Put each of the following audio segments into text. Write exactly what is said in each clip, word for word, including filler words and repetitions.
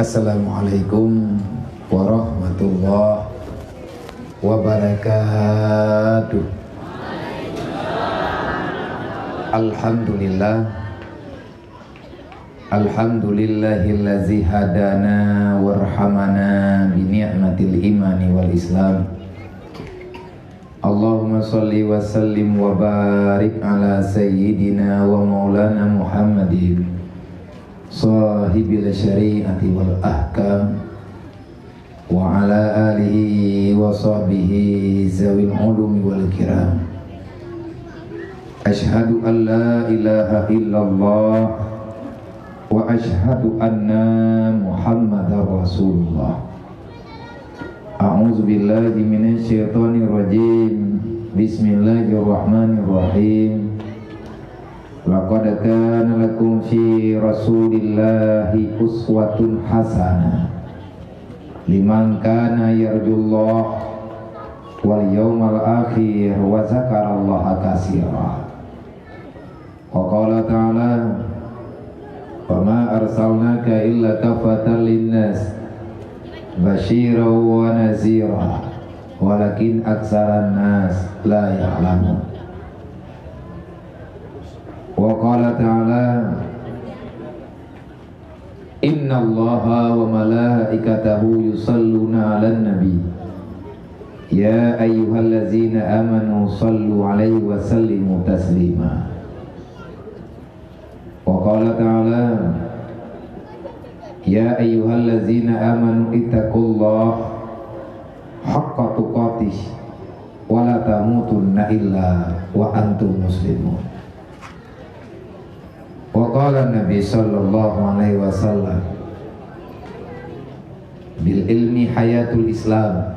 Assalamualaikum warahmatullahi wabarakatuh. Alhamdulillah. Alhamdulillahillazi hadana warhamana bi ni'matil imani wal islam. Allahumma shalli wa sallim wa barik ala sayyidina wa maulana Muhammadin, sahibil syari'ati wal ahkam, wa ala alihi wa sahbihi zawil ulumi wal kiram. Asyhadu an la ilaha illallah wa asyhadu anna Muhammadar Rasulullah. A'udzu billahi minasy syaithanir rajim. Bismillahirrahmanirrahim. Laqad kana lakum fi Rasulillahi uswatun hasanah liman kana yarjullah wal yaumal akhir wa dzakarallaha katsira. Wa qala ta'ala, "Wa ma arsalnaka illa kaffatan linnas basyiran wa nazira, walakin aktsaran nas la ya'lamun." Wa qala ta'ala, "Innallaha wa malaikatahu yusalluna 'alan nabi. Ya ayyuhallazina amanu sallu 'alaihi wa sallimu taslima." Wa qala ta'ala, "Ya ayyuhallazina amanu ittaqullaha haqqa tuqatih wa la tamutunna illa wa antum muslimun." Wa qala Nabi sallallahu alaihi wasallam, "Bil ilmi hayatul Islam,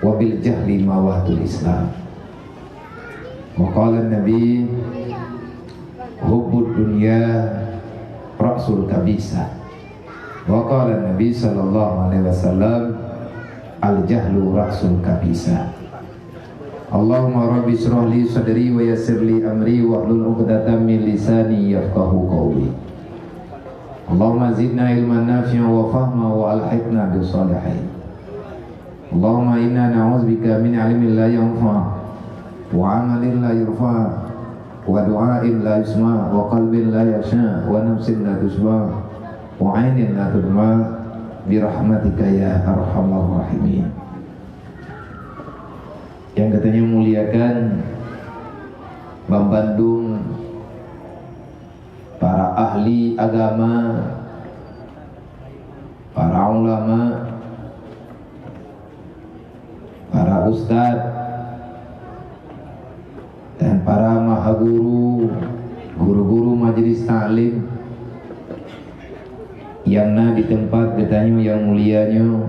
wa bil jahli mawatul Islam." Wa qala Nabi, "Hubbud dunya ra'sul kabisa." Wa qala Nabi sallallahu alaihi wasallam, "Al jahlu ra'sul kabisa." Allahumma rabbi shrah li sadri wa yassir li amri wahlul 'uqdatam min lisani yafqahu qawli. Allahumma zidna ilman nafi'an wa fahma wa alhiqna bis shalihin. Allahumma inna na'udzubika min ilmin la yanfa', wa amalin la yurfa', wa du'ain la yusma', wa qalbin la yakhsha', wa nafsin la tasyba', wa ainin la tadma', bi rahmatika ya arhamar rahimin. Nyang geutanyoe muliakan banbandum para ahli agama, para ulama, para ustaz, dan para maha guru, guru-guru majelis taklim nyang na di teumpat geutanyoe nyang mulia nyoe,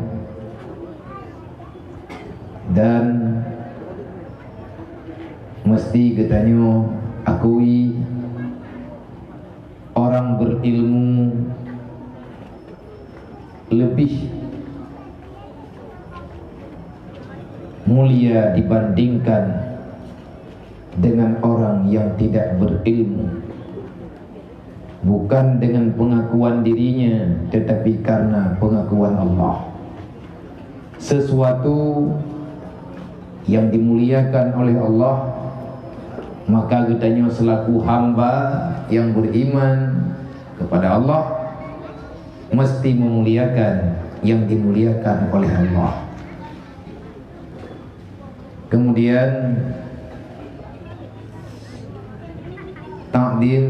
dan meusti geutanyoe akui, orang berilmu lebih mulia dibandingkan dengan orang yang tidak berilmu, bukan dengan pengakuan dirinya, tetapi karena pengakuan Allah. Sesuatu yang dimuliakan oleh Allah, maka geutanyoe selaku hamba yang beriman kepada Allah mesti memuliakan yang dimuliakan oleh Allah. Kemudian, takzim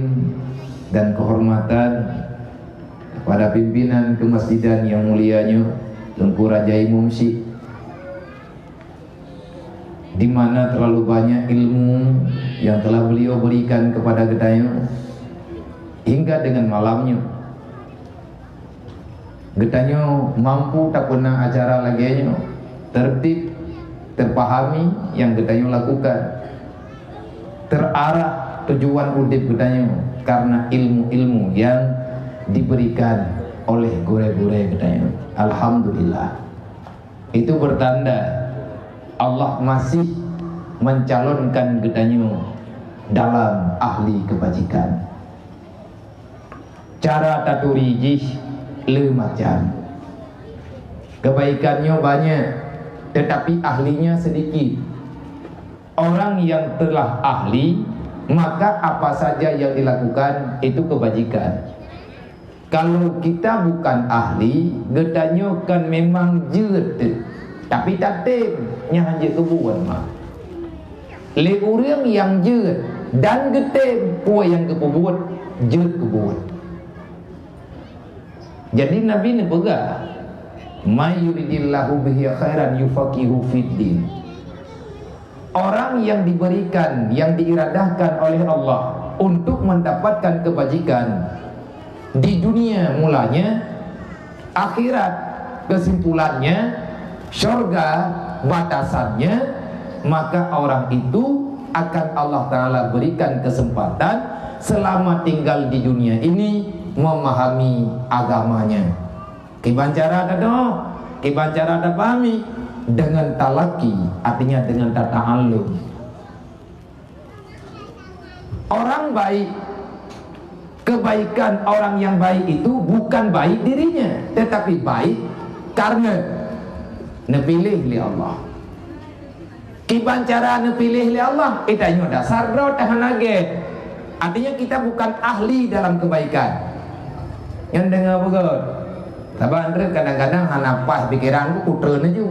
dan kehormatan kepada pimpinan kemasjidan yang mulia nyoe, Teungku Raja Imum Syik. Di mana terlalu banyak ilmu yang telah beliau berikan kepada geutanyoe hingga dengan malam nyoe. Geutanyoe mampu tapeuna acara lagée nyoe, tertib, terpahami nyang geutanyoe lakukan, terarah tujuan udeb geutanyoe karena ilmu-ilmu yang diberikan oleh gurée-gurée geutanyoe. Alhamdulillah. Itu bertanda Allah masih mencalonkan geutanyoe dalam ahli kebajikan. Cara taturi jih le macam. Kebaikan nyoe banyak, tetapi ahlinya sedikit. Orang yang telah ahli, maka apa saja yang dilakukan itu kebajikan. Kalau kita bukan ahli, geutanyoe kan memang jeuet, tapi tatem nyang hanjeuet keubuet mah. Lé ureuëng nyang jeuet dan geutem peue nyang geupeubuet, jeuet keubuet. Jadi Nabi neupeugah, "May yuridillahu bihi khairan yufaqihu fid din." Orang yang diberikan, yang diiradahkan oleh Allah untuk mendapatkan kebajikan di dunia mulanya, akhirat kesimpulannya, syurga batasannya, maka orang itu akan Allah Ta'ala berikan kesempatan selama tinggal di dunia ini memahami agamanya. Kiban cara tadoe, kiban cara tapahami, dengan talaki, artinya dengan tata'allum. Orang baik, kebaikan orang yang baik itu bukan baik dirinya, tetapi baik karena neupiléh lé Allah. Kiban cara neupiléh lé Allah, eh, tanyoe dasar droe teuh hana gét. Artinya kita bukan ahli dalam kebaikan. Nyan deungoe beugöt. Saban treuk kadang-kadang hana paih pikeran ku, ku treun laju.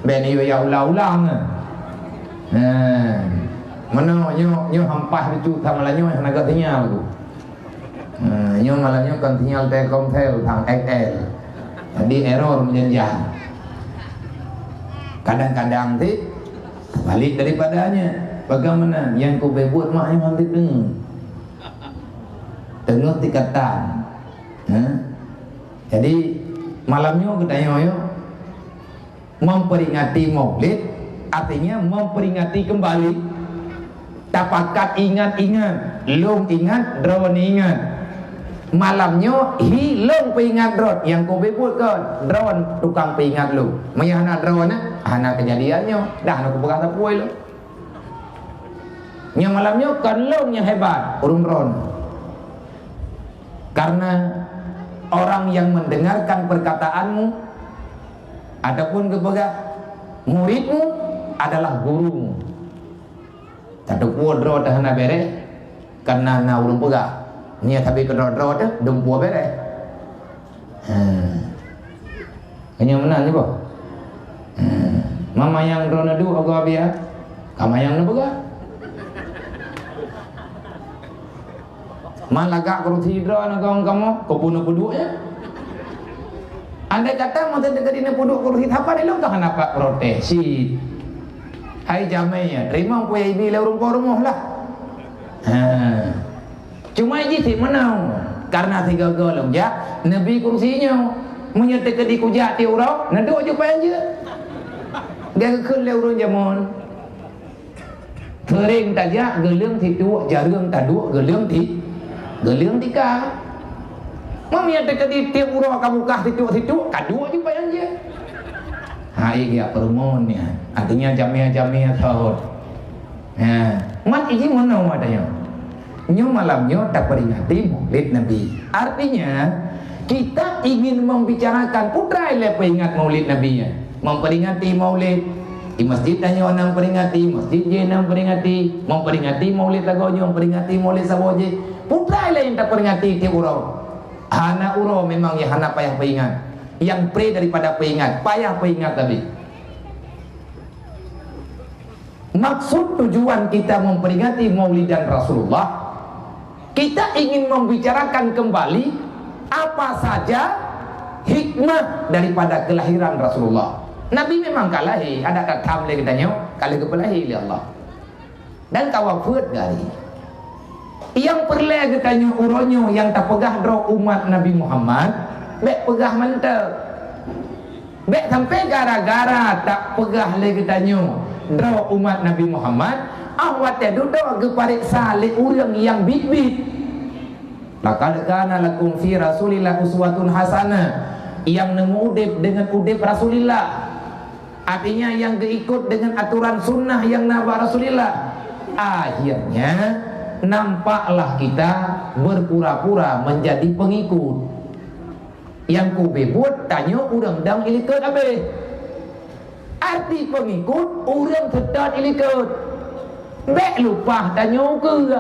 Bèk neuyue ya ulang-ulang. Nah, meunoe nyoe, nyoe han paih bacut sama la nyoe hana gét sinyal ku. Nah, nyoe malam nyoe kon sinyal Telkomsel sang X L. Jadi error meujan-jan. Kadang-kadang ti balik daripadanya. Bagaimana yang ku buet mak nyoe han deungoe. Teungoh tikatan. Ha? Jadi malam nyoe geutanyoe nyoe memperingati Maulid, artinya memperingati kembali. Tapakat ingat-ingat, lôn ingat, droeneuh ingat. Malam nyoe hi lôn peuingat droe nyang ku buet kon, droeneuh tukang peuingat lôn. Meunyoe hana droeneuh, hana keujadian nyoe, dah hana kupeugah sapeue lôn. Nyang malam nyoe kon lôn nyang hebat, ureuëng droeneuh. Karena orang yang mendengarkan perkataanmu ataupun geupeugah muridmu adalah gurumu. Tateupeue droe teuh hana bèrèh, karena na ureuëng peugah, "Nyoe sabe keudroe-droe teuh dumpeue bèrèh." Ha. Meunyoe meunan nyoe boh. Ha. Mama nyang droeneuh duek agoe biya, ka manyang neupeugah. Man lagak kurusi droe ngon kamoe, keupeue neupeuduek nyan? Andai kata meuteuk teuka di neupeuduek kurusi sapat ilong ka hana pat protes cit. Hai jamé nyan, teurimong peue nyang ibi lé ureuëng po rumoh lah. Ha. Cuma jih sit meunoe, karena sigoe-goe lom jak neubi kurusi nyoe. Meunyoe teuka di kujak tiep uroe, neuduek ju paih jeuet. Geukeukheun lé ureuëng jameun. Seuring tajak geuleueng situek, jareueng taduek geuleueng ti, geuleueng tika. Meunyoe teuka di tiep uroe ka bukah situek-situek, ka duek ju paih jeuet. Hai geujak peurumoh nyan, artinya jamé-jamé thon. Ha, mat iji meunoe watée nyoe. Nyoe malam nyoe taperingati Maulid Nabi. Artinya, kita ingin membicarakan, peue treuk lé peuingat Maulid Nabi nyan. Memperingati Maulid di masjid tanyoe na peringati, masjid jih na peringati, memperingati Maulid lagoe nyoe, memperingati Maulid saboh jih. Peue treuk lé nyang taperingati tiep uroe. Hana uroe memang nyang hana payah peuingat. Nyang pre daripada peuingat, payah peuingat tadi. Maksud tujuan kita memperingati Maulidan Rasulullah, kita ingin membicarakan kembali apa saja hikmah daripada kelahiran Rasulullah. Nabi memang ka lahé, adak tatham lé geutanyoe, ka lheueh geupeulahé lé Allah. Dan ka wafeuet gari. Nyang peureulée geutanyoe uroe nyoe nyang tapeugah droe umat Nabi Muhammad, bék peugah mantong. Bék sampai gara-gara tapeugah lé geutanyoe droe umat Nabi Muhammad, óh watée dudoe geupareksa lé ureuëng nyang biet-biet. "Laqad kana lakum fi Rasulillah uswatun hasanah," nyang neumeu udeb deungon udeb Rasulillah. Artinya, nyang geuikot deungon atoran sunnah nyang na bak Rasulillah. Akhirnya, nampaklah kita berpura-pura menjadi pengikut. Nyang keubeubeuet tanyoe ureuëng dong ilikot habéh. Arti pengikut, ureuëng seutôt ilikot. Bék lumpah tanyoe ukeue.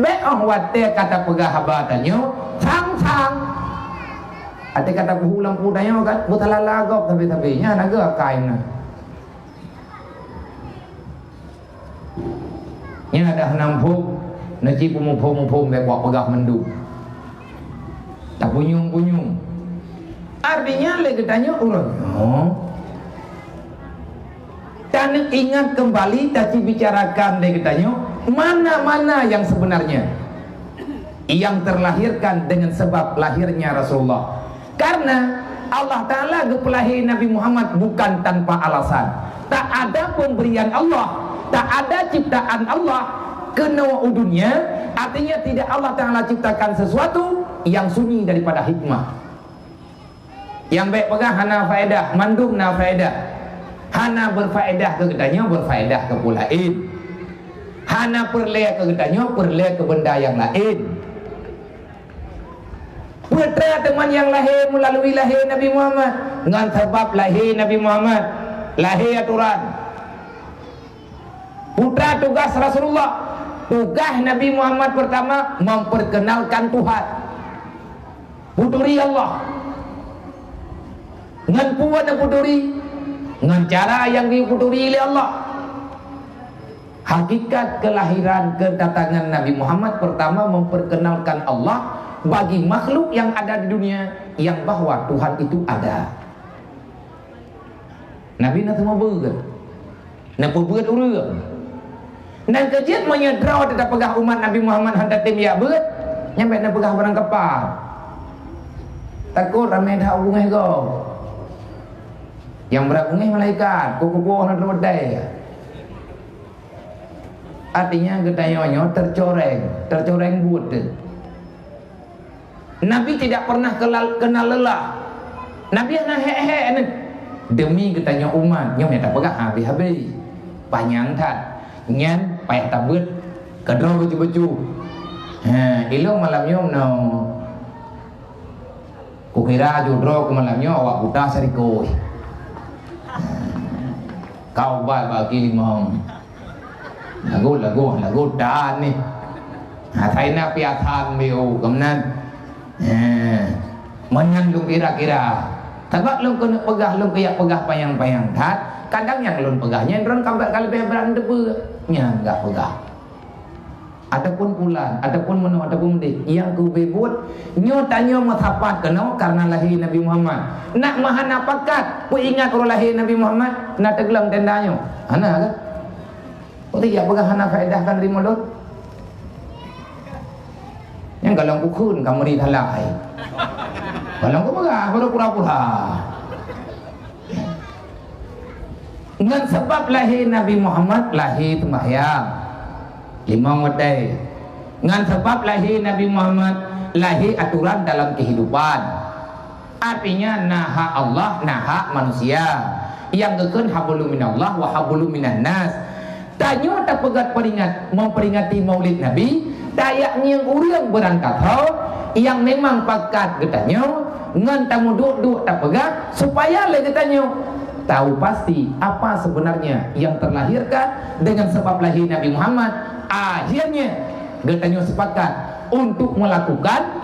Bék óh watée ka tapeugah haba tanyoe, sang-sang. Watée ka tapeuhu lampu tanyoe kan, beutalala gob sabe-sabe. Nyan agak kai na. Nyan adak hana muphom, neuci peumuphom-muphom bék buat peugah mandum. Tapunyueng-punyueng. Artinya lé geutanyoe uroe nyoe, taneuk ingat kembali, tacibicarakan lé geutanyoe mana-mana yang sebenarnya yang terlahirkan dengan sebab lahirnya Rasulullah. Karena Allah Ta'ala geupeulahé Nabi Muhammad bukan tanpa alasan. Tak ada pemberian Allah, tak ada ciptaan Allah keunoe u dunia, artinya tidak Allah Ta'ala ciptakan sesuatu yang sunyi daripada hikmah. Nyang bék peugah hana faedah, mandum na faedah. Hana berfaedah keu geutanyoe, berfaedah keu peue laén. Hana peureulée keu geutanyoe, peureulée keu benda nyang laén. Putra teuma nyang lahé meulalui lahé Nabi Muhammad, ngon sabab lahé Nabi Muhammad, lahé atoran. Putra tugas Rasulullah, tugas Nabi Muhammad pertama memperkenalkan Tuhan. Peuturi Allah. Ngon peue neuputuri? Ngon cara nyang geuputuri lé Allah. Hakikat kelahiran, kedatangan Nabi Muhammad pertama memperkenalkan Allah bagi makhluk yang ada di dunia, yang bahwa Tuhan itu ada. Nabi na teuma beuet. Neupeubeuet ureuëng. Nyan keuh jeuet meunyoe droe teuka peugah umat Nabi Muhammad hana tem jak beuet, nyan bék neupeugah barang kapal. Takot ramé that beungéh gob. Nyang brat beungéh malaikat, keu kuboh na droe dai. Artinya geutanyoe nyoe tercoreng, tercoreng buet teuh. Nabi tidak pernah kelal-, kenal lelah. Nabi hana hék-hék nyan. Demi geutanyoe umat, nyoe nyang tapeugah habéh-habéh. Panyang that. Nyan payah tabeuet keudroe bacut-bacut. Ha, ilong malam nyoe meunoe. Kukira judroe keu malam nyoe awak buta sarikoi. Kau bai bagi limong. Lagu, lagu, lagu tan ni. Ha, sai na piasan biu keunan. Ha. Meunan lôn kira-kira. Sabab lôn keuneuk peugah, lôn keuyak peugah panyang-panyang that. Kadang nyang lôn peugah nyan droen ka brat ka leubeh brat teupeue. Nyan gak peugah. Ataupun pulan, ataupun meunoe, ataupun meudeh, nyang keubeubeuet, nyoe tanyoe meusapat keunoe karena lahé Nabi Muhammad. Nak meuhana pakat peuingat uroe lahé Nabi Muhammad, na teugleng tenda nyoe? Hana kan? Beutôi jak peugah hana faedah kan ri mulod? Nyang galong kukheun ka meuri thalai. Galong kupeugah baru pura-pura. Ngon sabab lahé Nabi Muhammad, lahé seumbahyang limong watée. Ngon sabab lahé Nabi Muhammad, lahé atoran dalam kehidupan. Artinya, na hak Allah, na hak manusia. Nyang geukheun hablum minallah wa hablum minan nas. Tanyoe tapeugét peuringat, memperingati Maulid Nabi, tajak ngieng ureuëng beurangkat ho nyang memang pakat geutanyoe, ngon tameuduek-duek tapeugah supaya lé geutanyoe tahu pasti apa sebenarnya yang terlahirkan dengan sebab lahir Nabi Muhammad. Akhirnya, geutanyoe sepakat untuk melakukan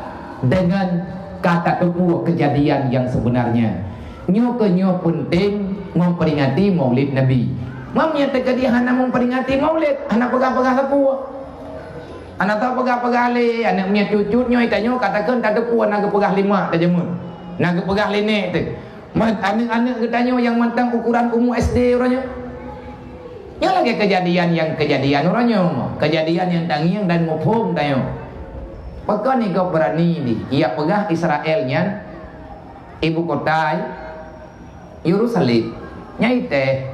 dengan ka tateupeue kejadian yang sebenarnya. Nyoe keuh nyoe peunteng memperingati Maulid Nabi. Meunyoe teuka dia hana memperingati Maulid, hana peugah-peugah sapeue. Hana tapeugah-peugah lé, aneuk miet cut-cut nyoe tanyoe ka takheun tateupeue na geupeugah lé mak tajameun. Na geupeugah lé nek teuh. Man, aneuk-aneuk geutanyoe nyang mantong ukuran umu S D uroe nyoe. Nyoe lagée keujadian nyang keujadian uroe nyoe, keujadian nyang tangieng dan muphom tanyoe. Pakon gob beurani di, ia peugah Israel nyan ibu kota Yerusalem. Nyai teh,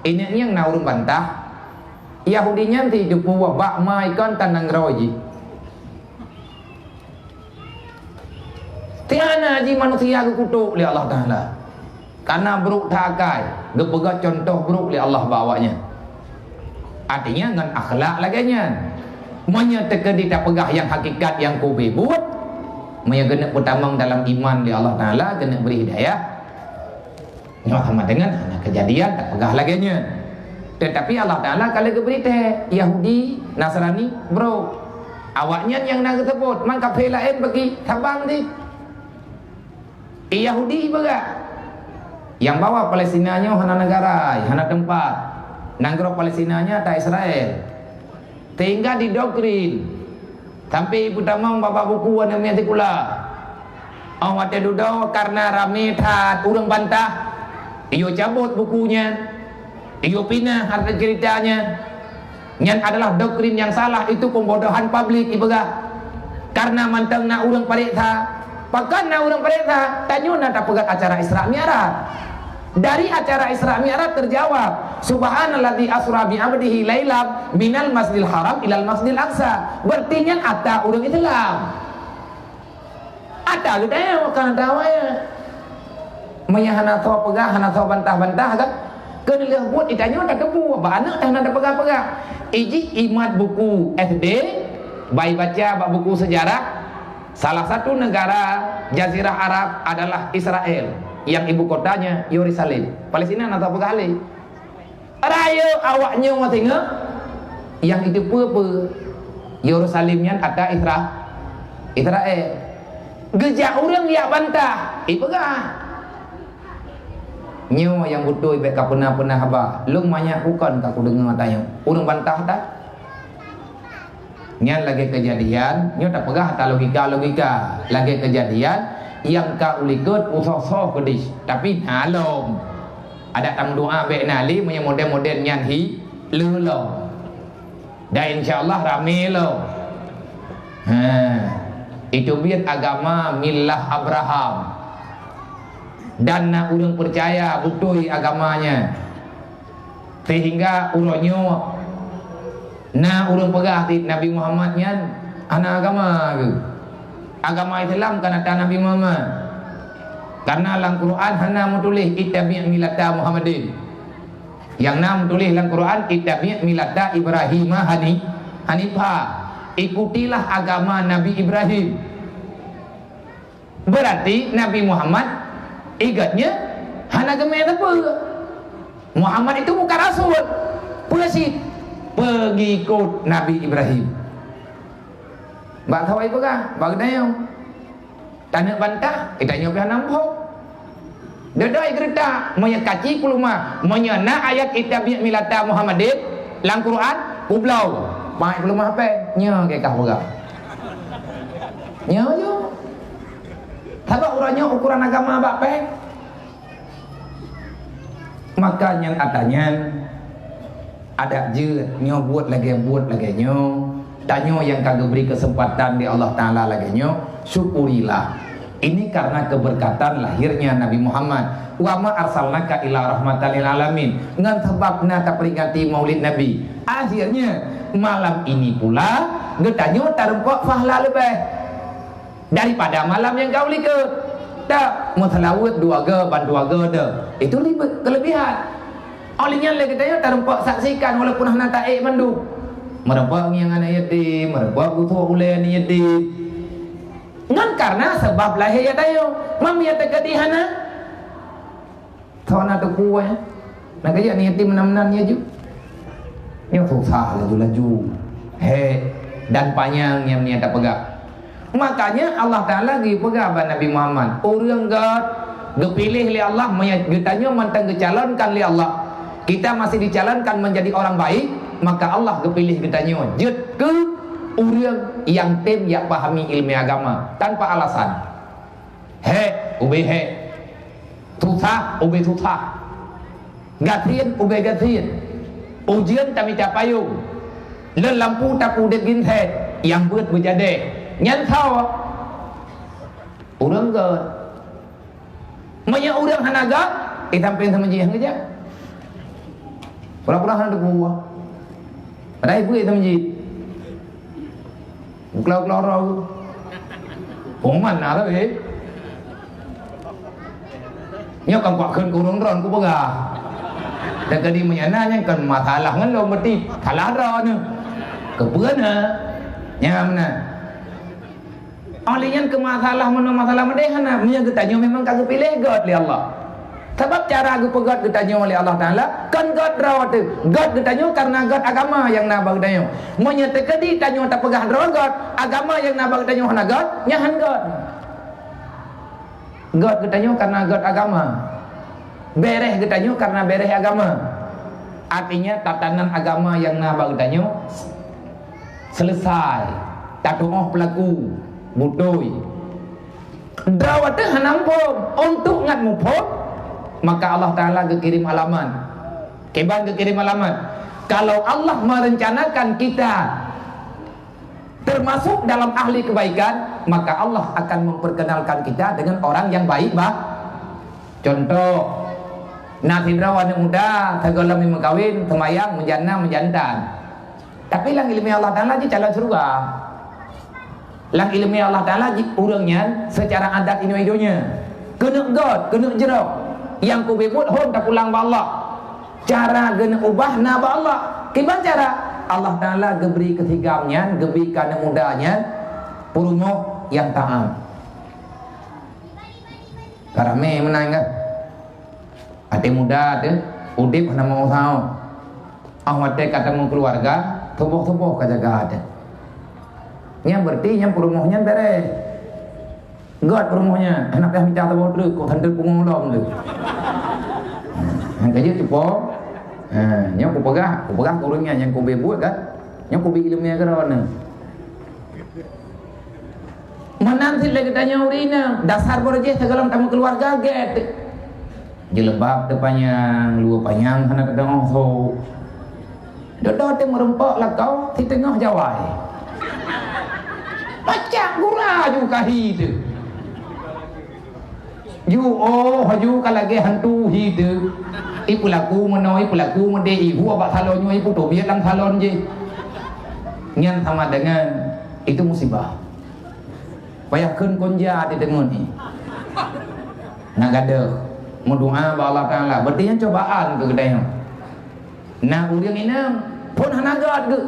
inyak nyang na ureuëng bantah, Yahudi nyan teuh jipeubuet bak ma ikon tan nanggroe jih. Tiana jih manusia geukutok lé Allah Taala. Karena brok that akai, geupeugah contoh brok lé Allah bak awaknyan. Artinya ngon akhlak lagée nyan. Meunyoe teukeudi tapeugah nyang hakikat nyang kube buet, meunyoe geuneuk peutamong dalam iman lé Allah Taala, geuneuk bri hidayah, nyoe sama dengan hana keujadian tapeugah lagée nyan. Tetapi Allah Taala ka lheueh geubri teh Yahudi, Nasrani, brok. Awaknyan nyang na geuseubut, man kaphé laén bagi sabang di. I Yahudi ipeugah, nyang bahwa Palestina nyoe hana negara, hana teumpat. Nanggroe Palestina nyan ata Israel. Sehingga didoktrin. Sampai peutamong babah buku aneuk miet sikula. Óh watée dudoe karena ramé that ureuëng bantah, iyue cabot buku nyan, iyue pinah hareuta ceurita nyan. Nyan adalah doktrin nyang salah, itu pembodohan publik ipeugah. Karena mantong na ureuëng pareksa, pakon na ureuëng pareksa, tanyoe na tapeugah acara Isra Mi'raj. Dari acara Isra Mi'raj terjawab, "Subhanalladzi asra bi 'abdihi lailam minal masjidil haram ilal masjidil aqsa." Berarti nyan ata ureuëng Islam. Ata geutanyoe, bukan ata awaknyan. Meunyo hana soe peugah, hana soe bantah-bantah kan? Keu lheueh buet itanyoe tateupeue, bak aneuk hana tapeugah-peugah. Ijih imat buku S D, bai baca bak buku sejarah, salah satu negara Jazirah Arab adalah Israel, yang ibu kotanya Yerusalem. Palestina na tapeugah lé. Rayeuk awaknyoe singoh, nyang iteupeue-peue Yerusalem nyan ata Isra-, Israel. Geujak ureuëng jak bantah, ipeugah, "Nyoe nyang beutôi bék kapeuna-peuna haba, lôn manyak bukon ka kudeungoe tanyoe." Ureuëng bantah that. Nyan lagée keujadian, nyoe tapeugah ata logika-logika. Lagée keujadian nyang ka ulikot usoh-soh keudeh, tapi na lom. Adak tameudoa bék na lé meunyoe model-model nyan hi lé lom. Dan insya Allah ramé lom. Ha, itu biet agama millah Abraham. Dan na ureuëng peucaya beutôi agamanya. Sehingga uroe nyoe na ureuëng peugah cit Nabi Muhammad nyan hana agama geuh. Agama Islam kan ata Nabi Muhammad. Karena lam Quran hana meutuléh, "Ittabi' millata Muhammadin." Nyang na meutuléh lam Quran, "Ittabi' millata Ibrahima hani-, hanifa." Ikutilah agama Nabi Ibrahim. Berarti Nabi Muhammad igat nyan hana geumé sapeue. Muhammad itu bukan rasul. Peue cit? Peungikot Nabi Ibrahim. Bak sawa ipeugah, bak geutanyoe. Taneuk bantah, geutanyoe pih hana muphom. Dedoi geureutak, meunyoe kaci peuleumah, meunyoe na ayat "Ittabi' millata Muhammadin" lam Quran, kubloe. Pai peuleumah pih, nyoe keu kah peugah. Nyoe, nyoe. Sabab uroe nyoe ukuran agama bak péng. Maka nyang ata nyan, adak jeuet nyoe buet lagée buet lagée nyoe. Tanyoe nyang ka geubri keuseumpatan lé Allah Taala lagée nyoe, syukurilah. Ini karena keberkatan lahirnya Nabi Muhammad. "Wa ma arsalnaka illa rahmatan lil alamin." Ngon sabab na taperingati Maulid Nabi. Akhirnya, malam ini pula, geutanyoe tarumpok pahala leubeh daripada malam nyang ka u likot. Tak, meuseulaweuet dua go ban dua go deuh. Itu libe-, kelebihan. Óh lheueh nyan lé geutanyoe tarumpok saksikan walaupun hana taék bandum. Meurumpok ngieng aneuk yatim, meurumpok geutuek ulée aneuk yatim. Ngon karena sabab lahé geutanyoe, mam ya teukeudi hana. Soe na teupeue, eh? Na geujak niet meunan-meunan nyan ju. Nyoe susah laju-laju. He, dan panyang nyang niet tapeugah. Makanya Allah Taala geupeugah bak Nabi Muhammad, ureuëng gét geupiléh lé Allah, meunyo geutanyoe mantong geucalonkan lé Allah, kita masih dicalonkan menjadi orang baik, maka Allah geupiléh geutanyoe jeuet keu ureuëng nyang tem jak pahami ileumé agama tanpa alasan. Hék, ubé hék. Susah ubé susah, gasien ubé gasien, ujeuen tamita payong, lôn lampu tapeudeuet ginsét, nyang beuet beujadéh. Nyan soe? Ureuëng gét. Meunyoe ureuëng hana gét, eh, sampéng sama jih nyang keujak. Pura-pura hana teupeue. Padahai peue sama jih. Keulok-keulok roh. Peue mana lah, eh? Nyoe kan kuakheun keu ureuëng droe kupeugah. Dan tadi meunyoe na nyan kan masalah ngon lôn, berarti salah droe nyoe. Keupeue na? Nyan meunan. Oleh nyan keu masalah meunoe masalah meudeh hana, meunyoe geutanyoe memang ka geupiléh gét lé Allah. Sabab cara geupeugét geutanyoe lé Allah Taala kon gét droe teuh. Gét geutanyoe kareuna gét agama nyang na bak geutanyoe. Meunyoe teukeudi tanyoe tapeugah droe gét, agama nyang na bak geutanyoe hana gét, nyan han gét. Gét geutanyoe kareuna gét agama. Béréh geutanyoe kareuna béréh agama. Artinya tatanan agama nyang na bak geutanyoe selesai. Tatuoh peulaku, beutôi. Droe teuh hana muphom, untuk ngat muphom, maka Allah Taala geukirém alamat. Kiban geukirém alamat. Kalau Allah merencanakan kita termasuk dalam ahli kebaikan, maka Allah akan memperkenalkan kita dengan orang yang baik, bah. Contoh, na sidroe aneuk muda, sigohlom meukawen, seumayang, meujanah, meujantan. Tapi lam ileumèe Allah Taala jih calon syeuruga. Lam ileumèe Allah Taala jih ureuëng nyan seucara adat inoe i donya. Keuneuk gét, keuneuk jroh. Nyang kubiet buet hom tapulang bak Allah. Cara geuneuk ubah na bak Allah. Kiban cara? Allah Taala geubri keu si Gam nyan, geubri keu aneuk muda nyan peurumoh nyang taát. Ka ramé meunan kan? Até muda teuh, udép hana meu usaha. Óh watèe ka tameukeuluwarga, tuboh-tuboh ka jaga teuh. Nyan berarti nyan peurumoh nyan bèrèh. Gét peurumoh nyan, hana payah mita saboh treuk, kok santreuk pungo lom tu. Nyang ka jeuet cupo. Ha, nyoe kupeugah, kupeugah keu ureueng nyan nyang kubi buet kan. Nyoe kubi ileumèe keudroe nyoe. Meunan cit lé geutanyoe ureueng inong, dasar beureuh jih sigohlom tameukeuluwarga gét. Jilbab teuh panyang, luweue panyang hana teudeungoe sôk. Dudoe teuh meurumpok lakoe siteungoh jawai. Macam gura ju kahi teuh. Ju, oh, ju ka lagèe hantu hi teuh. Ipeulaku meunoe, ipeulaku meudéh, ihue bak salon nyoe, ipeutobiet lam salon jih. Nyan sama dengan itu musibah. Payah kheun konja di deungon ni. Na gadôh meudoa bak Allah Taala. Berarti nyan cobaan keu geutanyoe. Na ureueng inong phon hana gét geuh.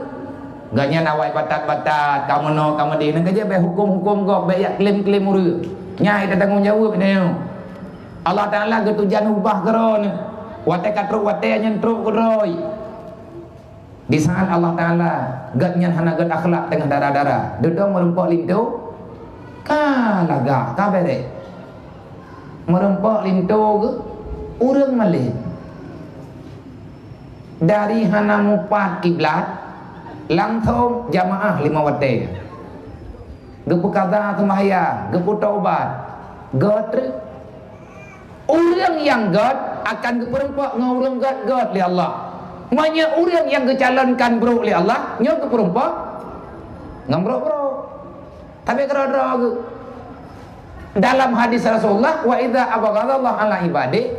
Gobnyan awai batat-batat, ka meunoe, ka meudéh, nyan ka jeuet bèk huköm-huköm gob, bèk jak klém-klém ureueng. Nyan ita tanggong jaweueb nyoe. Allah Taala geutujan ubah keudroe nyoe. Watèe ka trok watèe nyan trok keudroe. Di saat Allah Taala gobnyan hana gét akhlak teungoh dara-dara, dudoe meurumpok linto, ka lagak, ka bèrèh. Meurumpok linto geuh ureueng malém. Dari hana mupat kiblat, langsong jamaah lima watèe. Geupeukaza seumahyang, geupeutobat, gét treuk. Ureueng nyang gét akan geupeurumpok ngon ureueng gét-gét lé Allah. Meunyoe ureueng nyang geucalonkan brôk lé Allah, nyoe geupeurumpok ngon brôk-brôk. Tapi keudroe-droe geuh. Dalam hadis Rasulullah, "Wa idza abghadallahu ala ibadi,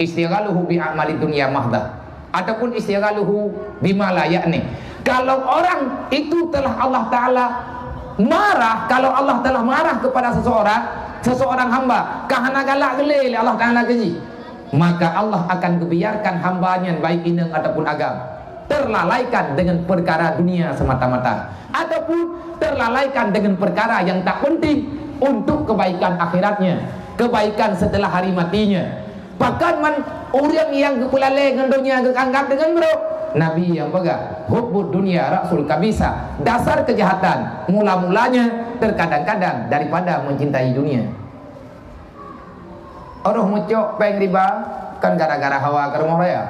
istighaluhu bi a'malid dunya mahdah, ataupun istighaluhu bima la ya'ni." Kalau orang itu telah Allah Taala marah, kalau Allah telah marah kepada seseorang, seseorang hamba, ka hana galak geulé lé Allah Taala keu jih, maka Allah akan geubiarkan hamba nyan, baik inong ataupun agam, terlalaikan dengan perkara dunia semata-mata, ataupun terlalaikan dengan perkara yang tak penting untuk kebaikan akhiratnya, kebaikan setelah hari matinya. Pakon man ureueng nyang geupeulalé ngon donya geuanggab deungon brôk? Nabi nyang peugah, "Hubbud dunya ra'sul kabisa." Dasar kejahatan mula-mulanya terkadang-kadang daripada mencintai dunia. Óh lheueh meucok péng riba, kan gara-gara hawa keu rumoh raya.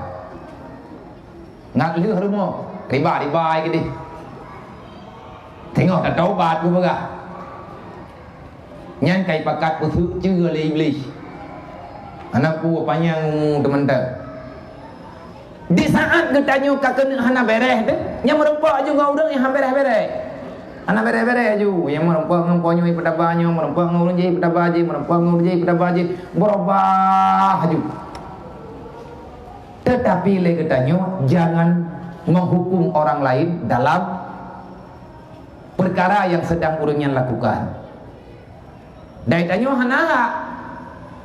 Ngat lheueh rumoh, riba-riba ai keudeh. Teungoh tataubat beupeugah. Nyan ka ipakat peuseuk ceue lé Iblih. Hana peue panyang teumantong. Di saat geutanyoe ka keuneuk hana bèrèh teuh, nyang meurumpok aju ngon ureuëng nyang hana bèrèh-bèrèh. Hana bèrèh-bèrèh aju, nyang meurumpok ngon po nyoe peudaba nyoe, meurumpok ngon ureuëng jih peudaba jih, meurumpok ngon ureuëng jih peudaba jih, beurubah aju. Tetapi lé geutanyoe jangan menghukum orang lain dalam perkara yang sedang ureuëng nyan lakukan. Dai tanyoe hana hak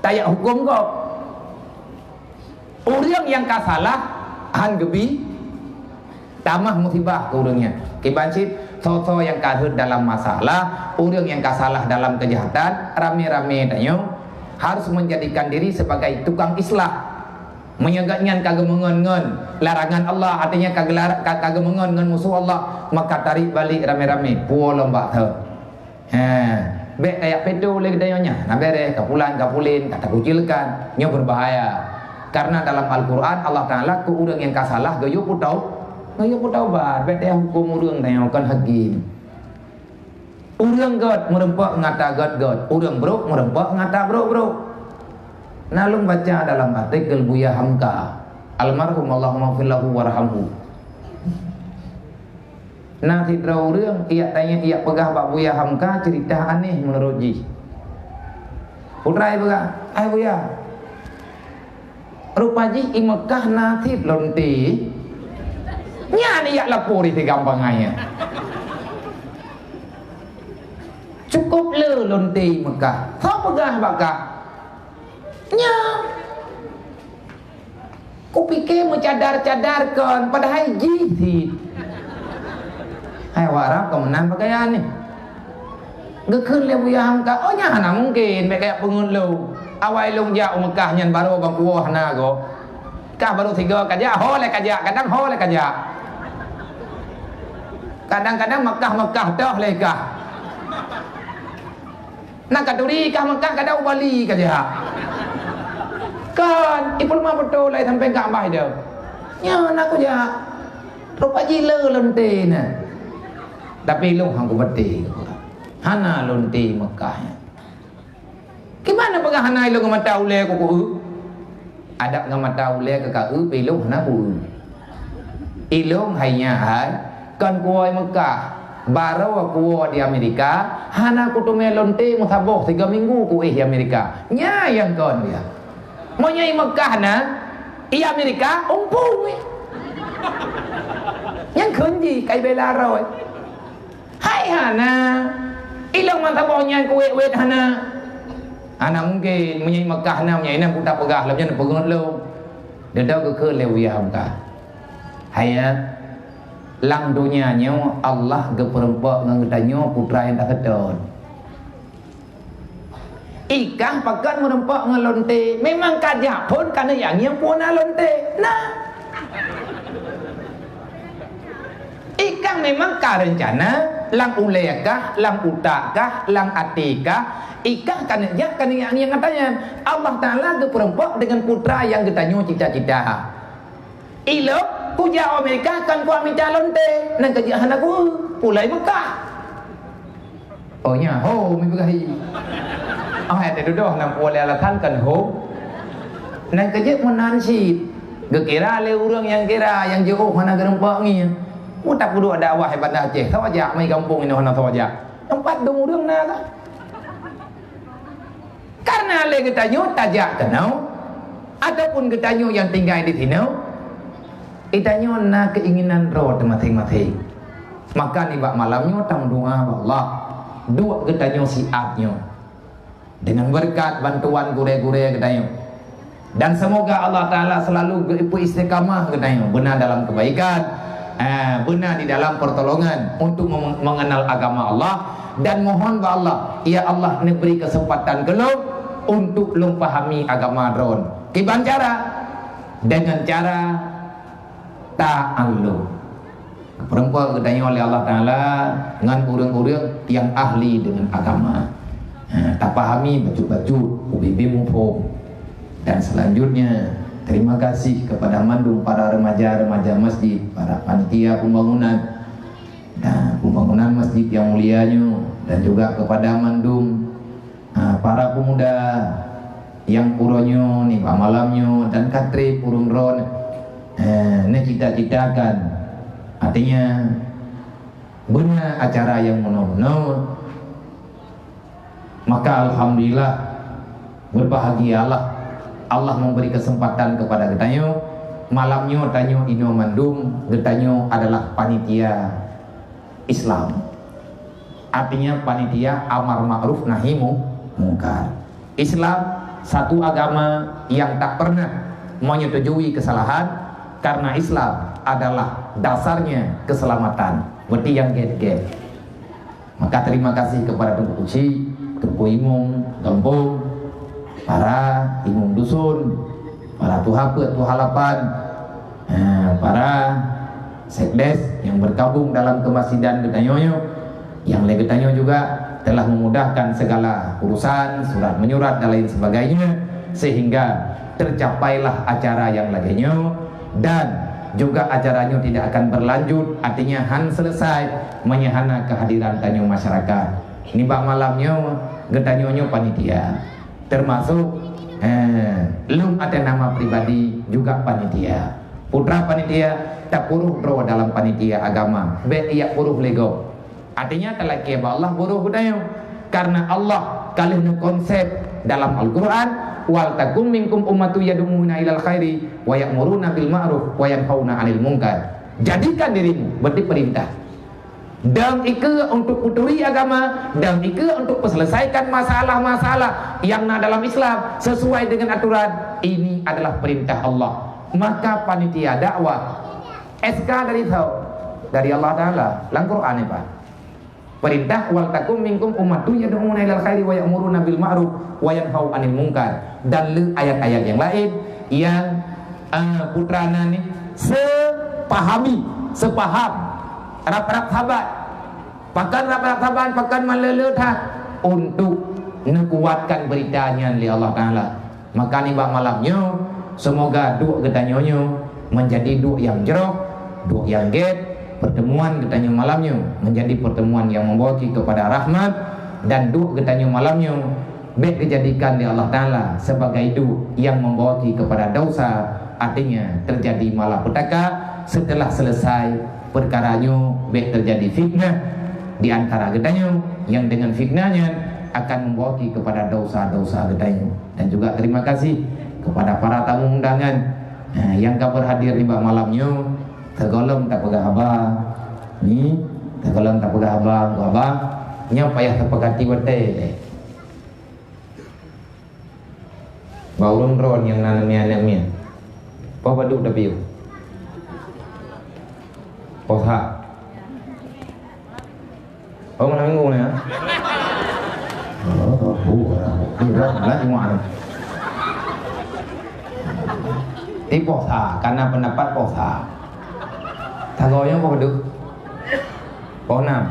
tajak huköm gob. Ureuëng nyang ka salah han geubi tamah musibah keu ureuëng nyan. Kiban cit, soe-soe nyang ka rhot dalam masalah, ureuëng nyang ka salah dalam keujahatan, ramé-ramé tanyoe harus menjadikan diri sebagai tukang islah. Meunyoe gobnyan ka geumeungon ngon larangan Allah, artinya ka geular-, ka, ka geumeungon ngon musoh Allah, maka tarék balek ramé-ramé, puwoe lom bak thon. Ha, bék tajak peutôh lé geutanyoe nyan, na bèrèh, ka pulan, ka pulen, ka takucilkan, nyoe berbahaya. Karena dalam Al-Quran, Allah Taala keu ureuëng nyang ka salah geuyue peutau-, geuyue peutaubat, bék tajak huköm ureuëng tanyoe kon hakim. Ureuëng gét meurumpok ngon ata gét-gét, ureuëng brok meurumpok ngon ata brok-brok. Na lôn baca dalam artikel Buya Hamka, almarhum, Allahumma fir lahu warhamhu. Na sidroe ureuëng ijak tanyong, ijak peugah bak Buya Hamka ceurita aneh meunurot jih. Putra jipeugah, "Hai Buya, rupa jih i Meukah na cit lonte. Nyan ijak lapor di sigoe bangai nyan. Cukup le lonte i Meukah. Soe peugah bak kah?" "Nyan. Kupike meucadar-cadar kon, padahai jih cit." "Hai awak Arab ka meunan pakaian nyoe." Geukheun lé Buya Hamka, "Oh, nyan hana mungken, bék kajak peungeut lôn. Awai lôn jak u Meukah nyan barô ban kuwoe hana goe. Kah barô sigoe kajak, ho lé kajak, kadang ho lé kajak. Kadang-kadang Meukah-Meukah toh lé kah. Na katuri kah Meukah, kadang u Bali kajak." "Kon, i peuleumah beutôi lé sampoe Ka'bah idong." "Nyan na kujak. Rupa jih le lonte na. Tapi lôn han kupatéh." "Hana lonte Meukah nyan." "Kiban na peugah hana, ilôn ngon mata ulée ku-eu?" "Adak ngon mata ulée kah ka-eu, pih ilôn hana ku-eu. Ilôn hai nyan hai, kon kuwoe Meukah, barô kuwoe di Amerika, hana kuteumé lonte meusaboh, sigoe minggu kuéh di Amerika. Nyan nyang kon, ya. Meunyoe i Meukah na, i Amerika umpung, ya. Nyang kheun jih kai bela roe." "Hai hana, ilôn meusaboh nyan kuwét-wét hana." "Hana mungken, meunyoe i Meukah na, meunyoe inan peugah lom nyan peungeut lôn." Dudoe geukheun lé Buya Hamka, "Hai nyan, lam donya nyoe Allah geupeurumpok ngon geutanyoe putra nyang taseutôt. I kah pakon meurumpok ngon lonte, memang kajak phon ka neujak ngieng peue na lonte. Nah, i kah memang ka reuncana, lam ulée kah, lam utak kah, lam até kah, i kah ka neujak ka neujak ngieng ata nyan. Allah Taala geupeurumpok deungon putra nyang geutanyoe cita-cita." "Ilôn kujak u Amerika kon kuminta lonte, nyan keuh jeuet hana ku-eu, pulai Meukah." "Oh, nyan ho mi peugah i." Oh, hai teududoh na peue lé alasan kon ho. Nyan keuh jeuet meunan cit. Geukira lé ureuëng nyang kira, nyang jiôh hana geurumpok ngieng. Meutakeuduek dakwah di Banda Aceh, saboh jak mai gampông inoe hana saboh jak. Teumpat dum ureuëng na lah. Karena lé geutanyoe tajak keunoe, ataupun geutanyoe nyang tinggai di sinoe, geutanyoe na keinginan droe teumaséng-maséng. Maka nibak malam nyoe tameudoa bak Allah, duek geutanyoe siat nyoe, deungon beureukat bantuan gurée-gurée geutanyoe. Dan semoga Allah Taala selalu geupeu istiqamah geutanyoe beuna dalam kebaikan, eh, beuna di dalam pertolongan untuk mem-, mengenal agama Allah, dan mohon bak Allah, "Ya Allah, neubri kesempatan keu lôn untuk lôn pahami agama droen." Kiban cara? Dengan cara ta'allum. Peurumpok geutanyoe lé Allah Taala ngon ureuëng-ureuëng nyang ahli deungon agama. Ha, tapahami bacut-bacut, ubé-bé muphom. Dan selanjutnya, terima kasih kepada mandum para remaja-remaja masjid, para panitia pembangunan, dan pembangunan masjid yang mulia nyoe, dan juga kepada mandum, ha, para pemuda Nyang uroe nyoe nibak malam nyoe dan ka trép ureuëng droe, eh, neucita-citakan. Artinya, beuna acara nyang meunoe-meunoe. Maka alhamdulillah, berbahagialah Allah memberi kesempatan kepada geutanyoe. Malam nyoe tanyoe inoe mandum geutanyoe adalah panitia Islam. Artinya panitia amar ma'ruf nahi mu-, mungkar. Islam satu agama yang tak pernah menyetujui kesalahan, karena Islam adalah dasarnya keselamatan. Berarti yang gét-gét. Maka terima kasih kepada Teungku Kuci, Teungku Imum gampông, para imum dusun, para tuha peuet, tuha lapan, eh, para sekdes yang bergabung dalam kemasjidan geutanyoe nyoe, yang lé geutanyoe juga telah memudahkan segala urusan, surat menyurat dan lain sebagainya, sehingga tercapailah acara yang lagée nyoe, dan juga acara nyoe tidak akan berlanjut, artinya han selesai, meunyoe hana kehadiran tanyoe masyarakat. Nibak malam nyoe, geutanyoe nyoe panitia. Termasuk, eh, lôn atas nama pribadi juga panitia. Putra panitia, tapuruh droe dalam panitia agama. Bék iyak puruh lé gob. Artinya, talakée bak Allah buroe geutanyoe. Karena Allah ka lheueh neukonsep dalam Al-Quran, "Wal takum minkum ummatun yad'una ilal khairi wa ya'muruna bil ma'ruf wa yanhauna 'anil munkar." Jadikan dirimu, berarti perintah. Dan ikeue untuk peuturi agama, dan ikeue untuk peuselesaikan masalah-masalah yang na dalam Islam sesuai dengan aturan. Ini adalah perintah Allah. Maka panitia dakwah S K dari tho, dari Allah Taala. Lam Quran nyoe, Pak. Perintah, "Wal takum minkum ummatun yad'una ilal khairi wa ya'muruna bil ma'ruf wa yanhau 'anil munkar." Dan le ayat-ayat yang lain yang, eh, putra na ni sepahami, sepaham, rab-rab saban. Pakon rab-rab saban, pakon malée-lée that, untuk neukuatkan berita nyan lé Allah Taala. Maka nibak malam nyoe, seumoga duek geutanyoe nyoe meunjadi duek nyang jroh, duek nyang gét. Pertemuan geutanyoe malam nyoe meunjadi pertemuan nyang membawaki keupada rahmat, dan duek geutanyoe malam nyoe bék geujadikan lé Allah Taala sibagai duek nyang membawaki keupada dosa, artinya teujadi malapetaka. Seuteulah seuleusoe peukara nyoe, bék teujadi fitnah di antara geutanyoe, nyang deungon fitnah nyan akan membawaki keupada dosa-dosa geutanyoe. Dan juga terima kasih kepada para tamu undangan, eh, nyang ka beurhadir nibak malam nyoe. Sigohlom tapeugah haba, ni, sigohlom tapeugah haba, haba, nyoe payah tapeugah watée. Bak ureuëng droe nyang na aneuk miet-aneuk miet. Poh padub tapiôh? Poh sa. Oh, malam minggu ni, ya? Oh, oh, oh, oh. Ni dah, dah Jumaat. Di poh sa, karena pendapat poh sa. Sagoe nyoe poh padub? Poh nam.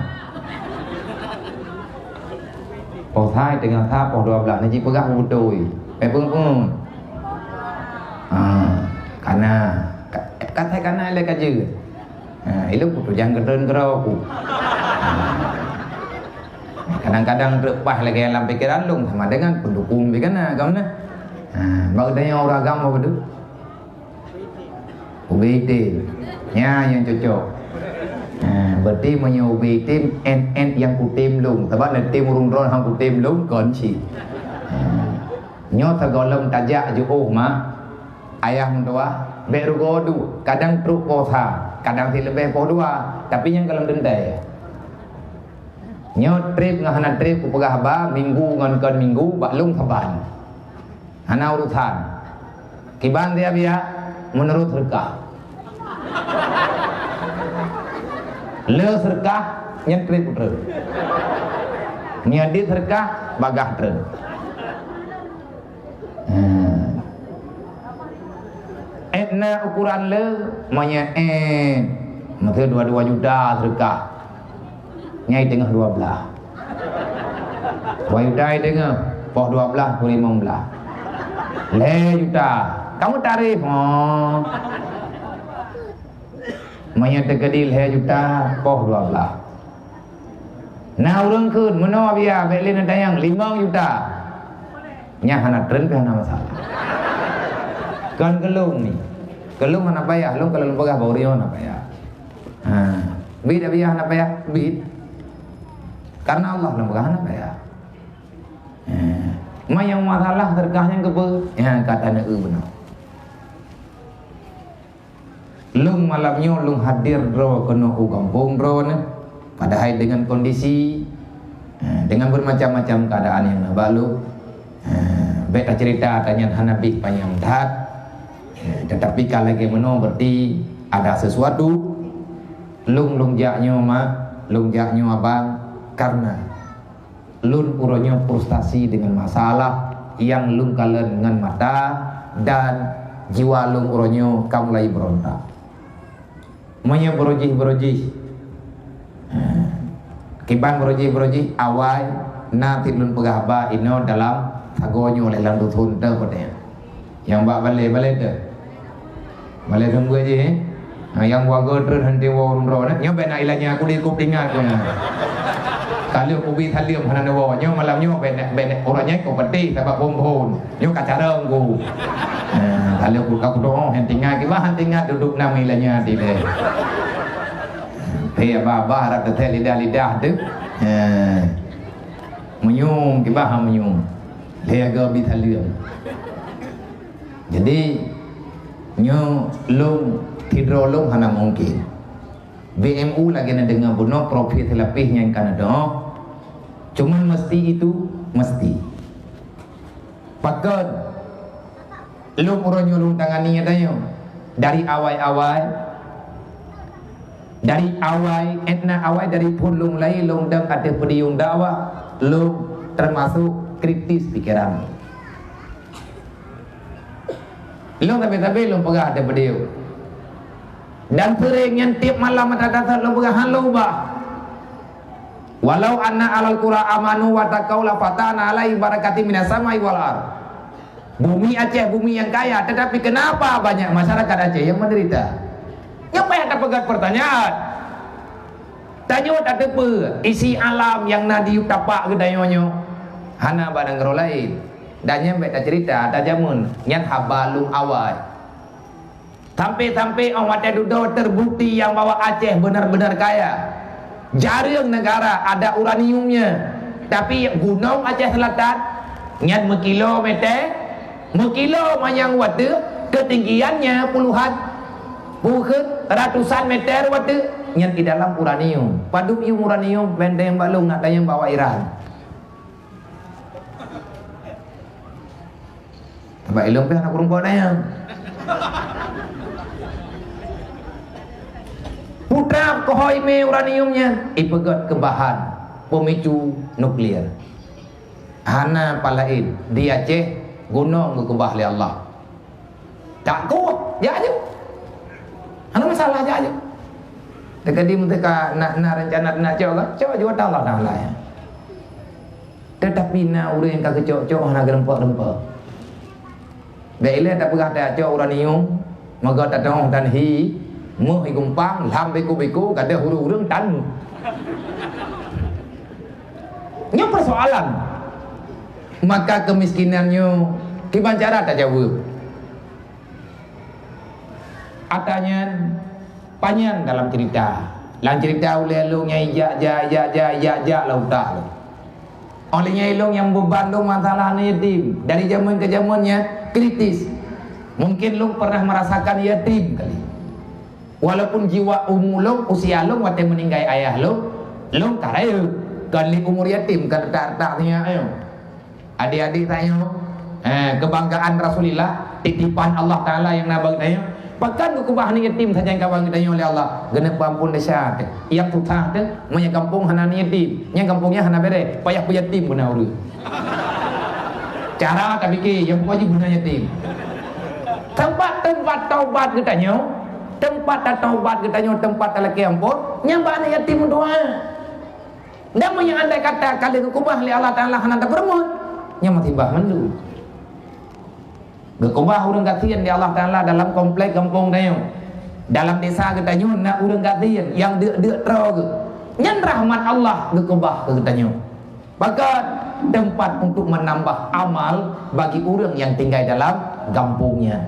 Poh sa, teungoh sa, poh dua belas. Ni jipeugah beutôi. Eh, peungeut-peungeut. Ha, kana. Ka-, ka-, kana ilée ka jeuet. Ha, ilée kutu jang keudroe-keudroe ku. Ha. Kadang-kadang treuk paih lagée lam pikeran lôn sama dengan pendukung pih kana, kamoe na. Ha, bak geutanyoe ureuëng agam poh padub? Ubé item. Nyan nyang cocok. Ha, berarti meunyoe ubé item, ét-ét nyang kutem lôn. Sabab neutem ureuëng droe nyang kutem lôn, kon cit. Ha. Nyoe sigohlom tajak jiôh mak, ayah meutuwah, bék rugoe duek. Kadang treuk poh sa, kadang sileubeh poh dua. Tapi nyan gohlom teuntée. Nyoe treb ngon hana treb kupeugah haba, minggu ngon kon minggu, bak lôn saban. Hana urusan. Kiban dia biya meunurot seureukah. Le seureukah nyan treb treun. Nyan di seureukah bagah treun. Hmm. Ét na ukuran le, meunyoe ét, meuteue dua dua juta seureukah. Nyai teungoh dua blaih. Dua juta nyai teungoh, poh dua blaih, poh limong blaih. Lhée juta. Kamu tarif, oh. Meunyoe teukeudi lhée juta, poh dua blaih. Na ureuëng kheun, meunoe biya, bék lé neutanyong, limong juta. Nyan hana treun pih hana masalah. Kon keu lôn nyoe. Keu lôn hana payah, lôn kalau lôn peugah bak ureueng nyoe hana payah. Ha. Bit dak payah hana payah, bit. Karena Allah lôn peugah hana payah. Ha. Ma nyang masalah seudeukah nyan keupeue? Nyan ka taneuk eu bunoe. Lôn malam nyoe lôn hadir droe keunoe u gampông droeneuh, padahai dengan kondisi, eh, dengan bermacam-macam keadaan nyang na bak lôn. Eh, bèk taceurita ata nyan hana bih panyang that. Eh, tetapi ka lagèe meunoe berarti ada sesuatu. Lôn, lôn jak nyoe mak, lôn jak nyoe abang, karena lôn uroe nyoe frustasi dengan masalah nyang lôn kalon ngon mata dan jiwa lôn uroe nyoe ka mulai beurontak. Meunyoe beurojih-beurojih, eh, kiban beurojih-beurojih awai na cit lôn peugah haba inoe dalam sagoe nyoe lé lam dusun teuh peue teuh. Nyang bak balè, balè teuh. Balè seumeubeuet jih, eh. Ha, nyang warga treun hana woe ureueng droe, eh. Nyoe bèk na ilanya, aku diikut tinggal keu nyan. Ka lheueh kubi saleuem hana neuwoe. Nyoe malam nyoe bèk na, bèk na, ureueng nyan ku peutih sabab phon-phon. Nyoe ka carông ku. Ha, ka lheueh ku, ka kudoe hana tinggal, kiban hana tinggal duduek nam ilanya di deh. Pih abah-abah rot teutek lidah-lidah teuh. Ha. Meunyoe kiban ha meunyoe. Lheueh goe bi saleuem. Jadi, nyoe lôn, sidroe lôn hana mungkin. B M U lagèe na deungoe bunoe, profil seulapih nyang ka na dong. Cuman mesti itu, mesti. Pakon lôn uroe nyoe lôn tangani nyan tanyoe. Dari awai-awai, dari awai, et na awai dari phon lôn lahé lôn dong ateueh podium dakwah, lôn teumasok kritis pikeran. Lôn sabe-sabe lôn peugah ateueh podium. Dan seuring nyan tiep malam mata dasar lôn peugah hana lôn ubah. Walau anna ahlal qura amanu wattaqau lafatahna alaihim barakatim minas samai wal ard. Bumi Aceh bumi yang kaya, tetapi kenapa banyak masyarakat Aceh yang menderita? Nyoe payah tapeugah pertanyaan. Tanyoe tateupeue isi alam nyang na di tapak geutanyoe nyoe hana bak nanggroe laén. Dan nyan bèk taceurita ata jameun, nyan haba lôn awai. Sampai-sampai 'oh watèe dudoe terbukti nyang bahwa Aceh benar-benar kaya. Jareueng negara ada uraniumnya. Tapi Gunong Aceh Selatan nyan meukilometer, meukilometer manyang watèe, ketinggiannya puluhan, bukon ratusan meter watèe, nyan di dalam uranium. Padub yum uranium, benteng bak lôn nak tanyong bak Iran. Bak ilôn pih hana kureueng buet dayang. Putra keuhôi mé uranium nyan ipeugöt keu bahan pemicu nuklir. Hana palaén di Aceh gunong geukeubah lé Allah. Tak kuh, jak aju. Hana masalah, jak aju. Teuka di meuteuka na, na rencana nak cok kan? Cok aju ata Allah Taala ya. Tetapi na ureueng ka geucok-cok hana geureumpok-reumpok. Bèk ilèe tapeugah tacok uranium, meugot tateuoh dan hi, meuh igumpang, lam beko-beko, gadôh ureueng-ureueng tan. Nyoe persoalan. Maka kemiskinan nyoe kiban cara tajaweueb. Ata nyan panyang dalam cerita. Lam cerita ulèe lôn nyang ijak, jak, ijak, jak, ijak, jak lam utak lôn. Oleh nyan ilôn nyang beuban lôn masalah aneuk yatim. Dari jameun ke jameun nyan kritis. Mungkin lôn pernah merasakan yatim kali. Walaupun jiwa umu lôn, usia lôn watèe meuninggai ayah lôn, lôn ka rayeuk. Kon lé umur yatim, ka retak-retak sinyak nyoe. Adik-adik tanyoe, eh, kebanggaan Rasulullah, titipan Allah Taala nyang na bak tanyoe. Pakon geukeubah aneuk yatim sajan kawan geutanyoe lé Allah, geuneuk peuampon desya teuh. Nyang susah teuh, meunyoe gampông hana aneuk yatim, nyang gampông nyan hana bèrèh, payah peuyatim beuna ureueng. Cara tapike, nyang pokok jih beuna yatim. Teumpat, teumpat taubat geutanyoe, teumpat tataubat geutanyoe, teumpat talakèe ampôn, nyan bak aneuk yatim meudoa. Dan meunyoe andai kata ka lheueh geukeubah lé Allah Taala hana tapeureumeun, nyan musibah mandum. Geukeubah ureueng gasien lé Allah Taala dalam komplek gampông tanyoe. Dalam desa geutanyoe na ureueng gasien nyang deuk-deuk troe geuh. Nyan rahmat Allah geukeubah keu geutanyoe. Pakon? tempat untuk menambah amal bagi ureuëng yang tinggai dalam gampông nyan.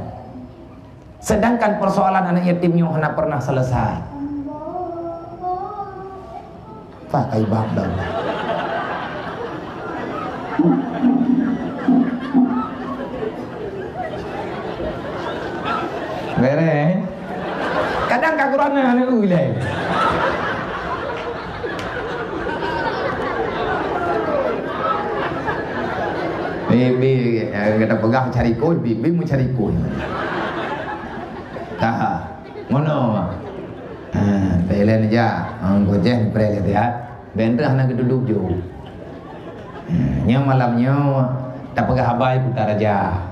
Sedangkan persoalan anak yatim nyoe hana pernah selesai. Pakai bab dah. Bereh. Kadang ka kurang na aneuk ulai. Bi, bi, eh, kata peugah cari koi, bi, bi mau cari koi. Taha. Mono. Ha, Thailand aja. Ang gojeh preh lihat. Benteh hana keududuk jo. Ha, nyoe malam nyoe tapeugah abai Kuta Raja.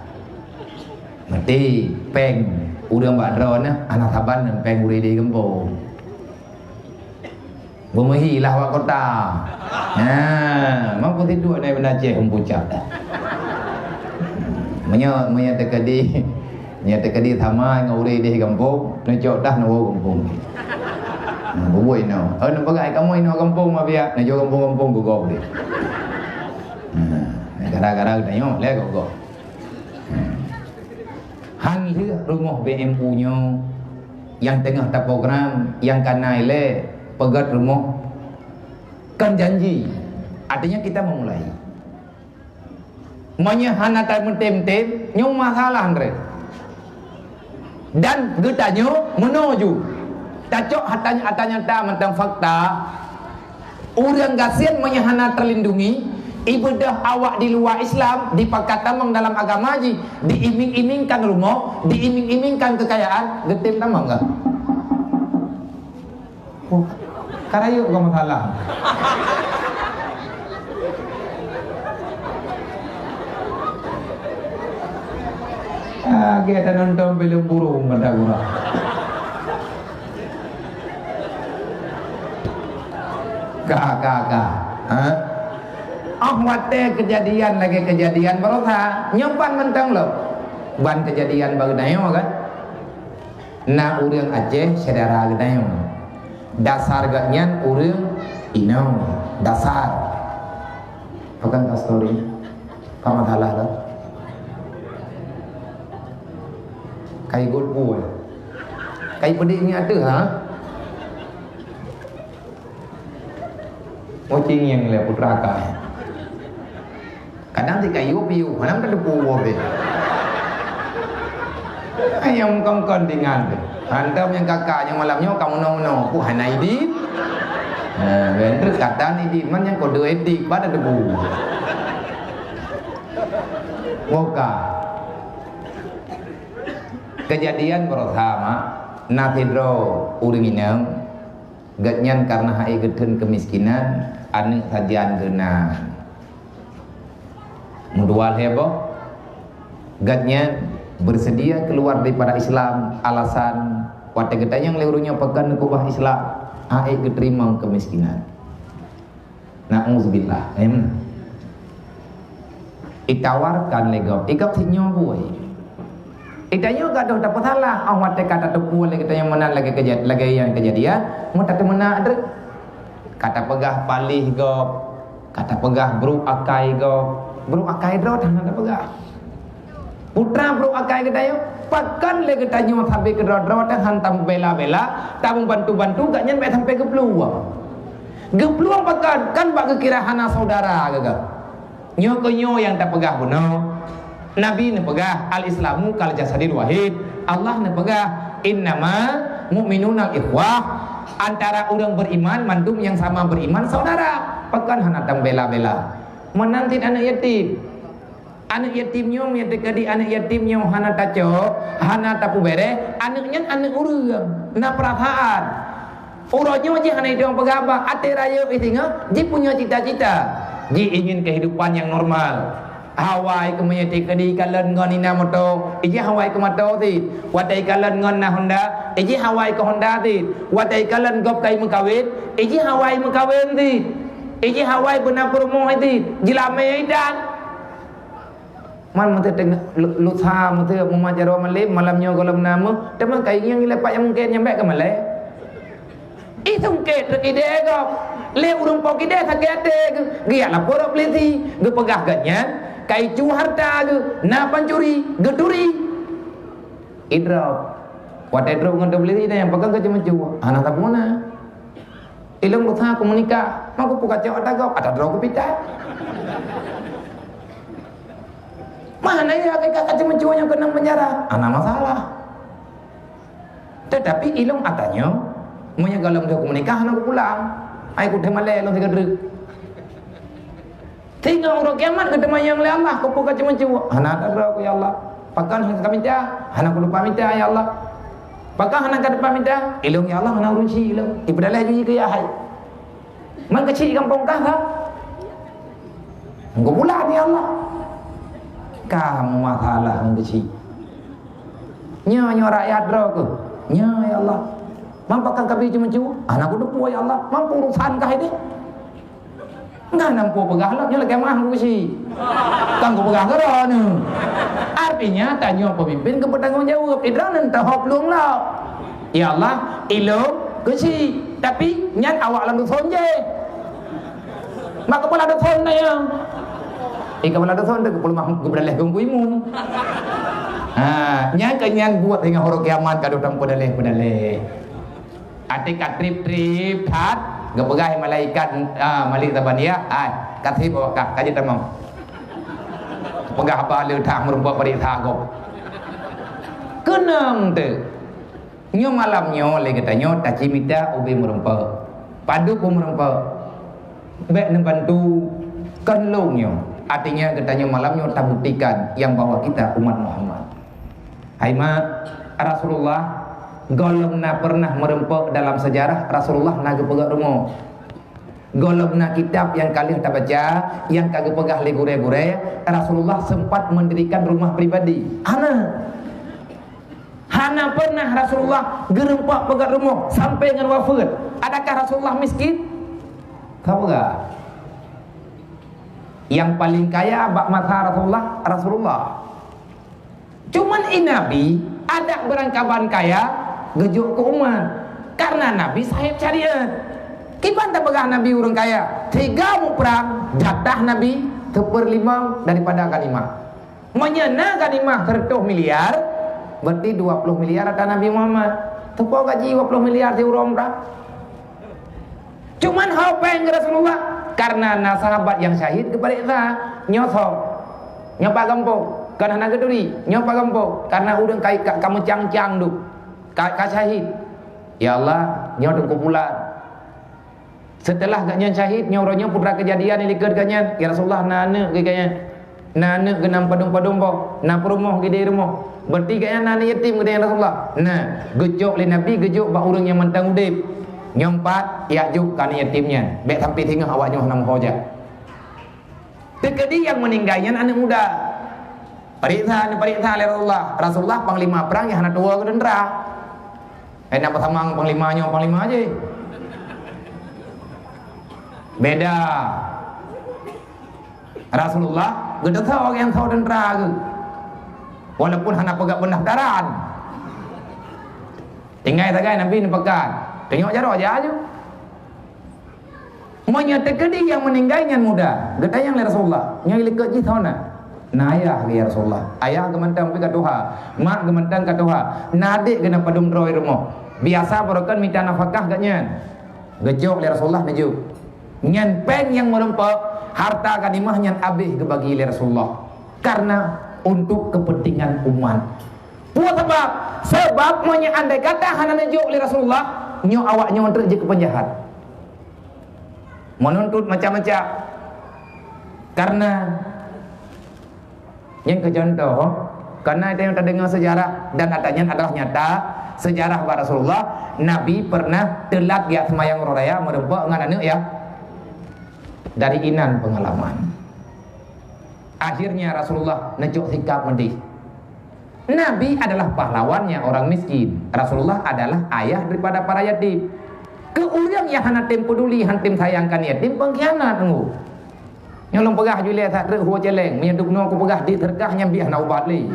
Meuti péng ureuëng bak droeneuh hana saban ngon péng ureuëng di gampông. Beumeuhi lah wak kota. Ha, mampu sidroe nai banda Aceh hom pucak dah. Meunyoe, meunyoe teukeudi, meunyoe teukeudi sama ngon ureuëng di gampông, neucok dah neuwoe gampông. Ha, bubuet inoe. Oh, neupeugah kamoe inoe gampông ma biak, neucok gampông-gampông geugob deh. Ha, gara-gara geutanyoe lé geugob. Han lheueh rumoh B M U nyoe nyang teungoh taprogram nyang ka na ilée peugét rumoh kon janji. Artinya kita memulai. Meunyoe hana tameutem-tem, nyoe masalah, Andre. Dan geutanyoe meunoe ju. Tacok hata, hata nyata mantong fakta. Ureuëng gasien meunyoe hana terlindungi, ibadah awak di luwa Islam dipakat tamong dalam agama jih, diiming-imingkan rumoh, diiming-imingkan keukayaan, geutem tamong gah? Oh, ka rayeuk gah masalah. Ah, gét tanonton filem burung kata urang. Ka, ka, ka. Ha? Oh watée keujadian lagée keujadian barosa, nyoe ban mantong lom. Ban keujadian bak geutanyoe kan. Na ureuëng Aceh syedara geutanyoe. Dasar geuhnyan ureuëng inong. Dasar. Bukan ka story. Ka masalah lah. Kai got pue. Kai pedih ni ada ha? Oh, cingieng lé putra ka. Kadang si kayu piu, mana minta tepu woe. Ayam kongkon tinggal tu. Hantam nyang kakak nyang malam nyoe kamu nono, ku hana idin. Nah, ben terus kata ni idin, man nyang kode edik pada tepu. Boka. Kejadian bersama, na sidroe ureuëng inong, gobnyan karena hai geutheun keumiskinan, aneuëk sajan geuh na. Meudua lhée boh, gobnyan bersedia keluar daripada Islam, alasan watée geutanyong lé ureuëng nyoe pakon neukeubah Islam, hai geuteurimong keumiskinan. Na'udzubillah. Em. Itawarkan lé gob. Igab si nyoe buai. Itanyoe gadoh tapeusalah. Oh, watée ka tateupeue lé geutanyoe meunan lagée keja-, lagée nyang keujadian, meu tateumeunak treuk. Ka tapeugah palih gob, ka tapeugah brok akai gob. Brok akai droe hana tapeugah. Putra brok akai geutanyoe, pakon lé geutanyoe sabe keudroe-droe teuh han tamubela-bela, tameubantu-bantu gobnyan bèk sampai geuplueng. Geuplueng pakon, kan bak geukira hana saudara geuh. Nyoe keuh nyoe nyang tapeugah bunoe. Nabi neupeugah, "Al-Islamu kal jasadil wahid." Allah neupeugah, "Innama mu'minuna ikhwah." Antara ureuëng beriman, mandum nyang sama beriman saudara. Pakon hana tamubela-bela. Meunan cit aneuëk yatim. Aneuëk yatim nyoe, meunyoe teukeudi aneuëk yatim nyoe hana tacok, hana tapeubéréh, aneuëk nyan aneuëk ureuëng, na peurasaan. Uroe nyoe jih hana idong peugah bah, até rayeuk singoh, jipunya cita-cita. Ji ingin kehidupan yang normal. Hawa i keu meunyoe teukeudi ikalon ngon ina moto, iji hawa i keu moto cit. Watée ikalon ngon na Honda, iji hawa i keu Honda cit. Watée ikalon gob kai meukawen, iji hawa i meukawen cit. Iji hawa i beuna peurumoh cit. Jilamé idan. Man meuteuteng lu-, lusa meuteue mumat jaroe malem, malam nyoe gohlom na meuh, teuma kai ngieng lepak nyang mungken nyang bèk keumalée. Isungkét rot idéh gob. Lé ureuëng po idéh sakét até geuh, geujak lapor rot peulisi, geupeugah gobnyan ka icu hareuta geuh, na pancuri, geuturi. Idrop. Watée trok ngon peulisi nyan, pakon ka ceumeucue? Hana sapeue na. Ilong berusaha komunikasi, maka pukacok ata gob, ata droe kupitai. Mana ya, ka ceumeucue nyang keunong penjara? Hana masalah. Tetapi ilong atanyoe, meunyoe gohlom teuh komunikasi hana kupulang, ai kutem malée lôn sigoe treuk. Sehingga uroe kiamat geuteumanyong lé Allah, keupeue ka ceumeucue? Hana tadroe ku, ya Allah. Pakon hana kaminta? Hana kuleupah minta, ya Allah. Pakon hana kateupah minta? Ilong, ya Allah, hana ureuëng syiek ilong. Ipeudaleh jih keu ya hai. Man keuchik gampông kah, kah? Engkau bulan, ya Allah. Kamu masalah ngon keuchik. Nyoe, nyoe rakyat droe keuh. Nyoe, ya Allah. Man pakon kabi ceumeucue? Hana kuteupue, ya Allah. Man urusan kah ini? Enggak nampu peugah lom, nyoe lagée mah ngon keuchik. Kan kupeugah keudroe nyoe. Artinya, tanyoe pemimpin keu peutanggung jaweueb. Idroe nyan teuhop lueng lom. Ya Allah, ilong keuchik. Tapi, nyan awak lam duson jih. Mak keupeue lam duson na ya? Eh, keupeue lam duson tu keupeue mak geupeudaleh keu imum. Ha, nyan keu nyan buet hingga uroe kiamat ka dutang peudaleh-peudaleh. Até ka trip-trip that, geupeugah malaikat, ah, Malik Zabaniyah, "Hai, ka trip awak kah, ka jeuet tamong." Peugah haba le that meurumpok bari sagoe. Keunong teuh. Nyoe malam nyoe lé geutanyoe tacimita ubé meurumpok. Padub ubé meurumpok. Bék neubantu kon lôn nyoe. Artinya geutanyoe malam nyoe tabuktikan nyang bahwa kita umat Muhammad. Hai mak, Rasulullah gohlom na pernah meurumpok dalam sejarah Rasulullah na geupeugah rumoh. Gohlom na kitab nyang ka lheueh tabaca, nyang ka geupeugah lé gurée-gurée, Rasulullah sempat mendirikan rumah pribadi. Hana. Hana pernah Rasulullah geurumpok peugét rumoh sampai ngon wafeuet. Adakah Rasulullah miskin? Ka peugah. Nyang paling kaya bak masa Rasulullah, Rasulullah. Cuman i Nabi, adak beurangkaban kaya, geujok keu umat. Karena Nabi sahib syariat. Kiban tapeugah Nabi ureuëng kaya, siga muprang, jatah Nabi seperlima daripada ganimah. Meunyoe na ganimah seratus miliar, berarti dua puluh miliar ata Nabi Muhammad. Teupeue gaji dua puluh miliar siuroe umrah? Cuman ho péng Rasulullah, karena na sahabat nyang syahid geupareksa, nyoe soe? Nyoe pat gampông, kon hana geuturi, nyoe pat gampông, karena ureuëng ka, ka, ka meucang-cang duek, ka, ka syahid. Ya Allah, nyoe Teungku Pulan. Seuteulah gobnyan syahid, nyoe uroe nyoe peue teuma keujadian nyang likot gobnyan, "Ya Rasulullah, na aneuëk geuh gobnyan. Na aneuëk geuh na padum-padum boh, na peurumoh geuh di rumoh." Berarti gobnyan na aneuëk yatim geuh, ya Rasulullah. Nah, geucok lé Nabi geujok bak ureuëng nyang mantong udeb. Nyoe pat, jak jok keu aneuëk yatim nyan. Bék sampai singoh awak nyoe hana meuho jak. Teukeudi nyang meuninggai nyan aneuëk muda. Pareksa, neupareksa lé Rasulullah. Rasulullah panglima prang nyang hana tuwoe keu teuntra. Eh, na peusamang panglima nyoe, panglima jih. Beda. Rasulullah geuteusoe nyang soe teuntra geuh. Walaupun hana peugah peundaftaran. Tinggai sagai Nabi neupeugah, "Teungoh jaroe jak laju." Meunyoe teukeudi nyang meuninggai nyan muda, geutanyong lé Rasulullah, "Nyoe likot jih soe na?" "Na ayah," ya Rasulullah. "Ayah geuh mantong pih ka tuha, mak geuh mantong ka tuha, na adék geuh na padum droe rumoh. Biasa barokon mita nafakah gobnyan." Geucok lé Rasulullah neujok. Nyan péng nyang meurumpok, harta ganimah nyan abéh geubagi lé Rasulullah. Karena untuk kepentingan umat. Peue sabab? Sabab meunyoe andai kata hana neujok lé Rasulullah, nyoe awak nyoe treuk jeuet keu peunjahat. Meununtut macam-macam. Karena nyan keu contoh, karena nyang tadeungoe sejarah dan ata nyan adalah nyata, sejarah bak Rasulullah, Nabi pernah teulat jak seumayang uroe raya meurumpok ngon aneuëk ya dari inan pengalaman. Akhirnya Rasulullah neujok sikap meudeh. Nabi adalah pahlawannya orang miskin. Rasulullah adalah ayah daripada para yatim. Keu ureuëng nyang hana tem peduli, hana tem sayangkan yatim, pengkhianat nunggu. Nyang lôn peugah julée that reuh hue celeng, meunyoe dubnoe kupeugah di teureukah nyang biah na ubat lé.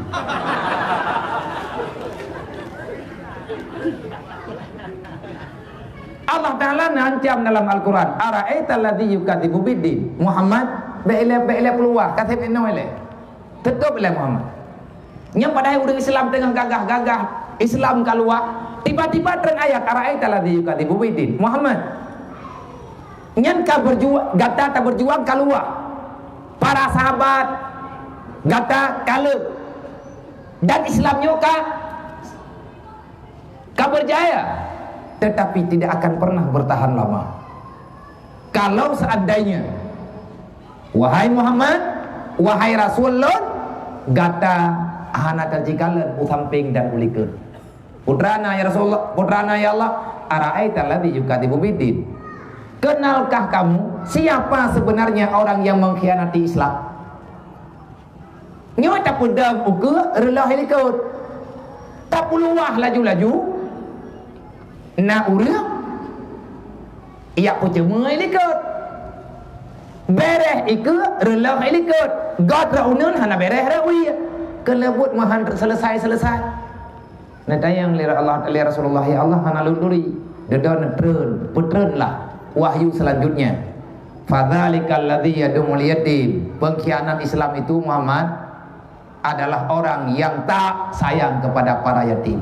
Allah Taala neuancam dalam Al-Quran, "Ara'aital ladzi yukadzibu biddin." Muhammad, bèk ilèe, bèk ilèe peuluwah, ka sép inoe ilèe. Teutôp ilèe Muhammad. Nyan padahai ureueng Islam teungoh gagah-gagah, Islam ka luwah, tiba-tiba treun ayat, "Ara'aital ladzi yukadzibu biddin." Muhammad, nyan ka beurjua-, gata tabeurjuang ka luwah. Para sahabat gata ka lheueh. Dan Islam nyoe ka ka berjaya, tetapi tidak akan pernah bertahan lama. Kalau seandainya, wahai Muhammad, wahai Rasul lôn, gata hana tajikalon u sampéng dan u likot. Putrana, ya Rasulullah, putrana, ya Allah, ara'aital ladzi yukadzibu biddin. Kenalkah kamu siapa sebenarnya orang yang mengkhianati Islam? Nyoe tapeudong ukeue reuloh i likot. Tapeuluwah laju-laju, na ureueng jak peuceumeue i likot. Bèrèh ikeue reuloh i likot. Göt rot uneun hana bèrèh rot wie. Keuleubut meuhan seuleusoe-seuleusoe. Neutanyong lé Allah, lé Rasulullah, "Ya Allah, hana lôn turi." Dudoe neutreun, peutreunlah wahyu selanjutnya. "Fadzalikal ladzi yadumul yatim." Pengkhianat Islam itu, Muhammad, adalah orang yang tak sayang kepada para yatim.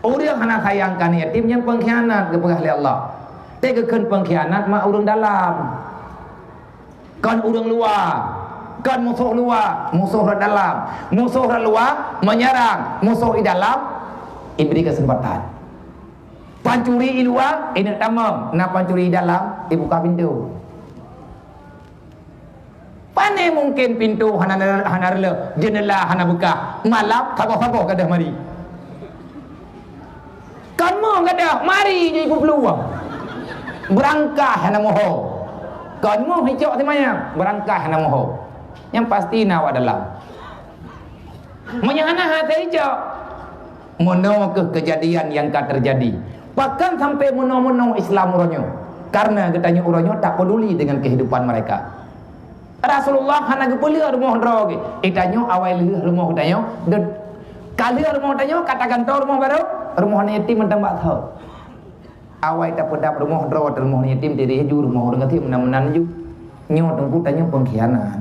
Ureueng hana sayang keu aneuk yatim, nyan pengkhianat geupeugah lé Allah. Teuh geukheun pengkhianat mak ureueng dalam. Kon ureueng luwa, kon musoh luwa, musoh rot dalam. Musoh rot luwa menyerang, musoh i dalam ibri keuseumpatan. Pancuri i luwa, ineuk tamong, na pancuri i dalam, ibuka pintoe. Pane mungken pintoe hana, hana reuloh, jeuneula hana beukah, malam saboh-saboh gadôh mari. Kon moh gadôh, mari jih ipeupeuluwang. Beurangkah hana moho. Kon moh icok simayang, beurangkah hana moho. Nyang pasti na awak dalam. Meunyoe hana hase icok, meunoe keuh keujadian nyang ka teujadi. Bahkan sampai meunoe-meunoe Islam uroe nyoe. Karena geutanyoe uroe nyoe tak peduli dengan kehidupan mereka. Rasulullah hana geupeulheueh rumoh droe geuh. Eh, tanyoe awai lheueh rumoh tanyoe, deuh, ka lheueh rumoh tanyoe, ka tagantoe rumoh barô, rumoh aneuk yatim mantong bak thon. Awai tapeudap rumoh droe, rumoh aneuk yatim, tideh ju rumoh ureueng gasien meunan-meunan ju. Nyoe teungku tanyoe pengkhianat.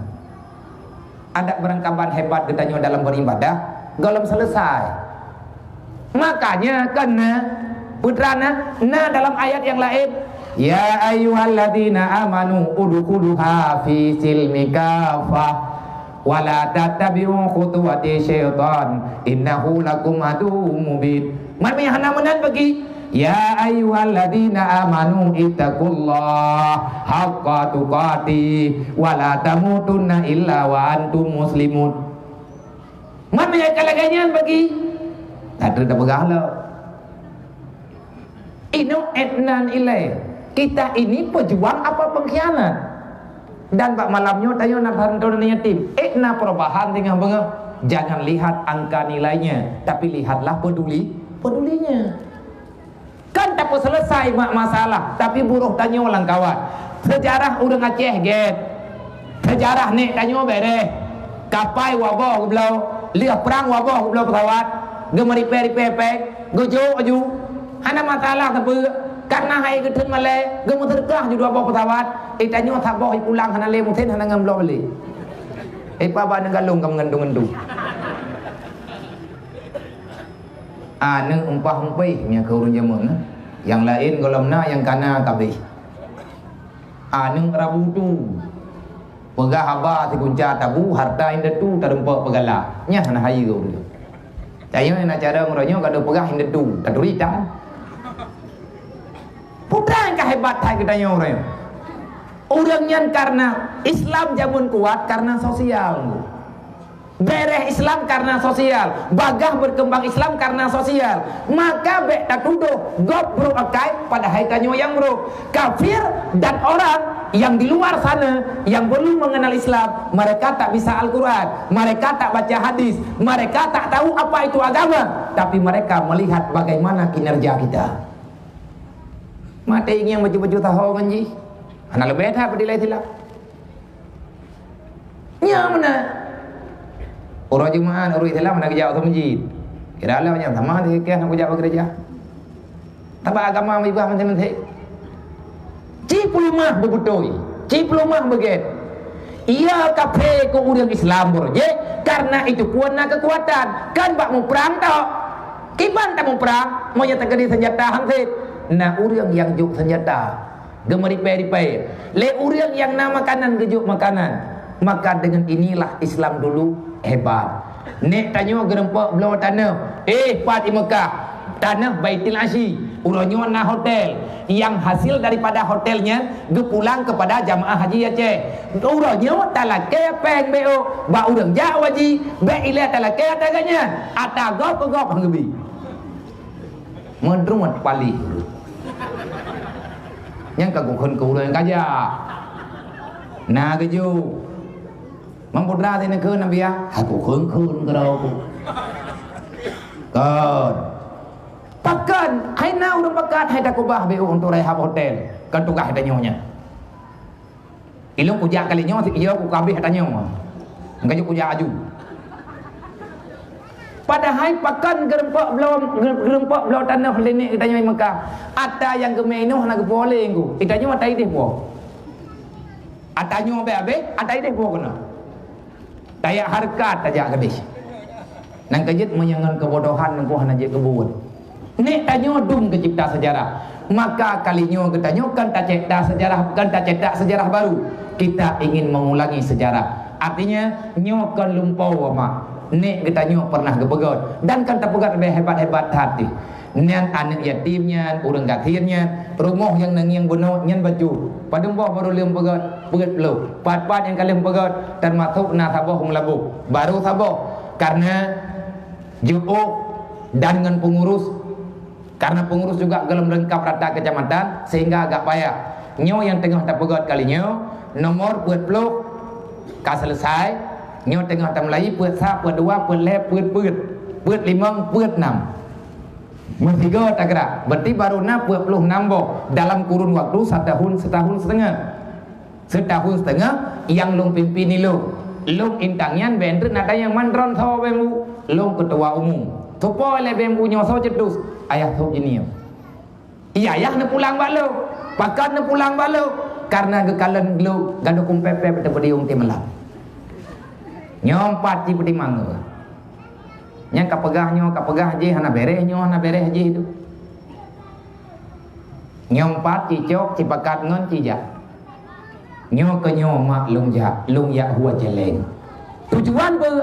Adak beurangkaban hebat geutanyoe dalam beribadah, gohlom selesai. Makanya kan na, putra na, na dalam ayat yang lain, "Ya ayyuhalladzina amanu udkhuluha fi silmi kafah, wa la tattabi'u khutuwati syaitan, innahu lakum aduwwum mubin." Man meunyoe hana meunan bagi, "Ya ayyuhalladzina amanu ittaqullaha haqqa tuqatih, wa la tamutunna illa wa antum muslimun." Man meunyoe ka lagèe nyan bagi, ka treuk tapeugah lom. Inoe ék nan ilèe, kita ini pejuang apa pengkhianat? Dan bak malam nyoe tanyoe na bantuan yatim. Ék na perubahan teungoh beungoh. Jangan lihat angka nilainya, tapi lihatlah peduli, pedulinya. Kan tapeuselesai ma-, masalah, tapi buroh tanyoe lam kawat. Seujarah ureueng Aceh gèt. Seujarah nèk tanyoe bèrèh. Kapai waboh geubloe, lheueh prang waboh geubloe peusawat, geumeuripèe-ripèe pèng, geujok aju. Hana masalah sapeue, karna hai geutheun malèe, geumeuseudeukah ju dua boh peusawat. Eh, tanyoe saboh ipulang hana lé musen hana ngon bloe balè. Eh, paba neugalong ka meungantung-ngantung. Aneuk umpah-umpih nyan keu ureueng jameun, eh. Nyang laén gohlom na nyang kana ka abéh. Aneuk rabu tu, peugah haba sikunca tabu, harta indatu tarumpok peugala. Nyan hana hayeue ureueng. Tanyoe na cara uroe nyoe gadoh peugah indatu, taturi tan. Putra nyang ka hebat hai geutanyoe uroe nyoe. Ureueng nyan karena Islam jameun kuat karena sosial. Bèrèh Islam karena sosial, bagaih berkembang Islam karena sosial. Maka bèk tatudoh gob brok akai, padahai tanyoe nyang brok. Kafir dan orang yang di luar sana yang belum mengenal Islam, mereka tak bisa Al-Quran, mereka tak baca hadis, mereka tak tahu apa itu agama, tapi mereka melihat bagaimana kinerja kita. Maté ingieng baju-baju taho ngon jih. Hana leubeh that peudilai silap. Nyan meunan. Uroe Jumaat, ureueng Islam hana geujak u masjid. Kira lah nyang sama sikeh hana geujak bak gereja. Sabab agama meuubah maté-maté. Ci peuleumah beubeutôi, ci peuleumah beugét. Ia kafé keu ureuëng Islam beureujeuk, karena itu pun na keukuatan. Kan bak muprang tok. Kiban tamuprang, meunyoe teukeudi seunjata han sép. Na ureuëng nyang jok seunjata, geumeuripée-ripée. Lé ureuëng nyang na makanan geujok makanan. Maka dengan inilah Islam dulu hebat. Nek tanyoe geureumpok bloe tanoh, eh, pat di Mekah, tanoh Baitul Asyi. Uroe nyoe na hotel, yang hasil daripada hotel nyan geupulang kepada jamaah haji Aceh. Uroe nyoe talakée péng B O bak ureuëng jak haji, bék ilée talakée ata geuh nyan, ata gob keu gob han geubi. Meudruet palih. Nyang ka gukheun keu ureuëng kajak. Na geujok. Mam putra teuh neukheun Nabi, ya? Aku kheun-kheun keudroe ku. Kon. Pakon, hai na ureuëng pakat hai takubah B O untuk rehab hotel. Kan tugaih tanyoe nyan. Ilong kujak kali nyoe, si iya ku kabeh tanyoe. Engka jok kujak aju. Padahai pakon geureumpok bloe, geureumpok bloe tanoh lé nek geutanyoe di Mekah. Ata nyang geumé inoh hana geupoleng ku. Itanyoe ata ideh po. Ata nyoe abéh-abéh, ata ideh po keunoe. Tajak hareukat tajak keudeh. Nang keujeuet meunyoe ngon keubodohan nangku hana jeuet keubuet. Nek tanyoe dum geucipta sejarah, maka kali nyoe geutanyoe kan tacipta sejarah, kan tacetak sejarah baru. Kita ingin mengulangi sejarah. Artinya, nyoe kon lumpoe mak. Nek geutanyoe pernah geupeugöt dan kan tapeugöt leubeh hebat-hebat that deh. Nyan aneuk yatim nyan, ureuëng gasien nyan, rumoh nyang neungieng bunoe nyan bacut. Padum boh barô lheueh peugöt, peuet ploh. Pat-pat nyang ka lheueh peugöt, teumasok na saboh meulaboh. Barô saboh. Karena jiôh dan ngon pengurus, karena pengurus juga golom leungkap rata kecamatan, sehingga agak payah. Nyoe nyang teungoh tapeugöt kali nyoe, nomor peuet ploh ka selesai. Nyoe teungoh tamulai peuet sa, peuet dua, peuet lhée, peuet peuet, peuet limong, peuet nam. Meusigoe tagrak, berarti baru na peuet ploh nam boh dalam kurun waktu setahun, setahun setengah. Setahun setengah nyang lôn pimpin ilôn. Lôn intang nyan bèk treuk na tanyong mandron soe bèk bu. Lôn ketua umum. Soe po lé bèk bu nyoe soe cetus? Ayah Sob Jeunie. Iya, ayah neupulang bak lôn. Pakon neupulang bak lôn? Karena geukalon lôn gadoh kumpék-pék teupeudiong teumalam. Nyoe pat jipeutimang. Nyang kapeugah nyoe, kapeugah jih, hana bèrèh nyoe, hana bèrèh jih tu. Nyoe pat cicok, cipakat ngon cijak. Nyoe keu nyoe mak lôn jak, lôn jak hue céléng. Tujuan beu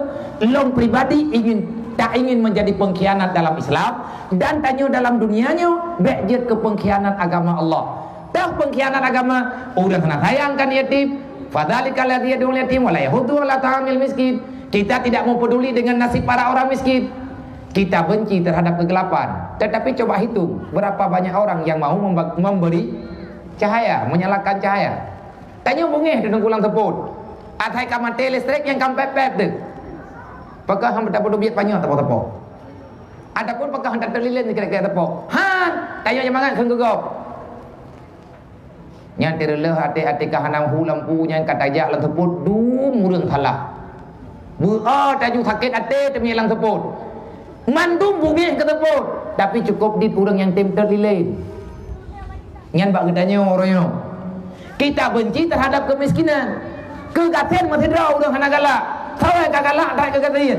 lôn pribadi ingin, tak ingin menjadi pengkhianat dalam Islam dan tanyoe dalam dunia nyoe bèk jeuet keu pengkhianat agama Allah. Tah pengkhianat agama, ureuëng hana sayang kan yatim. Fadzalika alladzi yad'ul yatim wa la yahuddu ala ta'amil miskin. Kita tidak mau peduli dengan nasib para orang miskin. Kita benci terhadap kegelapan. Tetapi coba hitung, berapa banyak orang yang mau memba-, memberi cahaya, menyalakan cahaya. Tanyoe beungéh teuh nangku lam seupôt. Asai ka maté listrik nyang kam pép-pép teuh. Pakon han tapeudubiet panyöt teupok-teupok. Ataupun pakon han tateulilen kira-kira teupok. Han, tanyoe nyan mangat kheun geugob. Nyan teureuloh até-até ka hana hu lampu nyan ka tajak lam seupôt dum ureuëng salah. Beu-o taju sakét até teumiyé lam seupôt. Mandum beungéh keu seupôt, tapi cukôp dit ureuëng nyang tem teulilen. Nyan bak geutanyoe uroe nyoe. Kita benci terhadap kemiskinan. Keu gasien meusidroe ureuëng hana galak. Sagai ka galak that keu gasien.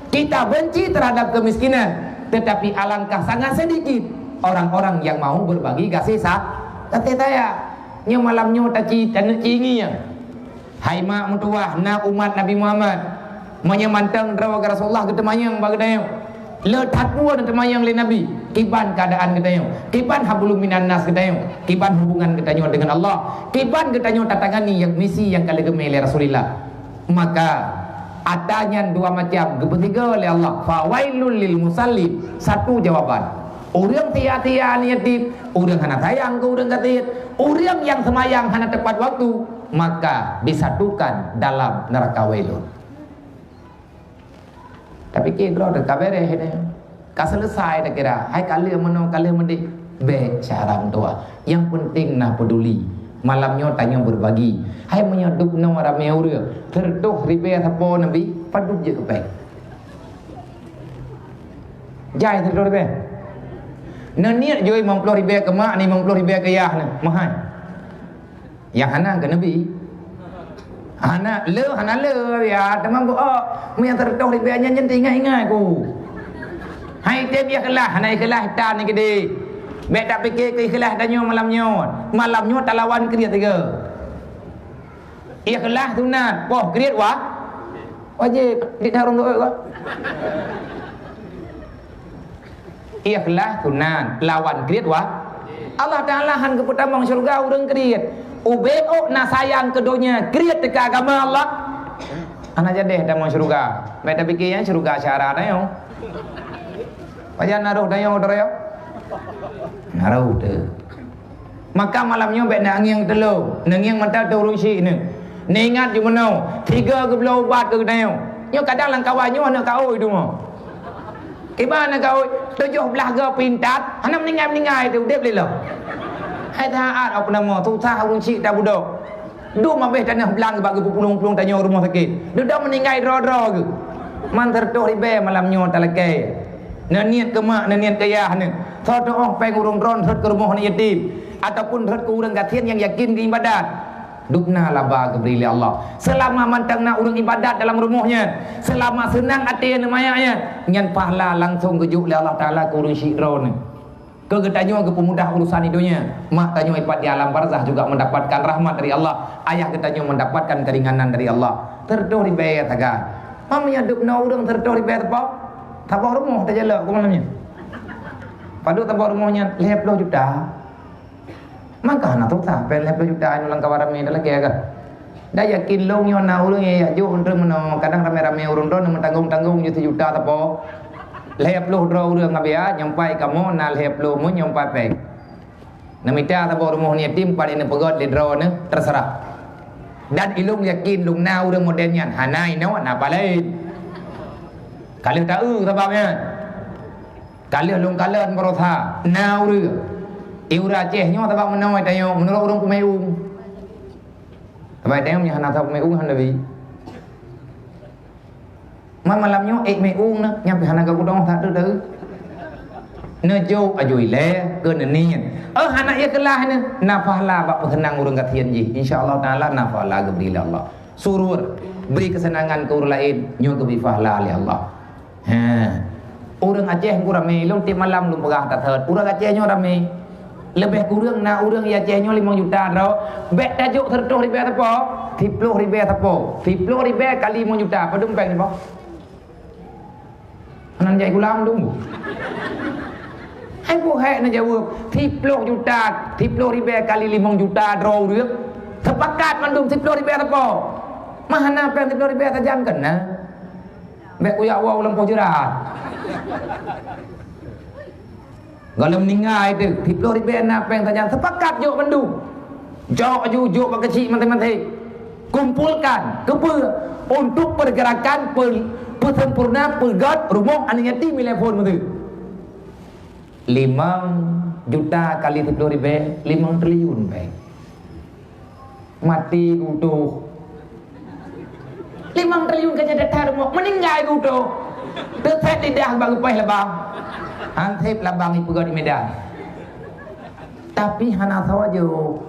Kita benci terhadap kemiskinan, tetapi alangkah sangat sedikit orang-orang yang mau berbagi kasih sa-, kasih sayang. Nyoe malam nyoe taci, taneuk ci ngieng. Hai mak meutuwah, na umat Nabi Muhammad. Meunyoe mantong droe Rasulullah geuteumanyong bak geutanyoe. Le that peue neuteumanyong lé Nabi, kiban keuadaan geutanyoe, kiban hablum minan nas geutanyoe, kiban hubungan geutanyoe dengan Allah, kiban geutanyoe tatangani nyang misi nyang ka lheueh geumé lé Rasulillah. Maka, ata nyan dua macam geupeusigoe lé Allah. Fawailul lil musallin. Satu jawaban. Ureuëng sia-sia aneuk yatim, ureuëng hana sayang keu ureuëng gasien, ureuëng nyang seumayang hana tepat waktu, maka disatukan dalam neraka wailun. Tapi keu droe teuh ka bèrèh nyan. Ka selesai takira. Hai ka lheueh meunoe, ka lheueh meudéh. Bèk syara meutuwah. Nyang penting na peduli. Malam nyoe tanyoe berbagi. Hai meunyoe dub noe ramé ureuëng, sireutoh ribèe sapo Nabi, padub jeuet keu péng. Jai sireutoh ribèe. Neuniet jui limong ploh ribèe keu mak, limong ploh ribèe keu yah neuh. Meuhai. Nyang hana keu Nabi. Hana le, hana le, ya, teuma bu, oh, meunyo seratus ribèe nyan, nyan teuingat-ingat ku. Hai tem ikhlas, hana ikhlas tan ni keudéh. Bèk tapike keu ikhlas tanyoe malam nyoe. Malam nyoe talawan kriet tiga. Ikhlas sunat, poh kriet wa-, wajib. Di dalam doa. Ikhlas sunat, lawan kriet wa-, Allah Taala han geupeutamong syeuruga ureueng kriet. Ubé ôk na sayang keu donya, kriet teuka agama Allah. Hana jadeh tamong syeuruga. Bèk tapike nyan syeuruga syara tanyoe. Pajan na roh tanyoe, droe? Na roh teuh. Maka malam nyoe bèk neungieng teulông, neungieng mata teuh ureueng syik neuh. Neuingat jeuet meunoe, tiga geubloe ubat keu geutanyoe. Nyoe kadang lam kawan nyoe aneuk kaôi teuma. Kiban aneuk kaôi, tujoh blah go pintat, hana meuninggai-meuninggai teuh, udép lé lom. Hai that, apa nama, susah ureueng syik tabudok. Dum abéh tanoh blang bak geupeupulang-pulang tanyoe rumoh sakét. Dudoe meuninggai droe-droe geuh. Man seratus ribèe malam nyoe talakèe. Neuniet keu mak, neuniet keu yah neuh. Soe teuôh péng ureueng droen rhot keu rumoh aneuk yatim, ataupun rhot keu ureueng gasien nyang yakin keu ibadat. Dubna laba geubri lé Allah. Seulama mantong na ureueng ibadat dalam rumoh nyan, seulama seunang até aneuk manyak nyan, nyan pahala langsong geujok lé Allah Taala keu ureueng syik droeneuh. Keu geutanyoe geupeumudah urusan di donya, mak tanyoe ipat di alam barzah juga mendapatkan rahmat dari Allah, ayah geutanyoe mendapatkan keringanan dari Allah. Seratus ribèe sagai. Mak meunyo dubna ureueng seratus ribèe sapo? Saboh rumoh tajalok keu malam nyan. Padub saboh rumoh nyan lhèe ploh juta. Maka hana susah, péng lhèe ploh juta nyoe lam kawan ramé talakèe kah? Dan yakin lôn nyoe na ureueng nyang jak jok, euntreuk meunoe, kadang ramé-ramé ureueng droeneuh meutanggong-tanggong jih sijuta sapo. Lhèe ploh droe ureueng, abéh nyoe pai kamoe na lhèe ploh, meunyoe pai péng. Neumita saboh rumoh aneuk yatim, paléng neupeugöt lé droeneuh, teuseurah. Dan ilôn yakin lôn na ureueng model nyan, hana inoe, na paléng. Ka lheueh taeu sabab nyan. Ka lheueh lôn kalon baroesa, na ureueng. Di ureueng Aceh nyoe sabab meunoe tanyoe, meunurot ureueng Peumeung. Sabab tanyoe meunyoe hana sabab Peumeung, hana bi. Man malam nyoe ék Peumeung na, nyang pih hana geupeudong that tu teu. Neujok aju ilèe keu neuniet. Oh, hana ié keulah na, na pahala bak peuseunang ureueng gasien jih. Insya Allah Taala na pahala geubri lé Allah. Surur, bri keuseunangan keu ureueng laén, nyoe geubri pahala lé Allah. He. Ureueng Aceh ku ramé, lôn tiep malam lôn peugah that-that. Ureueng Aceh nyoe ramé. Leubeh kureueng na ureueng di Aceh nyoe limong juta droe. Bèk tajok seratus ribèe sapo, siploh ribèe sapo. Siploh ribèe kali limong juta, padum péng sapo? Hana jai gulam dum. Hai buhai na jaweueb, siploh juta, siploh ribèe kali limong juta droe ureueng. Sepakat mandum siploh ribèe sapo? Mah hana péng siploh ribèe sajan keunan. Bèk kuyak woe u lampôh jeurat. Gohlom meuninggai teuh, siploh ribèe na péng sajan, sepakat jok mandum. Jok aju, jok bak keuchik maté-maté. Kumpulkan, keupeue? Untuk pergerakan pe-, peusempurna peugöt rumoh aneuk yatim ilèe phôn meuteuh. Limong juta kali siploh ribèe, limong triliun péng. Maté geutoh. Limong triliun ka jadi that rumoh, meuninggai geutoh. Teusét lidah bak geupaih labang. Hansép labang ipeugöt di Medan. Tapi hana sawajoe.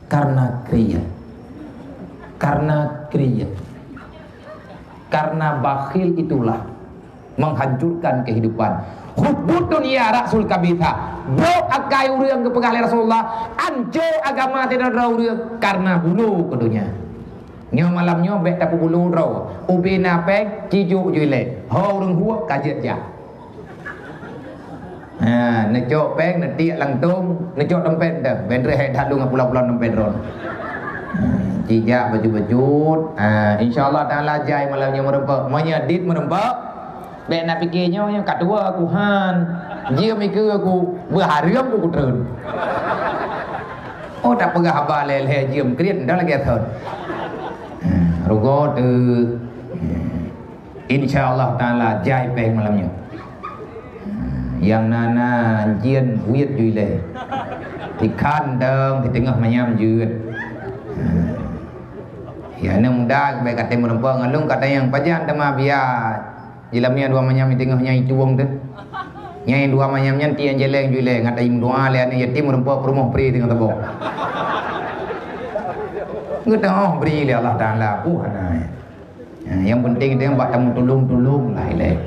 Karena kriet. Karena kriet. Karena bakhil itulah menghancurkan kehidupan. Hubbud dunya ra'sul kabitha. Brok akai ureueng geupeugah lé Rasulullah, anco agama sidroe-droe ureueng karena bulo keu donya. Nyoe malam nyoe bèk tapeubulo droe. Ubé na péng, cijok ju ilèe. Ho ureueng huek ka jeuet jak. Ha, neucok péng, neutiek lam tong, neucok dompet dah. Bèk trép hek that lôn ngon pula-pula dompet droen. Ha, cijak bacut-bacut. Ha, insya Allah Taala jai malam nyoe meureumpok. Meunyoe dit meureumpok, bèk na pike nyoe, nyoe ka tuwo kuhan. Jeuem ikeue ku, beuhareuem ku kutreun. Oh, tapeugah haba lé-lé jeuem kriet, ndak lagèe thon. Ha, rugoe teuh. Insya Allah Taala jai péng malam nyoe. Nyang na-na jeuet weuet ju ilèe. Tikhan dong di teungoh manyam jeuet. Ya, aneuk muda bèk katé meureumpok ngon lôn, kata nyang pajan teuma biya jeulamia dua manyam di teungoh nyan ituwong teuh. Nyang dua manyam nyan tiep jeleng ju ilée, ngat ayeueng doa lé aneuk yatim meureumpok peurumoh pri teungoh teuboh. Geutanyoe bri lé Allah Taala, puih hana. Ha, nyang penting teuh bak tameutulông-tulông lah ilée.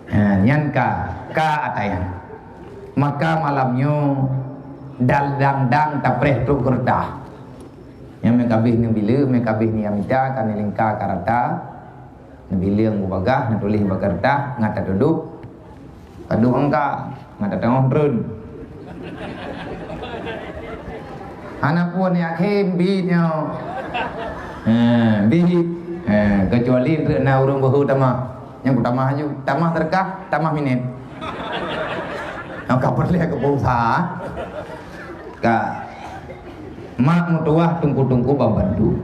Ha, nyan ka, ka ata nyan. Maka malam nyoe dang-dang tapreh trok keureutah. Nyang meukabieh neubileue, meukabieh nia mita, ka neulingka ka rata. Neubileung bubagaih, neutuléh bak keureutah, ngat tatudôk. Padub angka, ngat tateungoh treun. Hana pun yakin bit nyoe. Ha, bit. Ha, kecuali treuk na ureuëng beuhu tamah. Nyang kutamah aju, tamah teureukah, tamah minét. Nyang ka peureulée keu pulsa. Ka. Mak meutuwah tungku-tungku bak bantu.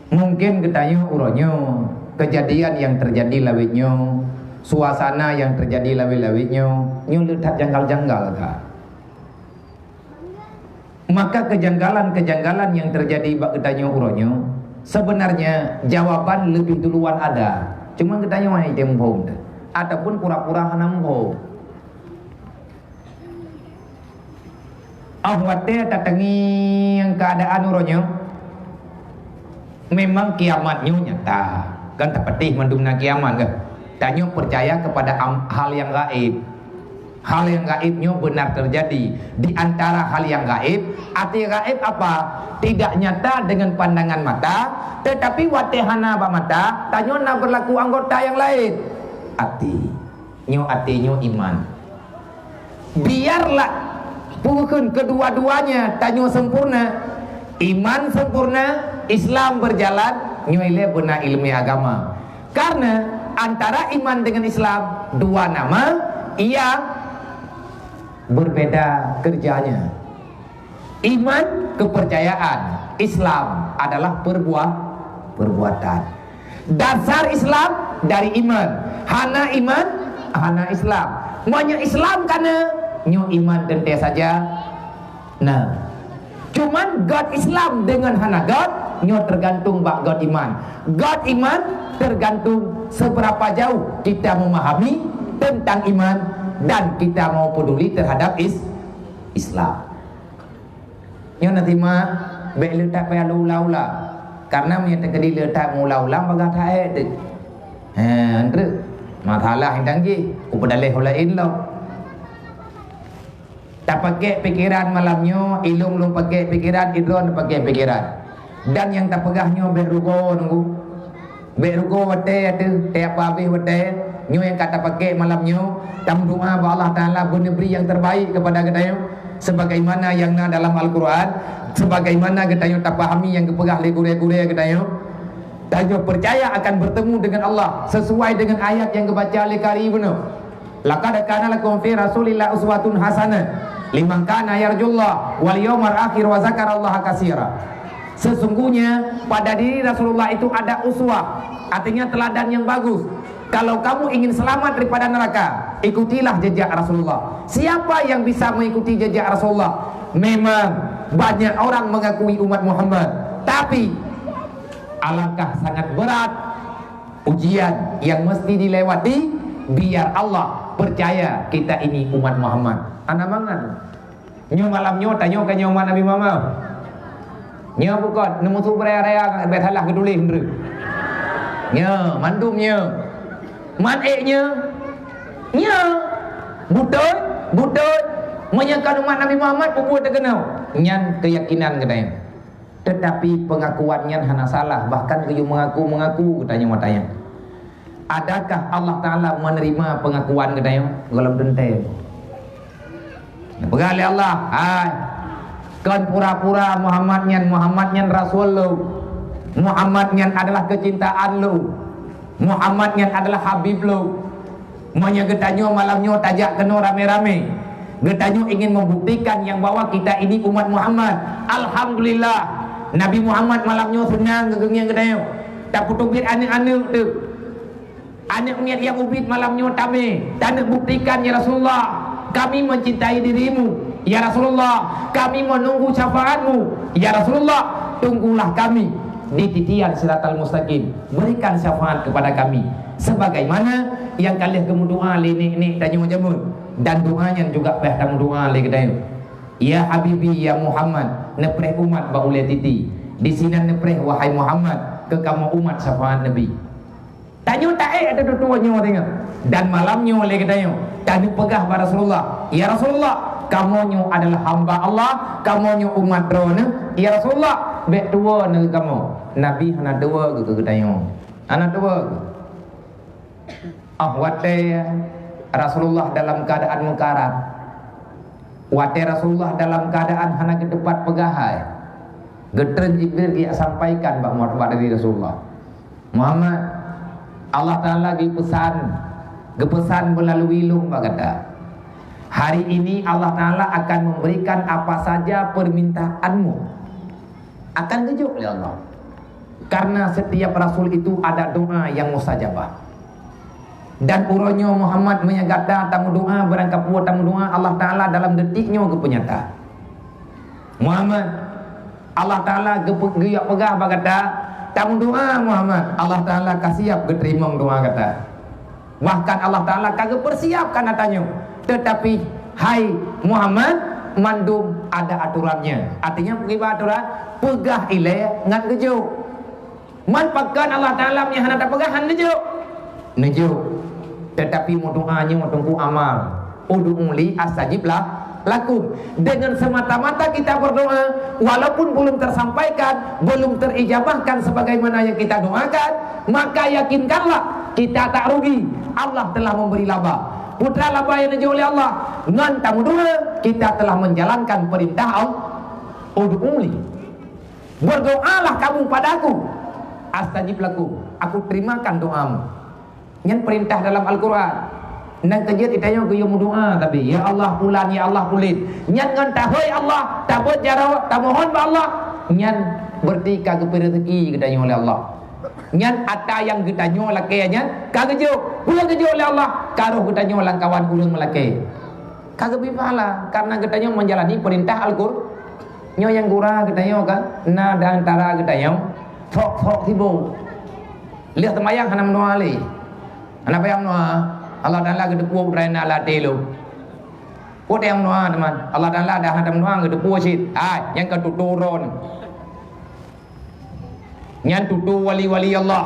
Mungkin geutanyoe uroe nyoe, keujadian nyang teujadi lawét nyoe, suasana nyang teujadi lawét-lawét nyoe, nyoe le that janggal-janggal ka. Maka keujanggalan-keujanggalan nyang teujadi bak geutanyoe uroe nyoe, seubeunarnya jawaban leubeh duluan ada. Cuma geutanyoe hana jitem phom teuh, ataupun pura-pura hana muphom. Óh watée tateungieng keuadaan uroe nyoe, memang kiamat nyoe nyata. Kan tapatéh mandum na kiamat kan? Tanyoe peucaya keupada am-, hal nyang gaéb. Hal nyang gaéb nyoe beuna teujadi. Di antara hal nyang gaéb, arti gaéb apa? Tidak nyata dengan pandangan mata, tetapi watée hana bak mata, tanyoe na beurlaku anggota nyang laén. Até. Nyoe até nyoe iman. Biarlah pukon keudua-duanya tanyoe sempurna, iman sempurna, Islam berjalan, nyoe ilée beuna ileumé agama. Karena antara iman dengan Islam dua nama yang berbeda kerjanya. Iman, kepercayaan. Islam adalah perbuah-, perbuatan. Dasar Islam dari iman. Hana iman, hana Islam. Meunyoe Islam kana, nyoe iman teuntée saja. Nah, cuman göt Islam dengan hana göt, nyoe tergantung bak göt iman. Göt iman tergantung seberapa jauh kita memahami tentang iman dan kita mau peduli terhadap is-, Islam. Nyoe na simak, bék le that payah leuula-ula. Karena meunyoe teukeudi le that meuula-ula, bagaih that ék teuh. He, treuk. Masalah nyang tanggeh, kupeudaleh ulée laén lom. Tapakék pikeran malam nyoe, ilôn lôn pakék pikeran, idroe pakék pikeran. Dan nyang tapeugah nyoe bék rugoe nunggu. Bék rugoe watée teuh, teuh abéh watée. Nyoe nyang ka tapakék malam nyoe, tameudoá bak Allah Taala beuneubri nyang terbaik kepada geutanyoe, sebagaimana nyang na dalam Al-Quran, sebagaimana geutanyoe tapahami nyang geupeugah lé gurée-gurée geutanyoe. Tanyoe peucaya akan bertemu dengan Allah sesuai dengan ayat nyang geubaca lé kari bunoe. "Laqad kana lakum fi Rasulillah uswatun hasanah liman kana yarjullah wal yaumal akhir wa zakarallaha katsira." Sesungguhnya pada diri Rasulullah itu ada uswah, artinya teladan yang bagus. Kalau kamu ingin selamat daripada neraka, ikutilah jejak Rasulullah. Siapa yang bisa mengikuti jejak Rasulullah? Memang banyak orang mengakui umat Muhammad, tapi alangkah sangat berat ujian yang mesti dilewati, biar Allah percaya kita ini umat Muhammad. Hana mangat. Nyoe malam nyoe, tanyoe ka nyoe umat Nabi Muhammad. Nyoe bukon, neumusu beuraya-raya, bék salah geutuléh, ndeuek. Nyoe, mandum nyoe. Man ék nyoe. Nyoe. Beutôi, beutôi. Meunyoe kon umat Nabi Muhammad, peue-peue teukeunoe. Nyan keuyakinan geutanyoe. Tetapi pengakuan nyan hana salah, bahkan geuyue mengaku-mengaku geutanyoe watée nyan. Adakah Allah Taala menerima pengakuan geutanyoe? Gohlom teuntée. Peugah lé Allah, "Hai, kon pura-pura Muhammad nyan, Muhammad nyan rasul lôn. Muhammad nyan adalah keucintaan lôn. Muhammad nyan adalah habib lôn." Meunyoe geutanyoe malam nyoe tajak keunoe ramé-ramé, geutanyoe ingin membuktikan nyang bahwa kita ini umat Muhammad. Alhamdulillah, Nabi Muhammad malam nyoe seunang geugeungieng geutanyoe. Tapeuteubiet aneuk-aneuk teuh. Aneuk miet nyang ubit malam nyoe tamé, taneuk buktikan, "Ya Rasulullah, kami mencintai dirimu. Ya Rasulullah, kami menunggu syafaatmu. Ya Rasulullah, tunggulah kami." di titian siratal mustaqim, berikan syafaat kepada kami, sebagaimana nyang ka lheueh geumeudoa lé nek-nek tanyoe jameun, dan doa nyan juga payah tameudoa lé geutanyoe. Ya Habibi, ya Muhammad, neupreh umat bak ulée titi. Disinan neupreh, wahai Muhammad, keu kamoe umat syafaat Nabi. Tanyoe taék ateueh tutoe nyoe teuingat. Dan malam nyoe lé geutanyoe, tanyoe peugah bak Rasulullah, "Ya Rasulullah, kamoe nyoe adalah hamba Allah, kamoe nyoe umat Droeneueh. Ya Rasulullah, bék tuwoe neuh kamoe." Nabi hana tuwoe geuh keu geutanyoe. Hana tuwoe geuh. Ah, watée Rasulullah dalam keuadaan meukarat, watée Rasulullah dalam keuadaan hana geuteumpat peugah hai, geutreun Jibril geujak sampaikan bak Muhammad, bak diri Rasulullah, "Muhammad, Allah Taala geupeusan, geupeusan meulalui lôn bak gata. Hari ini Allah Taala akan memberikan apa saja permintaanmu." Akan geujok lé Allah. Karena setiap rasul itu ada doa yang mustajabah. Dan uroe nyoe Muhammad, meunyoe gata tameudoa, barangkapeue tameudoa, Allah Taala dalam detik nyoe geupeunyata. Muhammad, Allah Taala geupeu-, geujak peugah bak gata, tameudoa Muhammad, Allah Taala ka siap geuteurimong doa gata. Bahkan Allah Taala ka geupeursiapkan atra nyoe. Tetapi, hai Muhammad, mandum ada aturannya. Artinya, bagaimana aturan? Peugah ilée ngon geujok. Man pakon Allah Taala meunyoe hana tapeugah, hana neujok? Neujok. Tetapi meudoa nyoe teungku amal. "Ud'uni astajib la-, lakum." Dengan semata-mata kita berdoa, walaupun belum tersampaikan, belum terijabahkan sebagaimana yang kita doakan, maka yakinkanlah kita tak rugi. Allah telah memberi laba. Peue teuma laba nyang neujok lé Allah? Ngon tameudoa, kita telah menjalankan perintah Allah. "Ud'uni." Berdoalah kamu padaku, astajib lakum, aku terimakan doamu. Nyan peurintah dalam Al-Qur'an. Nyang keujeuet geutanyoe geuyue meudoa, tapi, "Ya Allah pulan, ya Allah pulan." Nyan ngon tahôi Allah, tabeuet jaroe, tamohon bak Allah. Nyan berarti ka geupeu reuzeuki geutanyoe lé Allah. Nyan atra nyang geutanyoe lakée nyan ka geujok. Peue geujok lé Allah? Ka roh geutanyoe lam kawan ureuëng meulakée. Ka geubri pahala karena geutanyoe menjalani perintah Al-Qur-, nyoe nyang gura geutanyoe kan, na di antara geutanyoe sok-sok sibok. Lheueh seumayang hana meunoe lé. Hana payah meunoe. Allah Taala geuteupeue peue nyang na lam até lôn. Peue nyang meunoe teuma? Allah Taala dah hana meunoe geuteupeue cit. Hai, nyang ka tutoe droe. Nyan tutoe wali-wali Allah.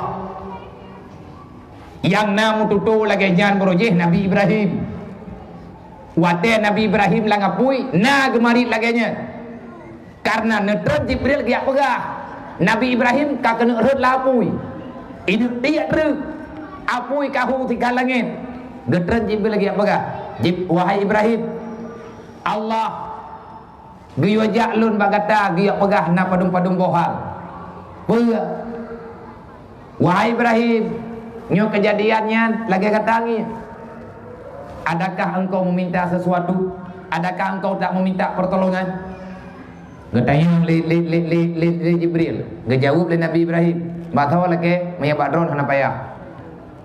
Nyang na meututoe lagée nyan baroe jih Nabi Ibrahim. Watée Nabi Ibrahim lam apui, na geumarit lagée nyan. Karena neutron Jibril geujak peugah, Nabi Ibrahim ka keuneuk rhot lam apui. Iduek tiek treuk, apui ka hu sikat langét. Geutron Jibril geujak peugah, "Jib-, wahai Ibrahim, Allah geuyue jak lôn bak gata geujak peugah na padum-padum boh hal." Peue? "Wahai Ibrahim, nyoe keujadian nyan lagée gata ngieng. Adakah engkau meminta sesuatu? Adakah engkau tak meminta pertolongan?" Geutanyong lé, lé, lé, lé, lé, lé Jibril. Geujaweueb lé Nabi Ibrahim, "Bak soe lakée, meunyoe bak droen hana payah.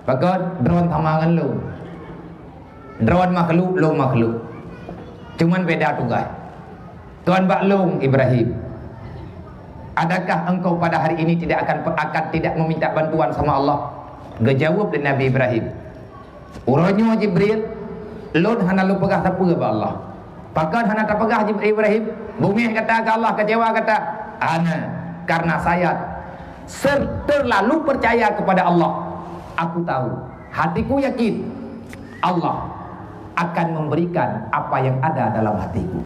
Pakon, droen sama ngon lôn." Droen makhluk, lôn makhluk. Cuman beda tugaih. Tuan bak lôn, Ibrahim, adakah engkau pada hari ini tidak akan, akan tidak meminta bantuan sama Allah? Geujaweueb lé Nabi Ibrahim, "Uroe nyoe Jibril, lôn hana lôn peugah sapeue bak Allah." Pakon hana tapeugah Jib-, Ibrahim? Beungéh gata keu Allah, keucewa gata? Hana, karena saya ser-, terlalu percaya kepada Allah. Aku tahu, hatiku yakin Allah akan memberikan apa yang ada dalam hatiku.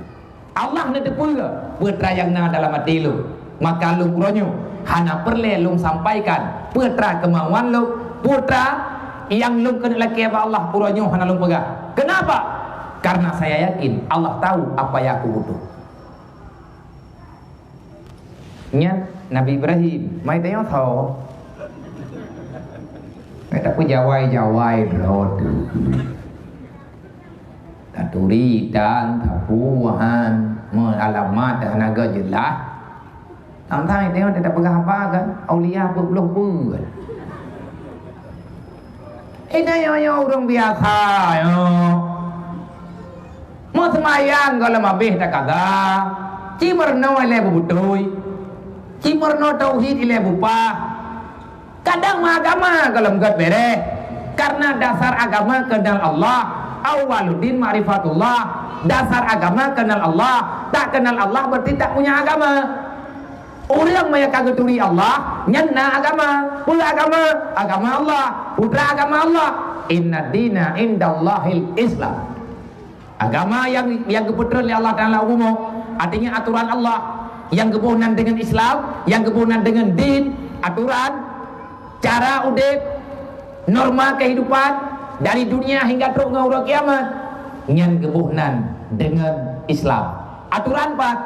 Allah neuteupeue peue nyang na dalam até lôn. Maka lôn uroe nyoe hana peureulée lôn sampaikan peue keumawan lôn, peue nyang lôn keuneuk lakée bak Allah uroe nyoe hana lôn peugah. Kenapa? Karena saya yakin Allah tahu apa yang aku butuh. Nyan Nabi Ibrahim, mai tanyoe soe? Mai tapeujawai-jawai droe teuh. Taturi tan, tapuhan, meualamat hana geujeulaih. Tang-tang tanyoe tapeugah haba kan, aulia peuet ploh peue kan. Ina nyoe ureuëng biasa nyoe. Meuseumayang gohlom abéh takaza, ci meurunoe lé beubeutôi. Cimeurunoe tauhid ilée bupah. Kadang meuagama gohlom gét béréh. Karena dasar agama kenal Allah. Awwaluddin ma'rifatullah. Dasar agama kenal Allah. Tak kenal Allah berarti tak punya agama. Ureuëng meunyo ka geuturi Allah, nyan na agama. Peue agama? Agama Allah. Peue teuma agama Allah? Inna dina indallahil Islam. Agama nyang, nyang geupeutreun lé Allah Taala u bumoe, artinya aturan Allah nyang geuboh nan deungon Islam, nyang geuboh nan deungon din, aturan, cara udeb, norma kehidupan dari dunia hingga trok ngon uroe kiamat, nyan geuboh nan deungon Islam. Aturan pat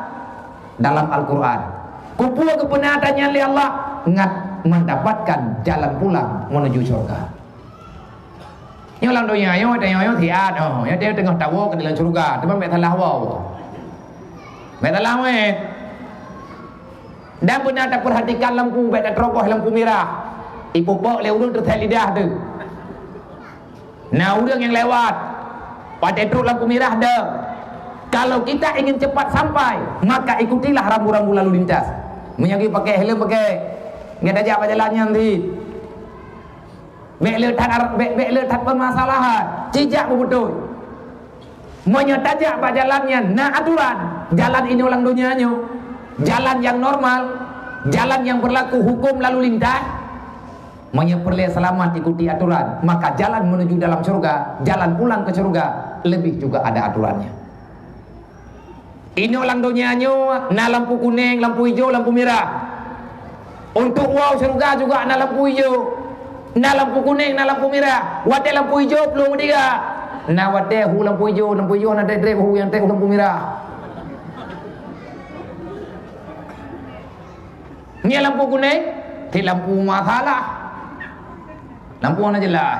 dalam Al-Quran. Kupeue geupeuna atra nyan lé Allah ngat mendapatkan jalan pulang menuju syurga. Nyoe lam donya nyoe, tanyoe nyoe siat, oh, nyoe tanyoe teungoh tawoe keu dalam syurga, teuma bék salah woe. Bék salah woe. Dan beuna tapeurhatikan lampu, bék tateurobos lampu mirah. Ipupok lé ureuëng teusai lidah teuh. Na ureuëng nyang lewat, watée trok lampu mirah deuh. Kalau kita ingin cepat sampai, maka ikutilah rambu-rambu lalu lintas. Meunyoe geupakai helm, pakai. Nyan tajak bak jalan nyan cit. Bék le that ar-, bék, bék le that permasalahan. Cijak beubeutôi. Meunyoe tajak bak jalan nyan na aturan, jalan inoe lam donya nyoe, jalan nyang normal, jalan nyang berlaku hukum lalu lintas, meunyoe peureulée seulamat ikuti aturan, maka jalan menuju dalam syurga, jalan pulang ke syurga, lebih juga ada aturannya. Inoe lam donya nyoe na lampu kunéng, lampu ijo, lampu mirah. Untuk woe syeuruga juga na lampu ijo, na lampu kunéng, na lampu mirah. Watée lampu ijo, plueng meudiga. Na watée hu lampu ijo, lampu ijo na treb-treb hu nyang treb hu lampu mirah. Nyan lampu kunéng, cit lampu masalah. Lampu hana jeulaih.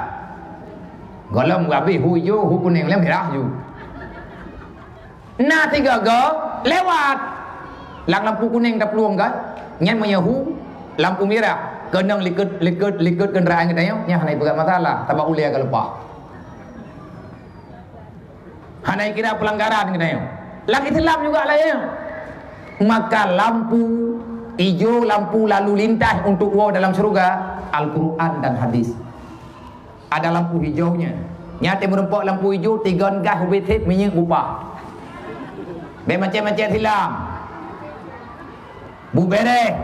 Gohlom habéh hu ijo, hu kunéng, lom mirah ju. Na tiga go lewat. Lam lampu kunéng taplueng ka, nyan meunyoe hu lampu mirah, keunong likot, likot, likot kendaraan geutanyoe, nyan hana ipeugah masalah, sabab ulée ka leupah. Hana ikira pelanggaran geutanyoe. Lam Islam juga laén. Maka lampu ijo, lampu lalu lintas untuk woe dalam syeuruga, Al-Quran dan hadis. Ada lampu hijaunya. Nyan teumeureumpok lampu ijo, tigon gas ubé sép minyeuk bupah. Bék macet-macet silam. Bubéréh.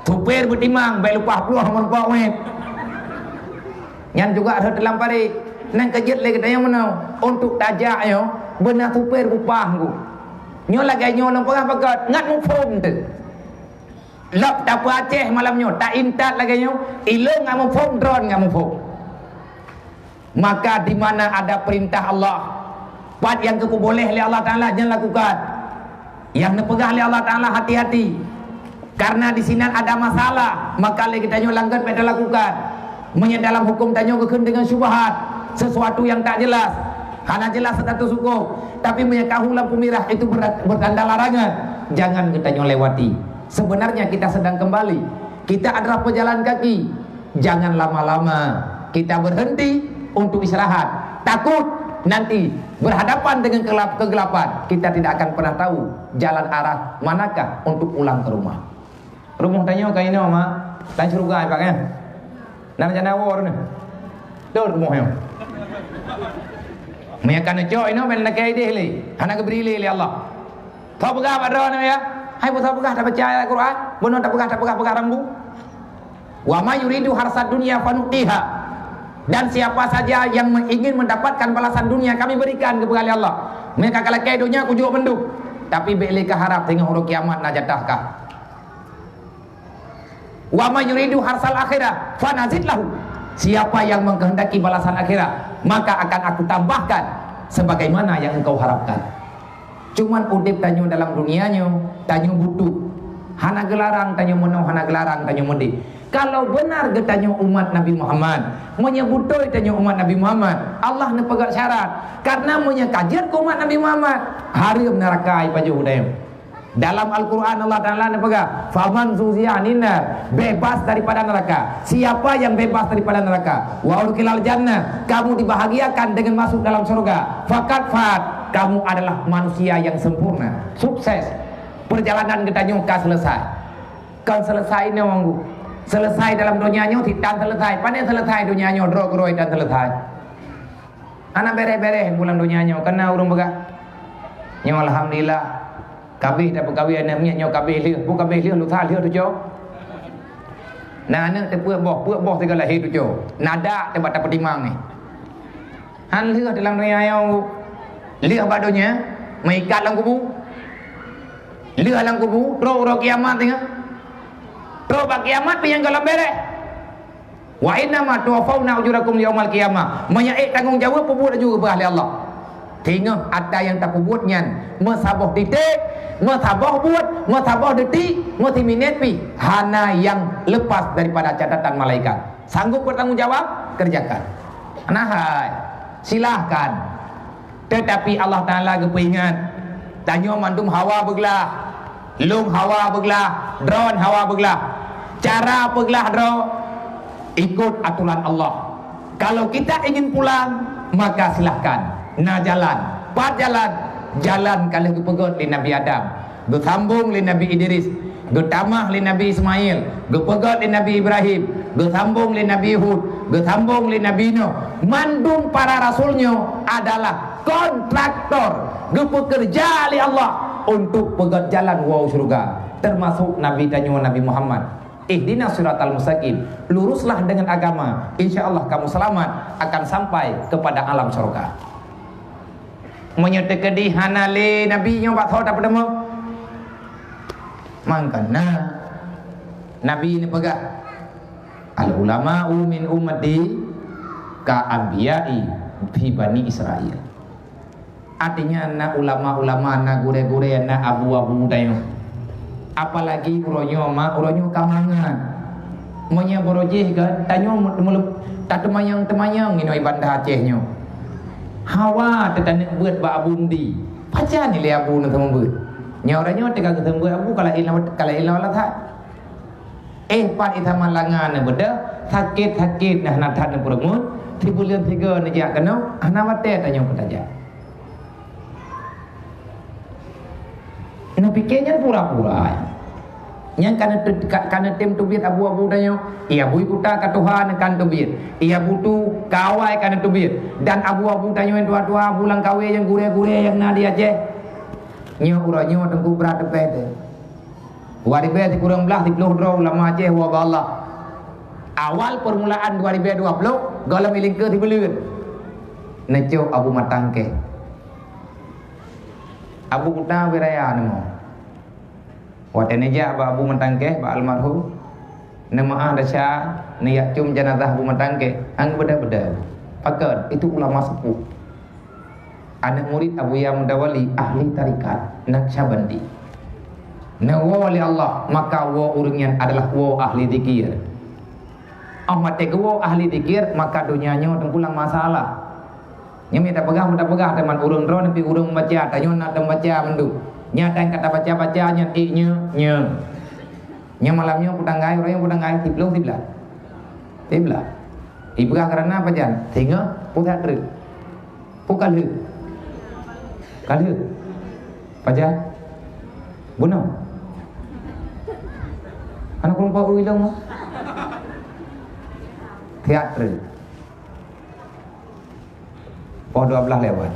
Supir beutimang, bék lupah pluoh meureumpok wét. Nyan juga rhot lam parit. Nang keujeuet lé geutanyoe meunoe. Untuk tajak nyoe, beuna supir bupah ngku. Nyoe lagée nyoe lôn peugah beugét, ngat muphom teuh. Lok tapeuaceh malam nyoe, ta-intat lagée nyoe, ilong ngat muphom, droen ngat muphom. Maka di mana ada perintah Allah, pat nyang geupeuboléh lé Allah Taala, nyan lakukan. Nyang neupeugah lé Allah Taala, hati-hati. Karena di sinan ada masalah, maka lé geutanyoe langgat bék talakukan. Meunyoe dalam hukum tanyoe geukheun dengan syubhat, sesuatu yang tak jelas, hana jelas status hukum, tapi meunyoe ka hu lampu mirah itu ber-, bertanda larangan, jangan geutanyoe lewati. Sebenarnya kita sedang kembali. Kita adalah pejalan kaki. Jangan lama-lama kita berhenti untuk istirahat. Takut nanti berhadapan dengan kelap-, kegelapan. Kita tidak akan pernah tahu jalan arah manakah untuk pulang ke rumah. Rumoh tanyoe ka inoe, mak. Lam syeuruga, Pak, ya? Lam jana awor ni. Dor rumoh nyoe. Meunyo ka neucok inoe, ben nakei deh lé. Hana geubri lé, lé Allah. Tho peugah bak droeneuh, ya. Hai, peue tho peugah, tabaca ayat Quran. Bunoe tapeugah, tapeugah, peugah rambu. "Wa may yuridu harsad dunya fanu'tiha." Dan siapa saja yang me-, ingin mendapatkan balasan dunia, kami berikan, geupeugah lé Allah. Meunyo ka lakée donya, kujok mandum. Tapi bék lé kaharab, teungoh uroe kiamat na jatah kah. "Wa may yuridu harsal akhirah fanazid lahu." Siapa yang mengkehendaki balasan akhirat, maka akan Aku tambahkan sebagaimana yang engkau harapkan. Cuman udeb tanyoe dalam dunia nyoe, tanyoe butuh. Hana geularang tanyoe meunoe, hana geularang tanyoe meudeh. Kalau benar geutanyoe umat Nabi Muhammad, meunyoe beutôi tanyoe umat Nabi Muhammad, Allah neupeugah syarat. Karena meunyoe ka jeuet keu umat Nabi Muhammad, hareuem neuraka ipajoh tanyoe. Dalam Al-Quran Allah Ta'ala neupeugah, "Faman zuhziha 'anin nar", bebas daripada neraka. Siapa yang bebas daripada neraka, "wa udkhilal jannah", kamu dibahagiakan dengan masuk dalam surga, "faqad faz", kamu adalah manusia yang sempurna, sukses. Perjalanan geutanyoe ka selesai. Kon seuleusai nyoe, Teungku. Seuleusai dalam donya nyoe, si tan seuleusai. Pane seuleusai donya nyoe, droe keudroe tan seuleusai. Hana bereh-bereh bulan donya nyoe, kana ureuëng peugah. Nyoe alhamdulillah. Kabeh tapeukawen aneuëk miet nyoe kabeh lheueh. Peue kabeh lheueh, lusa lheueh tujoh. Na aneuëk teupeuet boh, peuet boh sigoe lahé tujoh. Na dak teuma tapeutimang nyoe. Han lheueh dalam donya nyoe. Lheueh bak donya, meuikat lam kubu. Lheueh lam kubu, trok uroe kiamat singoh. Trok bak kiamat pih nyang gohlom bereh. "Wa innama tuwaffawna ujurakum yaumal qiyamah." Meunyoe ék tanggong jaweueb, peubuet laju geupeugah lé Allah. Singoh atra nyang tapeubuet nyan, meusaboh titek, meusaboh buet, meusaboh detik, meusiminet pih, hana nyang lepas daripada catatan malaikat. Sanggup bertanggung jawab? Kerjakan. Hana hai. Silahkan. Teutapi Allah Taala geupeuingat, tanyoe mandum hawa beuglah, lôn hawa beuglah, droen hawa beuglah. Cara peuglah droe, ikut aturan Allah. Kalau kita ingin pulang, maka silahkan. Na jalan. Pat jalan? Jalan ka lheueh geupeugét lé Nabi Adam. Geusambong lé Nabi Idris, geutamah lé Nabi Ismail, geupeugét lé Nabi Ibrahim, geusambong lé Nabi Hud, geusambong lé Nabi Nuh. Mandum para rasul nyoe adalah kontraktor geupeukeureuja lé Allah untuk peugét jalan woe syeuruga, teumasok Nabi tanyoe Nabi Muhammad. Ihdinas siratal mustaqim, luruslah dengan agama, insya Allah kamu selamat akan sampai kepada alam syurga. Meunyoe teukeudi hana lé nabi nyoe bak tho tapeuteumé. Mangkana nabi neupeugah, "Al ulama'u min ummati ka anbiya'i fi bani Israil." Artinya na ulama-ulama, na gurée-gurée, na abu-abu tanyoe. Apalagi uroe nyoe ma, uroe nyoe ka mangat. Meunyoe barô jih kan, tanyoe meu-, meuleup-, tateumanyong-teumanyong inoe banda Aceh nyoe. Hawa teuh taneuk beuet bak Abu Mudi. Pajan ilée Abu neuseumeubeuet. Nyoe uroe nyoe teuka geuseumeubeuet Abu ka laén lom, ka laén lom that. Eh, pat isa malanga neubeudôh, sakét-sakét na hana that neupeureumeun, sibuleuen sigoe neujak keunoe, hana watée tanyoe peutajak. Neupike nyan pura-pura. Nyan ka neute-, ka, ka neutem teubiet abu-abu tanyoe. Iya bui kuta ka tuha neukan teubiet. Iya butu ka awai ka neuteubiet. Dan abu-abu tanyoe nyang tuha-tuha, abu Langkawe nyang gurée-gurée nyang na di Aceh. Nyoe uroe nyoe teungku brat teupée teuh. Dua ribée sikureueng blaih siplôh droe ulama Aceh woe bak Allah. Awal permulaan dua ribée dua ploh, gohlom ilingkeue sibuleuen. Neucok Abu Matangkeh. Abu Kuta Wiraya neumoe. Watée neujak bak Abu Matangkeh, bak almarhum, neumeuáh desya, neujak cium jenazah Abu Matangkeh, han beudôh-beudôh. Pakon? Itu ulama sepuh. Aneuk murit Abuya Mutawali, ahli tarekat Naqsyabandi. Neuwoe lé Allah, maka woe ureuëng nyan adalah woe ahli zikir. Óh watée geuwoe ahli zikir, maka donya nyoe teupulang masalah. Nyoe mita peugah, mita peugah teuma ureuëng droe neupie ureuëng baca, tanyoe na teumbaca mandum. Nyata nyang ka tabaca-baca nyan ék nyoe, nyoe. Nyoe malam nyoe peue tanggai, uroe nyoe peue tanggai, siplôh, siblaih. Siblaih. Ipeugah kareuna pajan? Singoh, peue that treuk. Peue ka lheueh? Ka lheueh. Pajan? Bunoe. Hana kureueng paôt ilong. That treuk. Poh dua belas lewat.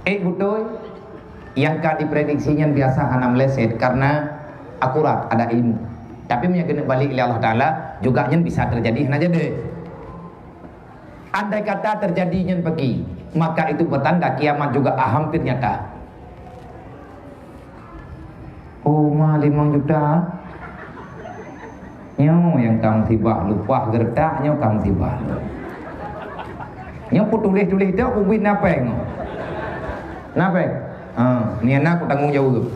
Eh, beutôi, nyang ka diprediksi nyan biasa hana meleset karena akurat, ada ilmu. Tapi meunyoe keuneuk balik lé Allah Taala, juga nyan bisa terjadi hana jadi. Andai kata terjadi nyan peuki, maka itu pertanda kiamat juga hampir nyata. Oh, ma limong juta. Nyoe nyang ka musibah, lupah geuretak nyoe ka musibah. Nyoe ku tuléh-tuléh tok, ku bit napéng. Napéng? Ha, ni anak ku tanggong jaweueb.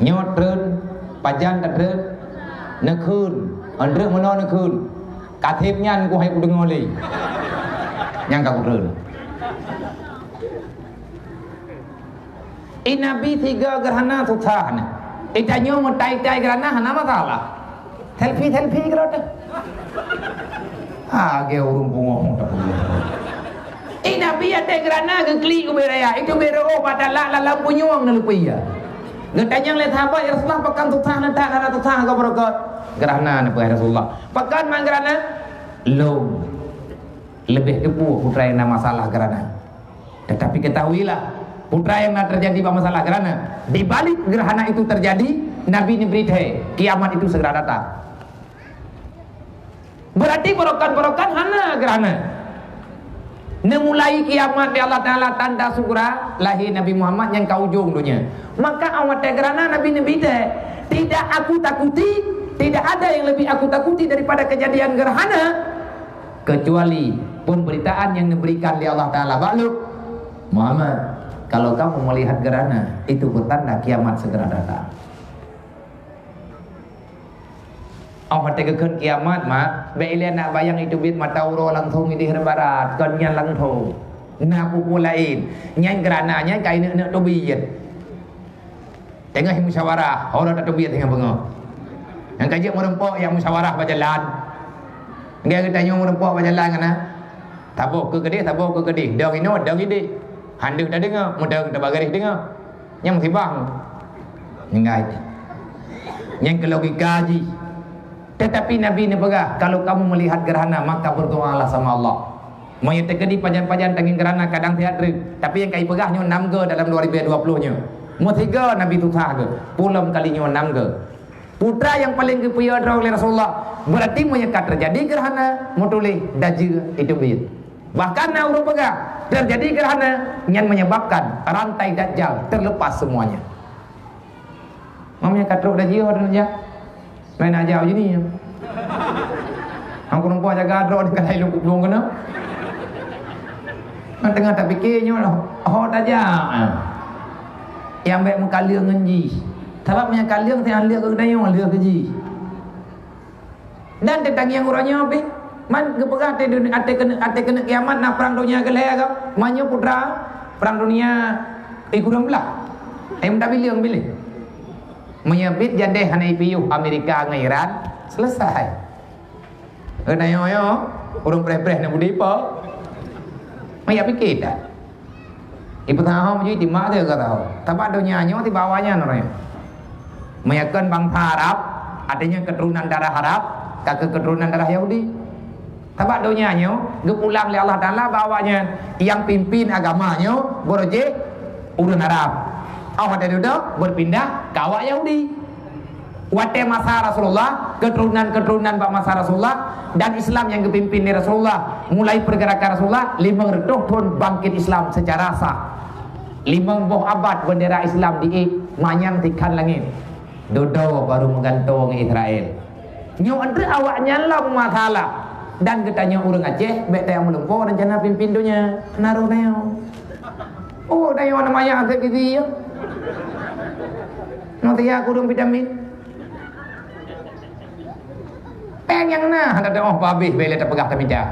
Nyoe treun, pajan ka treun, neukheun, andreuk meunoe neukheun. Ka seb nyan ku hai kudeungoe lé. Nyang ka kutreun. I Nabi sigoe geuh hana susah nyan. I tanyoe meutai-tai geuh hana, hana masalah. Selfie-selfie keudroe teuh. Ha, lagée ureuëng pungoh. Eh, Nabi watèe geurana geuklik ubit raya, itu ubit raya, oh, bak talak lam punyueng neuleupie. Geutanyong lé sahabat, "Ya Rasulullah, pakon susah neuh that, hana susah keu beureukat?" Geurana neuh, ya Rasulullah. "Pakon man geurana?" Lom. Leubeh teupeue putra nyang na masalah geurana. Tetapi ketahuilah, putra nyang na teujadi bak masalah geurana, di balik geurana itu teujadi, Nabi neubri thèe, kiamat itu segera datang. Berarti beureukat-beureukat hana geurana. Neumulai kiamat di Allah Taala tanda sugera lahé Nabi Muhammad nyang ka ujong donya. Maka awai watèe geurana Nabi neubri thèe, tidak aku takuti, tidak ada yang lebih aku takuti daripada kejadian gerhana, kecuali pemberitaan yang diberikan oleh Allah Taala bak lôn, "Muhammad, kalau kamu melihat gerhana, itu pertanda kiamat segera datang." Oh, watèe geukheun kiamat, mak, bèk ilèe nak bayang itu bit mata uroe langsung idéh rot barat, kon nyan langsung. Na peue-peue laén. Nyan geurana nyan ka ineuk-neuk teubiet. Teungoh musyawarah, ho lom tateubiet teungoh beungoh. Nyang ka jeuet meureumpok nyang musyawarah bak jalan. Nggak geutanyoe meureumpok bak jalan kana. Saboh keu keudéh, saboh keu keudéh. Dong inoe, dong idéh. Handeuh tadeungoe, meudong tabagaréh deungoe. Nyang musibah. Ninggai. Nyang keu logika jih. Tetapi Nabi neupeugah, "Kalau kamu melihat gerhana, maka berdoalah sama Allah." Meunyoe teukeudi pajan-pajan tangieng gerhana kadang siat treuk, tapi nyang ka ipeugah nyoe nam go dalam dua ribu dua puluh nyoe. Meusigo Nabi tusa geuh, pulom kali nyoe nam go. Putra nyang paleng geupeuyo droe lé Rasulullah, berarti meunyoe ka teujadi gerhana, meutuléh dajeue itu bit. Bahkan na ureuëng peugah, teujadi gerhana nyan menyebabkan rantai Dajjal terlepas semuanya. Mam nyang ka trok dajeue ho teuh jak. Main aja uji ni. Aku nampak jaga trok di kalai lukuk lung kena. Nang tengah tak fikir nyoe lah. Ho tajak. Yang baik meukaleueng ngon jih. Sabab nyang kaleueng tengah leuek keu geutanyoe, leuek keu jih. Dan teutangieng uroe nyoe pih, man geupeugah até dun-, até keuneuk, até keuneuk kiamat na prang donya keu lhèe ka. Meunyoe putra prang donya ikureueng blah. Ai meudabileung biléh. Meunyoe bit jadeh hana ipiôh Amerika ngon Iran, selesai. Geutanyoe nyoe, ureuëng preh-preh na budi po. Meunyoe pikir dah. Ipeutahom jih timak teuh ka tahu. Sabab donya nyoe tiba awaknyan uroe nyoe. Meunyoe kon bansa Arab, artinya keturunan darah Arab, ka keu keturunan darah Yahudi. Sabab donya nyoe geupulang lé Allah Taala bak awaknyan, nyang pimpin agama nyoe beureuh jih ureuëng Arab. Awak dari dudoe berpindah ke awak Yahudi. Watèe masa Rasulullah, keturunan-keturunan bak masa Rasulullah, dan Islam nyang geupimpin lé Rasulullah, mulai pergerakan Rasulullah, limong reutôh thon bangkit Islam secara sah. Limong boh abad bendera Islam diék manyang tikhan langét. Dudoe baru meugantoe ngon Israel. Nyoe antreuk awaknyan lom masalah. Dan geutanyoe ureuëng Aceh, bèk tayang meulumpoe rencana pimpin donya. Naroh tanyoe. Oh, tanyoe aneuk mayang até gizi ya. Nyoe tiya kureueng vitamin. Péng nyang na hana teuoh peuhabéh bèk lé tapeugah tamita.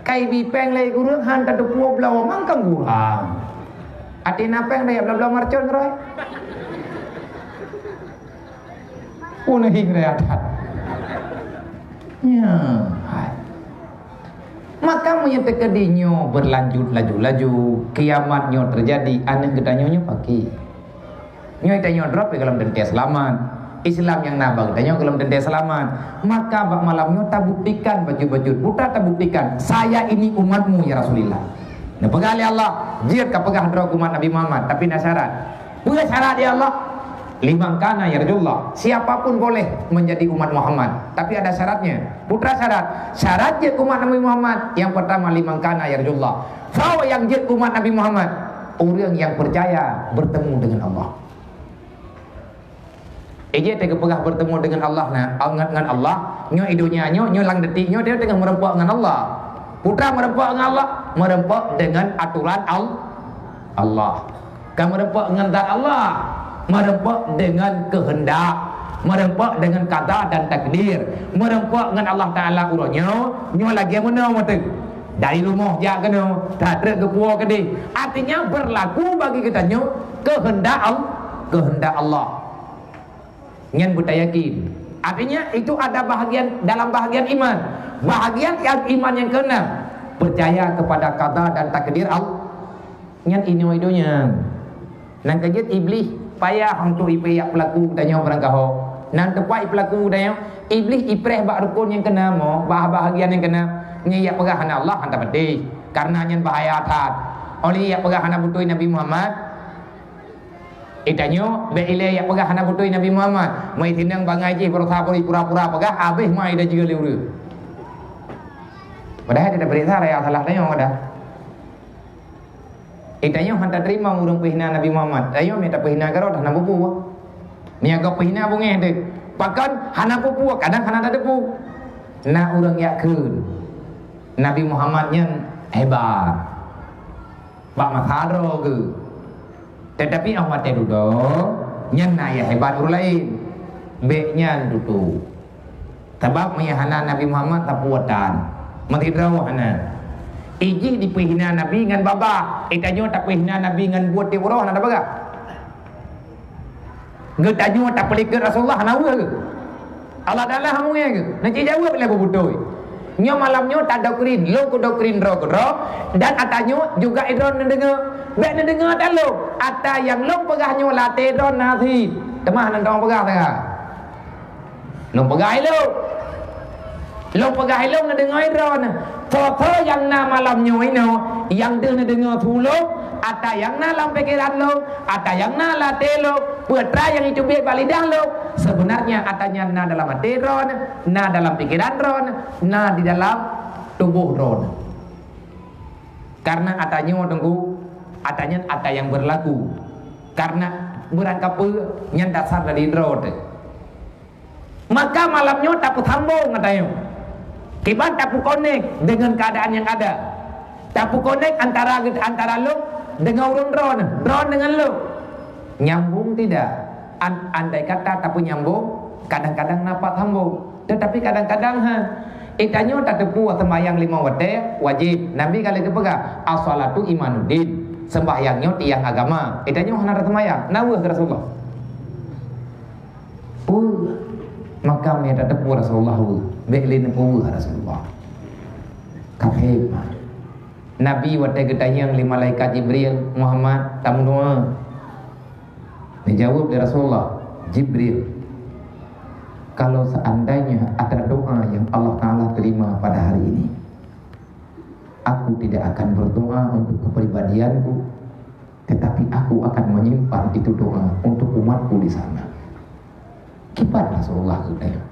Kai bi péng lé kureueng han tateupeue bloe mangkang kurang. Até na péng daya bloe-bloe marcon roh. Pun hieng raya that. Nya, hai. Maka meunyoe teukeudi nyoe berlanjut laju-laju, kiamat nyoe teujadi, aneuk geutanyoe nyoe pakri. Nyoe tanyoe droe pih gohlom teuntèe seulamat. Islam nyang na bak geutanyoe gohlom teuntèe seulamat. Maka bak malam nyoe tabuktikan bacut-bacut. Buta tabuktikan, "Saya ini umatmu, ya Rasulullah." Neupeugah lé Allah, "Jeuet kapeugah droe umat Nabi Muhammad, tapi na syarat." "Peue syarat, ya Allah?" "Liman kana yarjullah." Siapa pun boleh menjadi umat Muhammad, tapi ada syaratnya. Peue syarat? Syarat jeuet umat Nabi Muhammad, yang pertama, "Liman kana yarjullah." Soe nyang jeuet umat Nabi Muhammad? Ureuëng nyang percaya bertemu dengan Allah. Ijeh teuh geupeugah bertemu dengan Allah na, ngon, ngon Allah. Nyoe i donya nyoe, nyoe lam detik nyoe, dia teungoh meureumpok ngon Allah. Peue meureumpok ngon Allah, meureumpok dengan aturan Al-, Allah. Ka meureumpok ngon zat Allah, meureumpok dengan keuheundak, meureumpok dengan qada dan takdir, meureumpok ngon Allah Taala uroe nyoe, nyoe lagèe meunoe meuteuk. Dari rumoh jak keunoe, that treuk geupuwoe keudeh. Artinya berlaku bagi geutanyoe keuheundak Al-, keuheundak Allah. Nyan beutayakin. Artinya, itu ada bahagian dalam bahagian iman. Bahagian yang iman yang keenam. Percaya kepada qada dan takdir Allah. Nyan inoe i donya. Nyang keujeuet Iblih payah untuk ipeuyak peulaku geutanyoe barangkaho. Nyang teupat ipeulaku geutanyoe, Iblih ipreh bak rukon nyang keunan mo, bak bahagian nyang keunan. Nyan yak peugah hana Allah, hana patéh. Karena nyan bahaya that. Oleh yak peugah hana beutôi Nabi Muhammad, geutanyoe bék ilée yak peugah hana beutôi Nabi Muhammad. Mai sinang bangai jih berusaha pura-pura peugah, habéh mai ida jeuet lé ureuëng. Padahai ida peuriksa raya salah tanyoe dah. Eh, tanyoe hana teurimong ureuëng peuhina Nabi Muhammad. Tanyoe mita peuhina keudroe hana bubu. Niaga peuhina bungéh teuh. Pakon hana peue-peue, kadang hana tateupeue. Na ureuëng yakheun Nabi Muhammad nyan hebat. Bak masa droe geuh. Tetapi 'oh watée dudoe, nyan na nyang hebat ureuëng laén. Bék nyan tutoe. Sabab meunyo hana Nabi Muhammad, sapeue tan. Meusidroe hana. Ijih dipeuhina Nabi ngon babah, eh, tanyoe tapeuhina Nabi ngon buet tiep uroe hana tapeugah. Geutanyoe tapeulikot Rasulullah hana weueh geuh. Allah Taala hana weueh geuh. Neuci jaweueb lé beubeutôi. Nyoe malam nyoe tadoktrin, lôn kudoktrin droe keudroe, dan ata nyoe juga idroe neudeungoe. Bék neudeungoe ata lôn. Ata nyang lôn peugah nyoe lam até droe na sit. Teuma hana droe peugah teuka. Lôn peugah ilôn. Lôn peugah ilôn neudeungoe droeneuh. Soe-soe nyang na malam nyoe inoe, nyang deuh neudeungoe su lôn, ata nyang na lam pikeran lôn, ata nyang na lam até lôn, peue atra nyang jiteubiet bak lidah lôn, sebenarnya ata nyan na dalam até droeneuh, na dalam pikeran droeneuh, na di dalam tuboh droeneuh. Karena ata nyoe teungku, ata nyan ata nyang berlaku. Karena beurangkapeue nyan dasar dari droe teuh. Maka malam nyoe tapeusambong ata nyoe. Kiban tapeukonek dengan keadaan yang ada. Tapeukonek antara, antara lôn dengan ureuëng droeneuh, droeneuh dengan lôn. Nyambung tidak? An-, andai kata tapeunyambong, kadang-kadang na pat sambong. Tetapi kadang-kadang ha. Eh, tanyoe tateupeue seumayang lima watée wajéb. Nabi ka lheueh geupeugah, "As-salatu imaduddin." Sembahyang nyoe tiang agama. Eh, tanyoe hana taseumayang. Na weueh keu Rasulullah. Peue? Maka mita tateupeue Rasulullah weueh. Bék lé neupeuweueh Rasulullah. Kafé mah. Nabi watée geutanyong lé malaikat Jibril, "Muhammad, tameudoa?" Dijaweueb lé Rasulullah, "Jibril, kalau seandainya ada doa yang Allah Taala terima pada hari ini, aku tidak akan berdoa untuk kepribadianku, tetapi aku akan menyimpan itu doa untuk umatku di sana." Kiban Rasulullah geutanyong,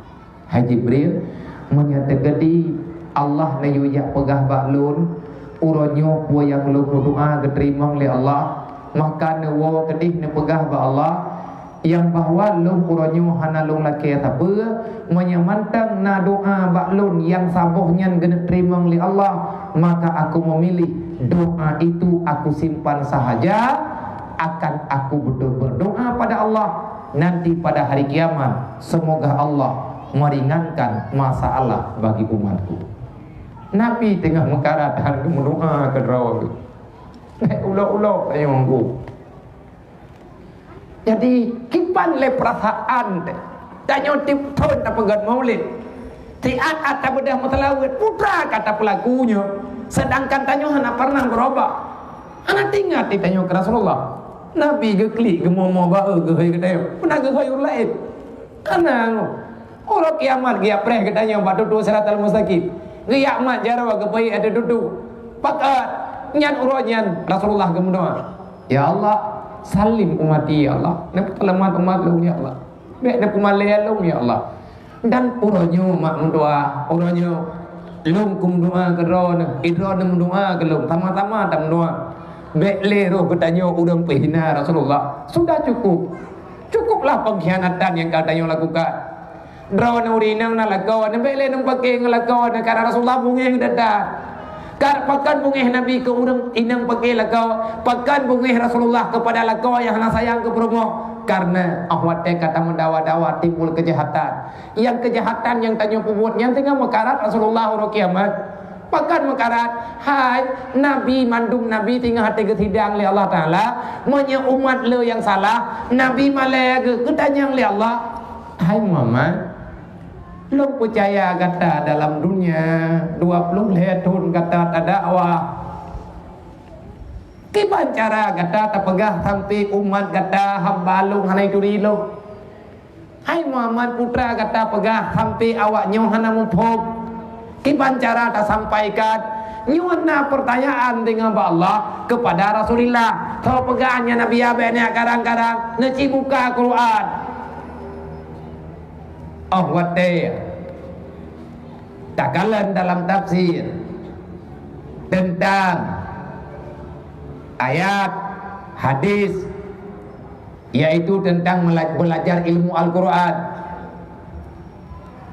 "Hai Jibril, meunyoe teukeudi Allah neuyue jak peugah bak lôn, uroe nyoe peue nyang lôn meudoa geuteurimong lé Allah, maka neuwoe keudeh neupeugah bak Allah, nyang bahwa lôn uroe nyoe hana lôn lakée sapeue, meunyoe mantong na doa bak lôn nyang saboh nyan geuneuk teurimong lé Allah, maka aku memilih doa itu aku simpan sahaja, akan aku betul berdoa pada Allah nanti pada hari kiamat, semoga Allah meringankan masalah bagi umatku." Nabi teungoh meukarat hana meudoa keu droe. Ulok-ulok tayong. Jadi, kiban lé peurasaan teuh. Tanyoe tiep thon tapeugét maulid. Tiep ata beudôh meuseulaweuet, putra kata peulaku nyoe. Sedangkan tanyoe hana pernah beurubah. Hana teuingat tanyoe keu Rasulullah. Nabi geuklik geumoe-moe bae geuhôi geutanyoe. Peuna geuhôi ureuëng laén. Hana. Uroe kiamat geujak preh geutanyoe bak tutoe siratal mustaqim. Geujak mat jaroe geupeuék ateueh tutoe. Pakat nyan uroe nyan Rasulullah geumeudoa, "Ya Allah, salim umati, ya Allah. Neupeuseulamat umat lôn, ya Allah. Bék neupeumalée lôn, ya Allah." Dan uroe nyoe mak meudoa, uroe nyoe lôn kumeudoa keu droeneuh, droeneuh meudoa keu lôn, sama-sama tameudoa. Bék lé roh geutanyoe ureuëng peuhina Rasulullah. Sudah cukup. Cukuplah pengkhianatan nyang ka tanyoe lakukan. Droeneuh ureuëng inong na lakoe, neubék lé neupake ngon lakoe, karena Rasulullah beungéh geutanyoe. Ka pakon beungéh Nabi keu ureuëng inong pake lakoe, pakon beungéh Rasulullah keupada lakoe nyang hana sayang keu peurumoh. Karena 'oh watée ka tameudawa-dawa timbul keujahatan. Nyang keujahatan nyang tanyoe peubuet nyan singoh meukarat Rasulullah uroe kiamat. Pakon meukarat, hai Nabi, mandum Nabi singoh até geusidang lé Allah Taala, meunyoe umat le nyang salah, Nabi malée geu-, geutanyong lé Allah, "Hai Muhammad, Lôn peucaya gata dalam dunia dua ploh lhèe thon gata tadakwah. Kiban cara gata tapeugah sampai umat gata hamba lôn hana jituri lôn? Hai Muhammad, putra gata peugah sampai awak nyoe hana muphom. Kiban cara tasampaikan? Nyoe na peurtanyaan deungon bak Allah keupada Rasulullah. Soe peugah nyan Nabi, ya, bèk neujak karang-karang, neuci buka Quran. Oh watèe takalon dalam tafsir teuntang ayat, hadis, yaitu teuntang mela-, beulajar ilmu Al-Qur'an.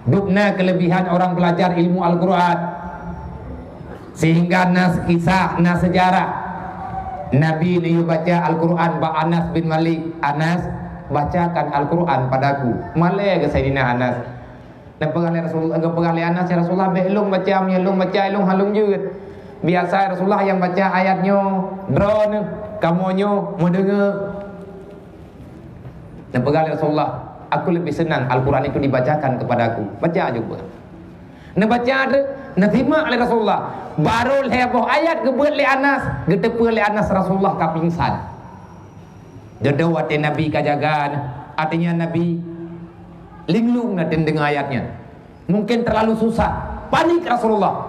Dubna keuleubihan orang beulajar ilmu Al-Qur'an, sehingga na kisah, na seujarah Nabi neuyue baca Al-Qur'an bak Anas bin Malik. "Anas, bacakan Al-Qur'an padaku." Malèe keu Saidina Anas. Neupeugah lé Rasul-, geupeugah lé Anas, "Ya Rasulullah, bèk lôn baca, meunyoe lôn baca, lôn hana lôn jeuet. Biasa Rasulullah nyang baca ayat nyoe, droeneuh, kamoe nyoe meudeungoe." Neupeugah lé Rasulullah, "Aku lebih senang Al-Quran itu dibacakan kepadaku. Baca aja buet." Neubaca tu, neusimak lé Rasulullah. Baru lhèe boh ayat geubeuet lé Anas, geuteupeue lé Anas Rasulullah ka pingsan. Dodo watèe Nabi ka jaga, artinya Nabi linglung na deungon ayat nyan. Mungkin terlalu susah. Panik Rasulullah.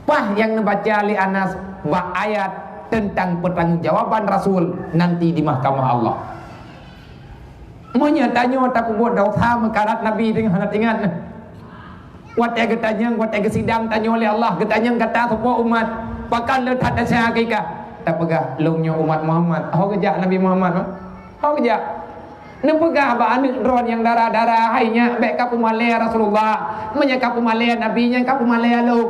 Paih nyang neubaca lé Anas bak ayat teuntang peutanggongjawaban Rasul nanti di mahkamah Allah. Meunyoe tanyoe tapeubuet desya meukarat Nabi deungon hana teuingat. Watèe geutanyong, watèe geusidang tanyoe lé Allah, geutanyong gata soe po umat, pakon le that desya keu ka? Tapeugah, "Lôn nyoe umat Muhammad." Ho geujak Nabi Muhammad, ho geujak. Neupeugah bak aneuk droe nyang dara-dara, "Hai nyak, bèk kapeumalèe Rasulullah. Meunyoe kapeumalèe Nabi nyan, kapeumalèe lôn.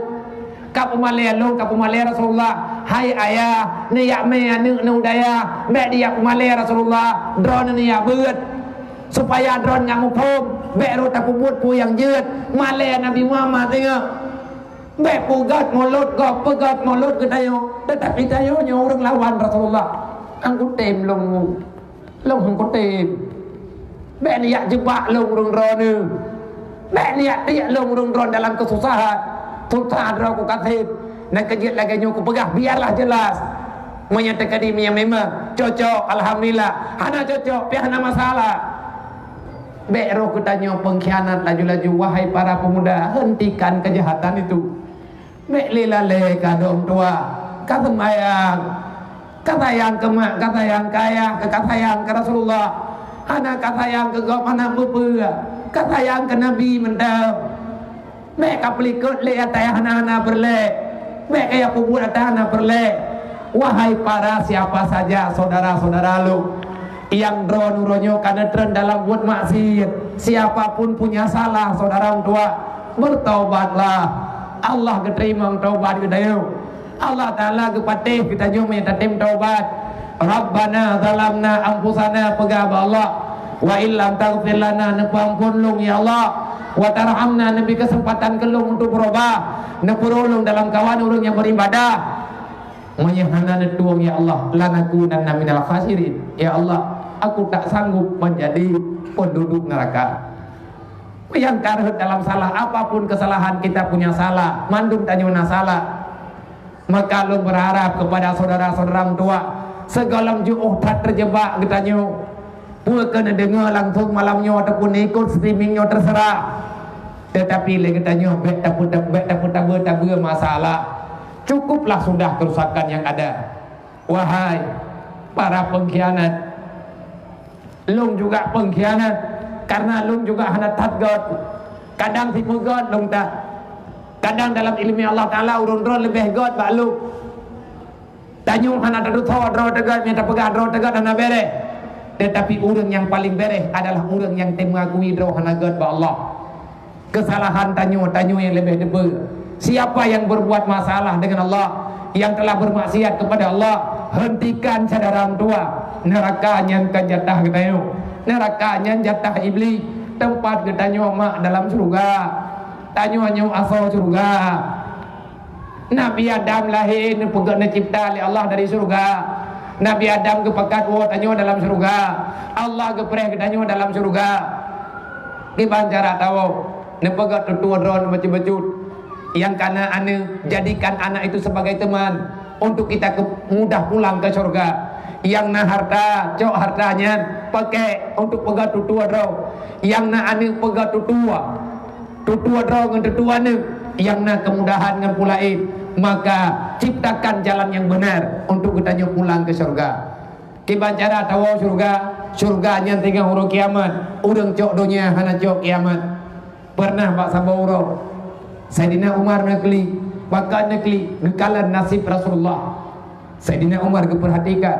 Kapeumalèe lôn, kapeumalèe Rasulullah. Hai ayah, neujak mè aneuk neuh u dayah, bèk dijak peumalèe Rasulullah. Droeneuh neujak beuet, supaya droeneuh nyak muphom, bèk rot tapeubuet peue nyang jeuet. Malèe Nabi Muhammad singoh. Bèk peugöt mulôt gob, peugöt mulôt geutanyoe, teutapi tanyoe nyoe ureueng lawan Rasulullah." Angkutem lôn. Lôn hana kutem. Bèk neujak jeubak lôn ureueng droeneuh. Bèk neujak tiek lôn ureueng droeneuh dalam keususahan. Susah droe ku kaseb. Nyan keuh jeuet lagèe nyoe kupeugah, biarlah jelas. Meunyoe teukeudi meunyoe memang cocok, alhamdulillah. Hana cocok, pih hana masalah. Bèk roh geutanyoe pengkhianat laju-laju, wahai para pemuda, hentikan kejahatan itu. Bèk lé lalè keu adoe tuha, ka seumayang, ka sayang keu mak, ka sayang keu ayah, ka sayang keu Rasulullah, hana ka sayang keu gob, hana peue-peue, ka sayang keu Nabi mantong. Bèk ka peulikot lé ata nyang hana-hana peureulèe, bèk ka peubuet ata nyang hana peureulèe. Wahai para siapa saja saudara-saudara lôn, nyang droeneuh uroe nyoe ka neutreun dalam buet maksiet, siapa pun punya salah saudara tuha, bertaubatlah. Allah geuteurimong taubat geutanyoe. Allah Taala geupatéh geutanyoe meunyoe tatem taubat. "Rabbana zalamna anfusana," peugah bak Allah, "wa illam taghfir lana," neupeuampôn lôn ya Allah, "wa tarhamna," neubri keuseumpatan keu lôn untuk beurubah, neupeurô lôn dalam kawan ureueng nyang beuribadah. Meunyoe hana neutueng, ya Allah, "lanakunanna minal khasirin." Ya Allah, aku tak sanggup menjadi penduduk neraka. Nyang ka rhot dalam salah, apapun kesalahan, kita punya salah, mandum tanyoe na salah. Maka lôn berharap kepada saudara-saudara tuha, sigohlom jiôh that terjebak geutanyoe. Peue keu neudeungoe langsung malam nyoe ataupun ikot streaming nyoe, terserah. Tetapi lé geutanyoe bèk tapeu-, bèk tapeu-, tabeue-tabeue masalah. Cukuplah sudah kerusakan yang ada. Wahai para pengkhianat, lôn juga pengkhianat, karena lôn juga hana that göt. Kadang sipeugöt lôn that. Kadang dalam ileumèe Allah Taala ureueng droe leubeh göt bak lôn. Tanyoe hana tatusoe droe teuh göt, meunyoe tapeugah droe teuh göt hana bèrèh. Tetapi ureueng nyang paleng bèrèh adalah ureueng nyang teumeuakui droe hana göt bak Allah. Kesalahan tanyoe, tanyoe nyang leubeh teupeue. Siapa yang berbuat masalah dengan Allah, yang telah bermaksiat kepada Allah, hentikan syedara meutuah. Neuraka nyan kon jatah geutanyoe. Neuraka nyan jatah Iblih. Teumpat geutanyoe mak dalam syeuruga. Tanyoe nyoe asoe syeuruga. Nabi Adam lahé neupeugöt neucipta lé Allah dari syeuruga. Nabi Adam geupakat woe tanyoe dalam syeuruga. Allah geupreh geutanyoe dalam syeuruga. Kiban cara tawoe, neupeugah tutoe droe neubacut-bacut. Nyang kana aneuk, jadikan anak itu sebagai teman untuk kita ke, mudah pulang ke syurga. Nyang na harta, cok harta nyan, pakai untuk peugah tutoe droe. Nyang na aneuk, peugah tutoe. Tutoe droe ngon tutoe aneuk, nyang na kemudahan ngon peue laén, maka ciptakan jalan yang benar untuk geutanyoe pulang ke syurga. Kiban cara tawoe syurga, syurga nyan teungoh uroe kiamat, ureuëng cok donya hana cok kiamat. Pernah bak saboh uroe, Saidina Umar neuklik, pakon neuklik, geukalon nasib Rasulullah. Saidina Umar geupeurhatikan,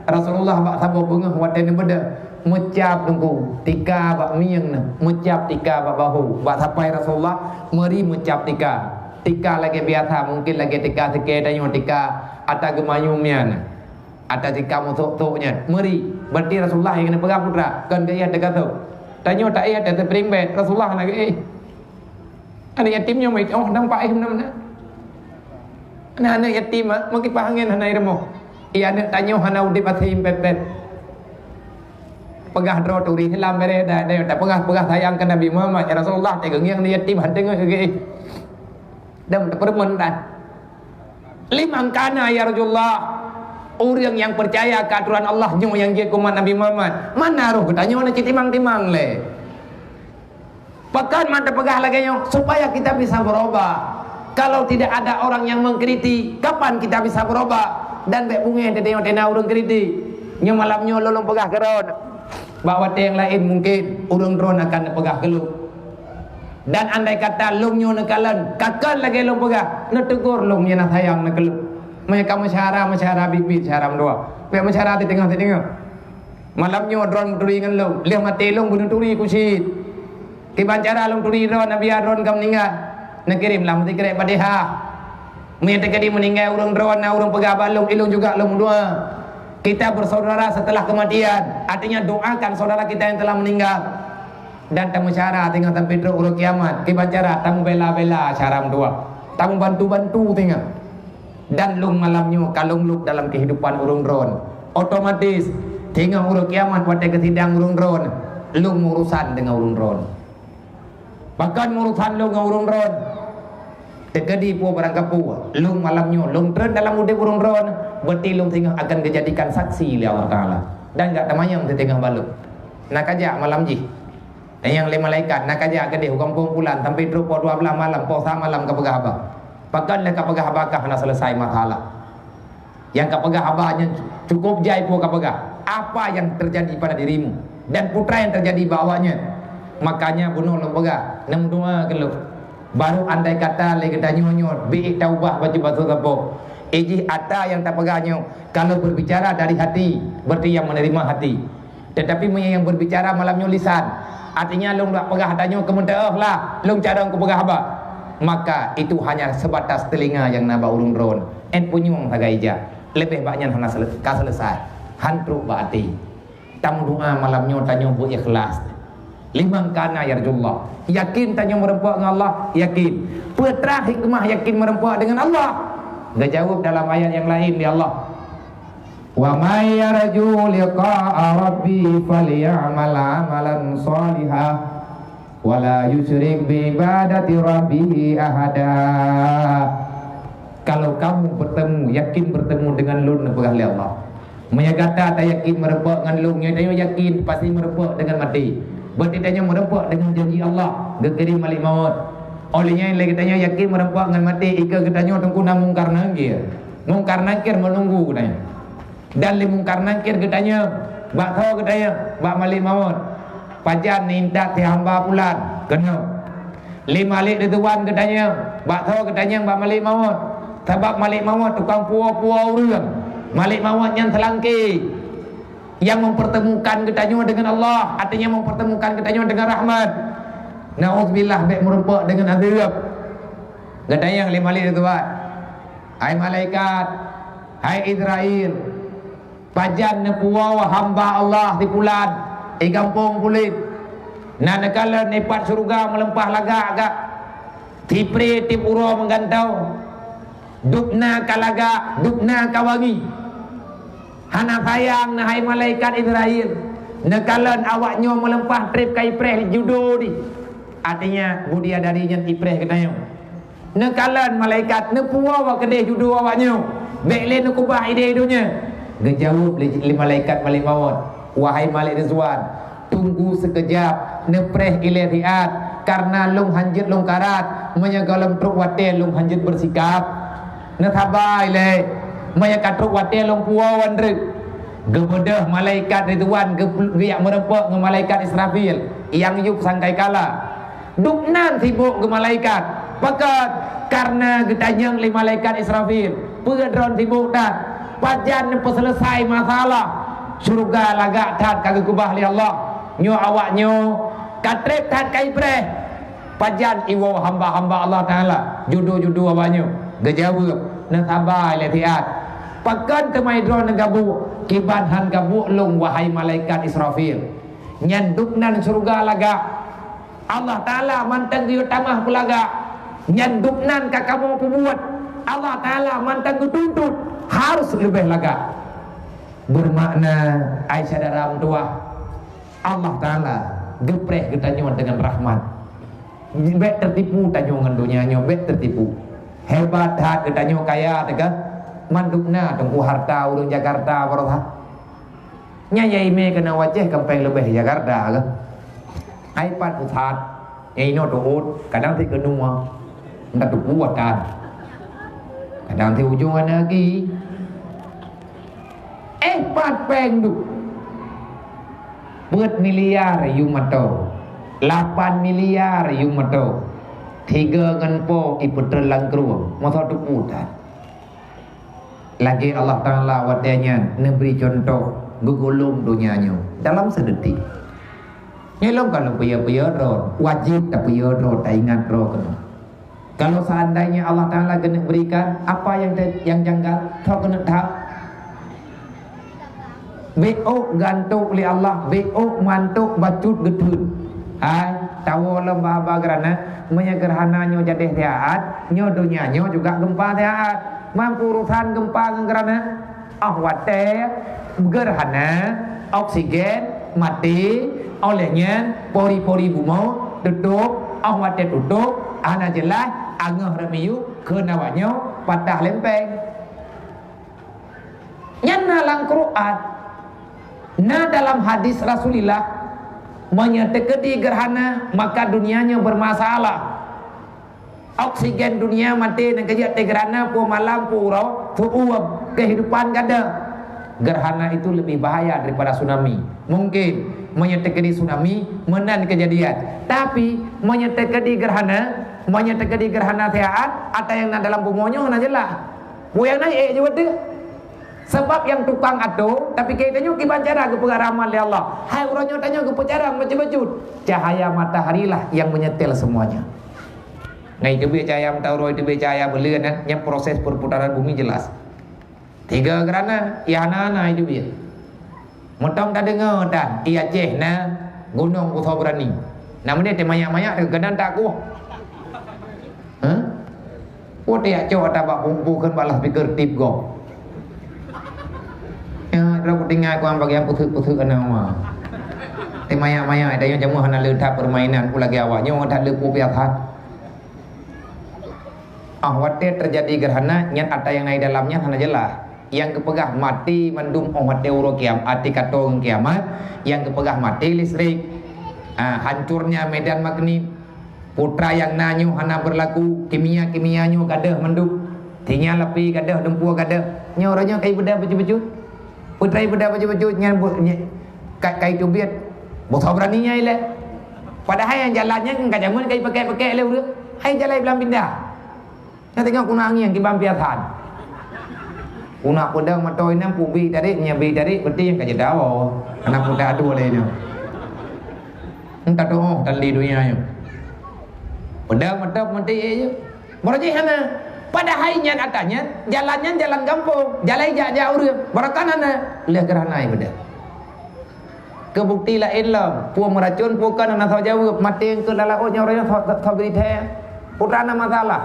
Rasulullah bak saboh beungoh watée neubeudôh, meucab teungku, tika bak mieng nyan, meucab tika bak bahu, bak sapai Rasulullah meuri meucab tika. Tika lagée biasa, mungken lagée tika sikée tanyoe, tika ata geumanyum nyan. Ata tika meusok-sok nyan, meuri. Berarti Rasulullah nyang neupeugah putra, kon geuéh teuka sôk. Tanyoe taéh ata teuprieng bèe, Rasulullah hana geuéh. Aneuk yatim nyoe meuitéh, oh, nampak éh meunan-meunan. Aneuk-aneuk yatim, ah, meukipah angén hana irumoh. Iya, aneuk tanyoe hana udeb até pet-pet. Peugah droe turi hilang bèrèh dah, dah, dah peugah, peugah sayang keu Nabi Muhammad, ya Rasulullah, teuka ngieng aneuk yatim hana teungoh geuéh. Dan teupeureumeun dah. Liman kana yarjullah, ureuëng nyang peucaya keu atoran Allah nyoe nyang jeuet keu umat Nabi Muhammad. Mana roh geutanyoe na cit timang-timang lé. Pakon mantong peugah lagée nyoe, supaya kita bisa berubah. Kalau tidak ada orang yang mengkritik, kapan kita bisa berubah? Dan bék beungéh teudeungoe teunak ureuëng kritik. Nyoe malam nyoe lôn peugah keu droe. Bak watée nyang laén mungken ureuëng droe akan neupeugah keu lôn. Dan andai kata lôn nyoe neukalon, ka kon lagée lôn peugah, neutegur lôn nyang na sayang na keu lôn. Meunyoe ka meusyara, meusyara biet-biet, syara meudoa. Bék meusyara teudeungoe-teudeungoe. Malam nyoe droe meuturi ngon lôn, lheueh maté lôn beuneuturi kucit. Kiban cara lôn turi droe, Nabi droe ka meuninggai. Neukirém lam sikrek Fatihah. Meunyoe teukeudi meuninggai ureuëng droe na ureuëng peugah bak lôn, ilôn juga lôn meudoa. Kita bersaudara setelah kematian, artinya doakan saudara kita yang telah meninggal. Dan tameusyara teungoh sampai trok uroe kiamat, kiban cara tameubela-bela syara meudoa, tameubantu-bantu teungoh. Dan lôn malam nyoe ka lôn lôb dalam kehidupan ureuëng droe. Otomatis, teungoh uroe kiamat watée geusidang ureuëng droe, lôn meuurusan deungon ureuëng droe. Pakon meuurusan lôn ngon ureuëng droe? Teukeudi peue barang kapeue, lôn malam nyoe lôn treun dalam udeb ureuëng droe, berarti lôn teungoh akan geujadikan saksi lé Allah Taala. Dan gak tamanyong teuteungoh balot. Na kajak malam jih. Nyang lé malaikat, na kajak keudeh u gampông pulan sampai trok poh dua belas malam, poh sa malam ka peugah haba. Pakon lé ka peugah haba ka hana selesai masalah. Nyang ka peugah haba nyan cukup jai peue ka peugah. Apa yang terjadi pada dirimu dan putra yang terjadi bak awaknyan? Makanya bunoe lôn peugah, neumeudoa keu lôn. Baru andai kata lé geutanyoe nyoe, bék taubah baju basoe sapo. Ijih ata nyang tapeugah nyoe, kalau berbicara dari hati, berarti yang menerima hati. Tetapi meunyoe nyang berbicara malam nyoe lisan, artinya lôn dak peugah tanyoe keu meuteuoh lah, lôn carông keu peugah haba, maka itu hanya sebatas telinga nyang na bak ureuëng droe. Ét punyueng sagai ija, leubeh bak nyan hana sele-, ka selesai, han trok bak até. Tameudoa malam nyoe tanyoe beu ikhlas. Liman kana yarjullah, yakin tanyoe meureumpok ngon Allah, yakin. Peue teuma hikmah yakin meureumpok deungon Allah? Geujaweueb dalam ayat nyang laén lé Allah. "Wa may yarju liqa'a rabbih falyamal amalan shalihan, wa la yusyrik bi ibadati rabbih ahada." Kalau kamu bertemu, yakin bertemu dengan Lôn, neupeugah lé Allah. Meunyoe gata tayakin meureumpok ngon Lôn, nyoe tanyoe yakin pasti meureumpok deungon maté. Berarti tanyoe meureumpok deungon janji Allah, geukirém malaikat maut. Óh lheueh nyan lé geutanyoe yakin meureumpok ngon maté, ikeue geutanyoe teungku na Mungkar Nakir. Mungkar Nakir meununggu geutanyoe. Dan lé Mungkar Nakir geutanyong, bak soe geutanyong? Bak Malik Maut. Pajan neuintat si hamba pulan? Keunoe. Lé Malik Ridwan geutanyong, bak soe geutanyong? Bak Malik Maut. Sabab Malik Maut tukang puwoe-puwoe ureuëng. Malik Maut nyan seulangké nyang mempertemukan geutanyoe dengan Allah, artinya mempertemukan geutanyoe dengan rahmat. Nauzubillah, bék meureumpok dengan azab. Geutanyong lé Malik Ridwan, "Hai malaikat, hai Izrail, pajan neupuwoe hamba Allah si pulan, i gampông pulan? Na neukalon nibak syeuruga meuleumpah lagak gak, sipré tieb uroe meugantoe, dubna ka lagak, dubna ka wangi. Hana sayang neuh hai malaikat Izrail, Neukalon awak nyoe meuleupah treb ka ipreh judo di. Artinya, budiadari nyan ipreh geutanyoe. Neukalon malaikat neupuwoe bak keudeh judo awak nyoe. Bék lé neukubah idéh donya. Geujaweueb lé, lé malaikat Malik Maut, "Wahai Malik Ridwan, tunggu sikeujab, neupreh ilée riat, kareuna lôn hanjeuet lôn karat, meunyoe gohlom trok watée lôn hanjeuet beusikab." Neusaba ilée, meunyoe ka trok watée lôn puwoe wan reuek. Geubeudôh malaikat Ridwan geup-, geujak meurumpok ngon malaikat Israfil nyang yub sangkai kala. Dubnan sibok geumalaikat. Pakon? Kareuna geutanyong lé malaikat Israfil, "Peue droen sibok that? Pajan neupeuseuleusoe masalah? Syeuruga lagak that ka geukeubah lé Allah. Nyoe awak nyoe ka treb that ka ipreh." Pajan iwoe hamba-hamba Allah Taala, judo-judo awaknyoe? Geujaweueb, "Neusaba ilée siat. Pakon teuma droeneuh gabuk, kiban han gabuk lôn, wahai malaikat Israfil? Nyan dubnan syeuruga lagak. Allah Taala mantong geuyue tamah peulagak. Nyan dubnan ka kamoe peubuet. Allah Taala mantong geutuntut, harôh leubeh lagak." Beumakna, ai syedara meutuwah, Allah Taala geupreh geutanyoe deungon rahmat. Bék teutipu tanyoe ngon donya nyoe, bék teutipu. Hebat that geutanyoe kaya teuka, mandum na teungku harta ureuëng Jakarta baroesa. Nyan ya imé keunan wajéh kampéng leubeh Jakarta keuh. Ai pat pusat, nyang inoe teuôt, kadang sit keunoe, ndak teupuwoe tan. Kadang sit ujong aneuk geuh. Eh, pat péng duek? Peuet miliar yum mantong, lapan miliar yum mantong, tiga ngon po ipeutreun lam krueng, masa teupuwoe tan. Lagée Allah Taala watée nyan neubri cuntoh geugulong donya nyoe dalam seudetik. Nyoe lom ka lôn peue-peue droe, wajéb tapeue droe, taingat droe keunoe. Kalau seandainya Allah Taala geuneuk berikan, apa yang te-, yang janggal? Soe keuneuk that? Bék ôk gantok lé Allah, bék ôk mantok bacut geutheun. Hai, tawoe lom haba geurana, meunyoe geurhana nyoe jadeh siat, nyoe donya nyoe juga geumpa siat. Mampu urosan geumpa ngon geurana. Óh watée geurhana, oksigen maté, óh lheueh nyan pori-pori bumoe tutôp, óh watée tutôp, hana jeulaih, angoh rot miyueb, kheun awaknyoe patah lempeng. Nyan na lam Quran, na dalam hadis Rasulullah, meunyoe teukeudi geurhana, maka donya nyoe beurmasalah. Oksigen dunia maté nyang keujeuet teugeurana pue malam pue uroe, seuuem kehidupan gata. Gerhana itu lebih bahaya daripada tsunami. Mungkin meunyoe teukeudi tsunami, meunan keujadian. Tapi meunyoe teukeudi gerhana, meunyoe teukeudi gerhana siat, ata nyang na dalam bumoe nyoe hana jeulaih. Pue nyang na ék jeuet deuh. Sabab nyang tukang atô, tapi keu tanyoe kiban cara geupeugah rahmat lé Allah. Hai uroe nyoe tanyoe geupeucarông bacut-bacut. Cahaya matahari lah yang menyetel semuanya. Ngai teubiet cahaya mata uroe, teubiet cahaya buleuen, nyan proses perputaran bumi jelas. Tiga gerhana, ya hana-hana teubiet. Meutam tadeungoe tan, i Aceh na gunong Busoe Beurani. Na meudeh teumayak-mayak, teukeudang tak kueh. Hah? Watée jak cok ata bak bungkôh kheun bak loudspeaker tip gob. Ya, droe kutinggai kuang bagian puseuek-puseuek aneuk ma. Teumayak-mayak, tanyoe jameun hana le that permainan, ku lagée awak nyoe that le peue piasan. Ah, watée teujadi gerhana, nyan ata nyang na di dalam nyan hana jeulaih. Nyang geupeugah maté mandum óh watée uroe kiam-, até ka toe ngon kiamat, nyang geupeugah maté listrik. Ah, hancurnya medan magnet. Putra nyang na nyoe hana beurlaku, kimia-kimia nyoe gadôh mandum. Sinyal api gadôh, lumpur gadôh. Nyoe uroe nyoe kai beudôh bacut-bacut. Putra beudôh bacut-bacut nyan bu-, ny-, ka, kai teubiet. Busoe Beurani nyan ilée. Padahai nyang jalan nyan ka jameun kai pakek-pakek lé ureuëng. Hai jalan blang pindah. Nyan teungoh kuna angén kiban piasan. Kuna peudong moto inong, pubi tarék, nyan bi tarék, peuti nyang ka jeuet dawa. Hana puta dua lé nyoe. Entah tu, oh, tali dunia nyoe. Peudong moto meuti, eh, je. Meurajih hana. Padahai nyan ata nyan, jalan nyan jalan gampông, jalan jak-jak ureuëng. Barokan hana, lheueh gerhana beudôh. Keu bukeuti laén lom, peue meuracon, peue kon hana soe jaweueb, maté eungkôt lam laôt nyoe uroe nyoe soe, soe bri thée. Peue na masalah?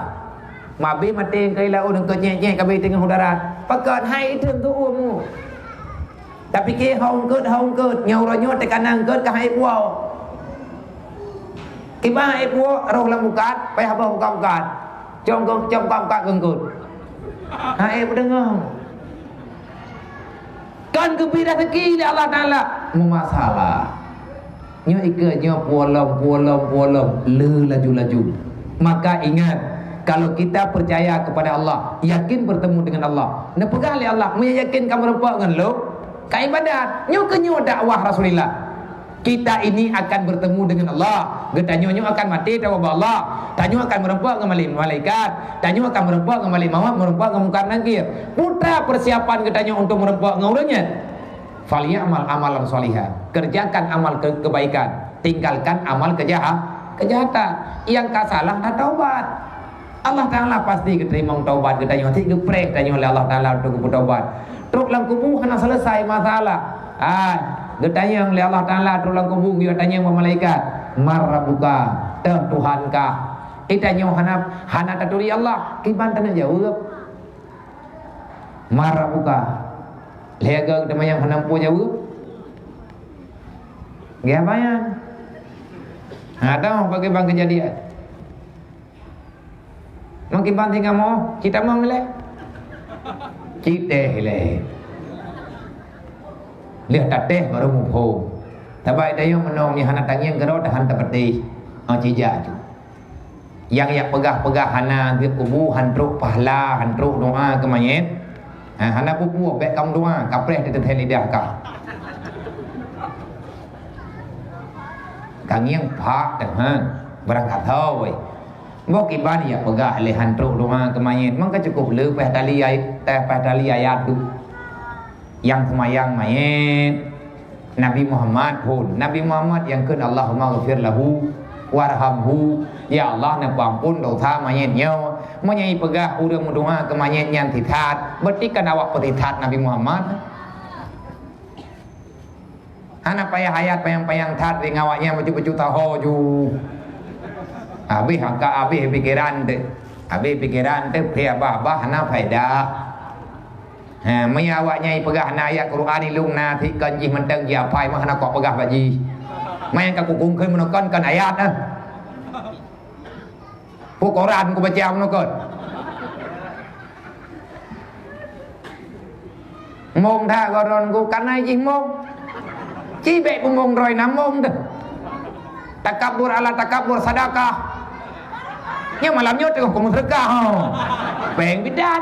Mabéh maté eungkôt lam laôt, eungkôt nyét-nyét ka abéh teungoh u darat. Pakon hai iteun teu umu? Tapike ho eungkôt, ho eungkôt, nyoe uroe nyoe teukana eungkôt ka han ék puwoe. Kiban han ék puwoe, roh lam ukat, payah boh ukat-ukat. Cong keu, cong ukat-ukat keu eungkôt. Han ék peudeungoe. Kon geubri raseuki lé Allah Taala. Meumasalah. Nyoe ikeue nyoe puolom, puolom, puolom, le laju-laju. Maka ingat, kalau kita percaya kepada Allah, yakin bertemu dengan Allah, neupeugah lé Allah, "Meunyo yakin kamoe meurumpok ngon Lôn, ka ibadat." Nyoe keuh nyoe dakwah Rasulullah. Kita ini akan bertemu dengan Allah. Geutanyoe nyoe akan maté tawoe bak Allah. Tanyoe akan meurumpok ngon malai-, malaikat. Tanyoe akan meurumpok ngon malaikat maut, meurumpok ngon Mungkar Nakir. Peue teuma persiapan geutanyoe untuk meurumpok ngon ureuëng nyan? "Falyamal amalan shalihan." Kerjakan amal ke-, kebaikan, tinggalkan amal kejaha-, kejahatan. Nyang ka salah na taubat. Allah Taala pasti geuteurimong taubat geutanyoe, cit geupreh tanyoe lé Allah Taala untuk geupeutobat. Trok lam kubu hana selesai masalah. Ah, geutanyong lé Allah Taala trok lam kubu, geutanyong bak malaikat, "Man rabbuka?" Toh Tuhan kah? Geutanyoe hana, hana taturi Allah, kiban taneuk jaweueb. "Man rabbuka?" Lhée goe teuma nyang hana muphom jaweueb. Geuh bayang. Ha, teuh bagi bang keujadian. Mungkin bang tinggai mo, cit tamong lé. Cit teh lé. Lheueh tateh baru muphom. Tabai dayong meunong nyang hana tangieng keudroe tahan tapeuteh. Oh, cijak tu. Nyang jak peugah-peugah hana geuk kubu, han trok pahala, han trok doa keu manyét. Ha, hana peue-peue, bék kam doa, kapreh teuteuphe lidah kah. Kangieng phak teuh, ha. Barangkasoe. Boh kiban jak peugah lé han trok doa keu manyét, mangka cukup le peh tali ay-, teh peh tali ayat tu. Nyang seumayang manyét Nabi Muhammad phon. Nabi Muhammad nyang kheun, "Allahumma ghfir lahu warhamhu." Ya Allah, neupeuampon dosa manyét nyoe. Meunyoe jipeugah ureuëng meudoa keu manyét nyan sisat, berarti kan awak peusisat Nabi Muhammad. Hana payah ayat panyang-panyang that, ring awak nyan bacut-bacut taho ju. Habéh angka, habéh pikeran teuh. Habéh pikeran teuh, pih abah-abah hana faedah. Ha, meunyoe awak nyan jipeugah na ayat Quran ilung na, sikon jih mantong jihafai, meuhana kok peugah bak jih. Manyang ka kukungkeun meunoe kon, kon ayat, ah. Peue Quran kubaca meunoe kon. Mong that gohlom ku, kana jih mong. Ci bék peumong droe na mong deuh. Takabur ala takabur sadakah. Nyoe malam nyoe teungoh kumeuseudeukah, ho. Péng bidan.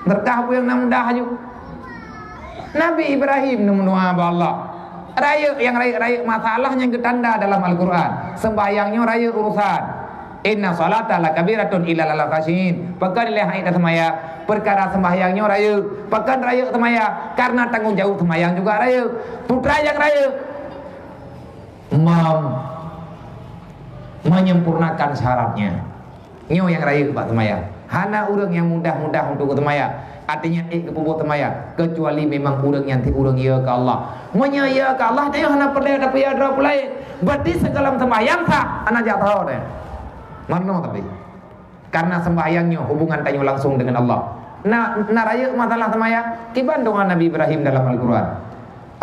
Seudeukah peue nyang na mudah aju. Nabi Ibrahim neumeudoa bak Allah. Rayeuk nyang rayeuk-rayeuk masalah nyang geutanda dalam Al-Quran. Seumbahyang nyoe rayeuk urusan. Inna salata lakabiratun illa alal khasyiin. Pakon lé hai taseumayang? Peukara seumbahyang nyoe rayeuk. Pakon rayeuk seumbahyang? Karena tanggong jaweueb seumbahyang juga rayeuk. Peue teuma nyang rayeuk? Mem-, menyempurnakan syaratnya. Nyoe nyang rayeuk bak seumayang. Hana ureuëng nyang mudah-mudah untuk seumayang. Artinya, ék geupeubuet seumayang, kecuali memang ureuëng nyan cit ureuëng yö keu Allah. Meunyoe yö keu Allah, tanyoe hana peureulée tapeuyo droe peue laén. Berarti sigohlom seumayang sah, hana jak tho deh. Meunoe tapi. Karena sembahyang nyoe hubungan tanyoe langsung dengan Allah. Na, na rayeuk masalah seumayang, kiban doa Nabi Ibrahim dalam Al-Quran.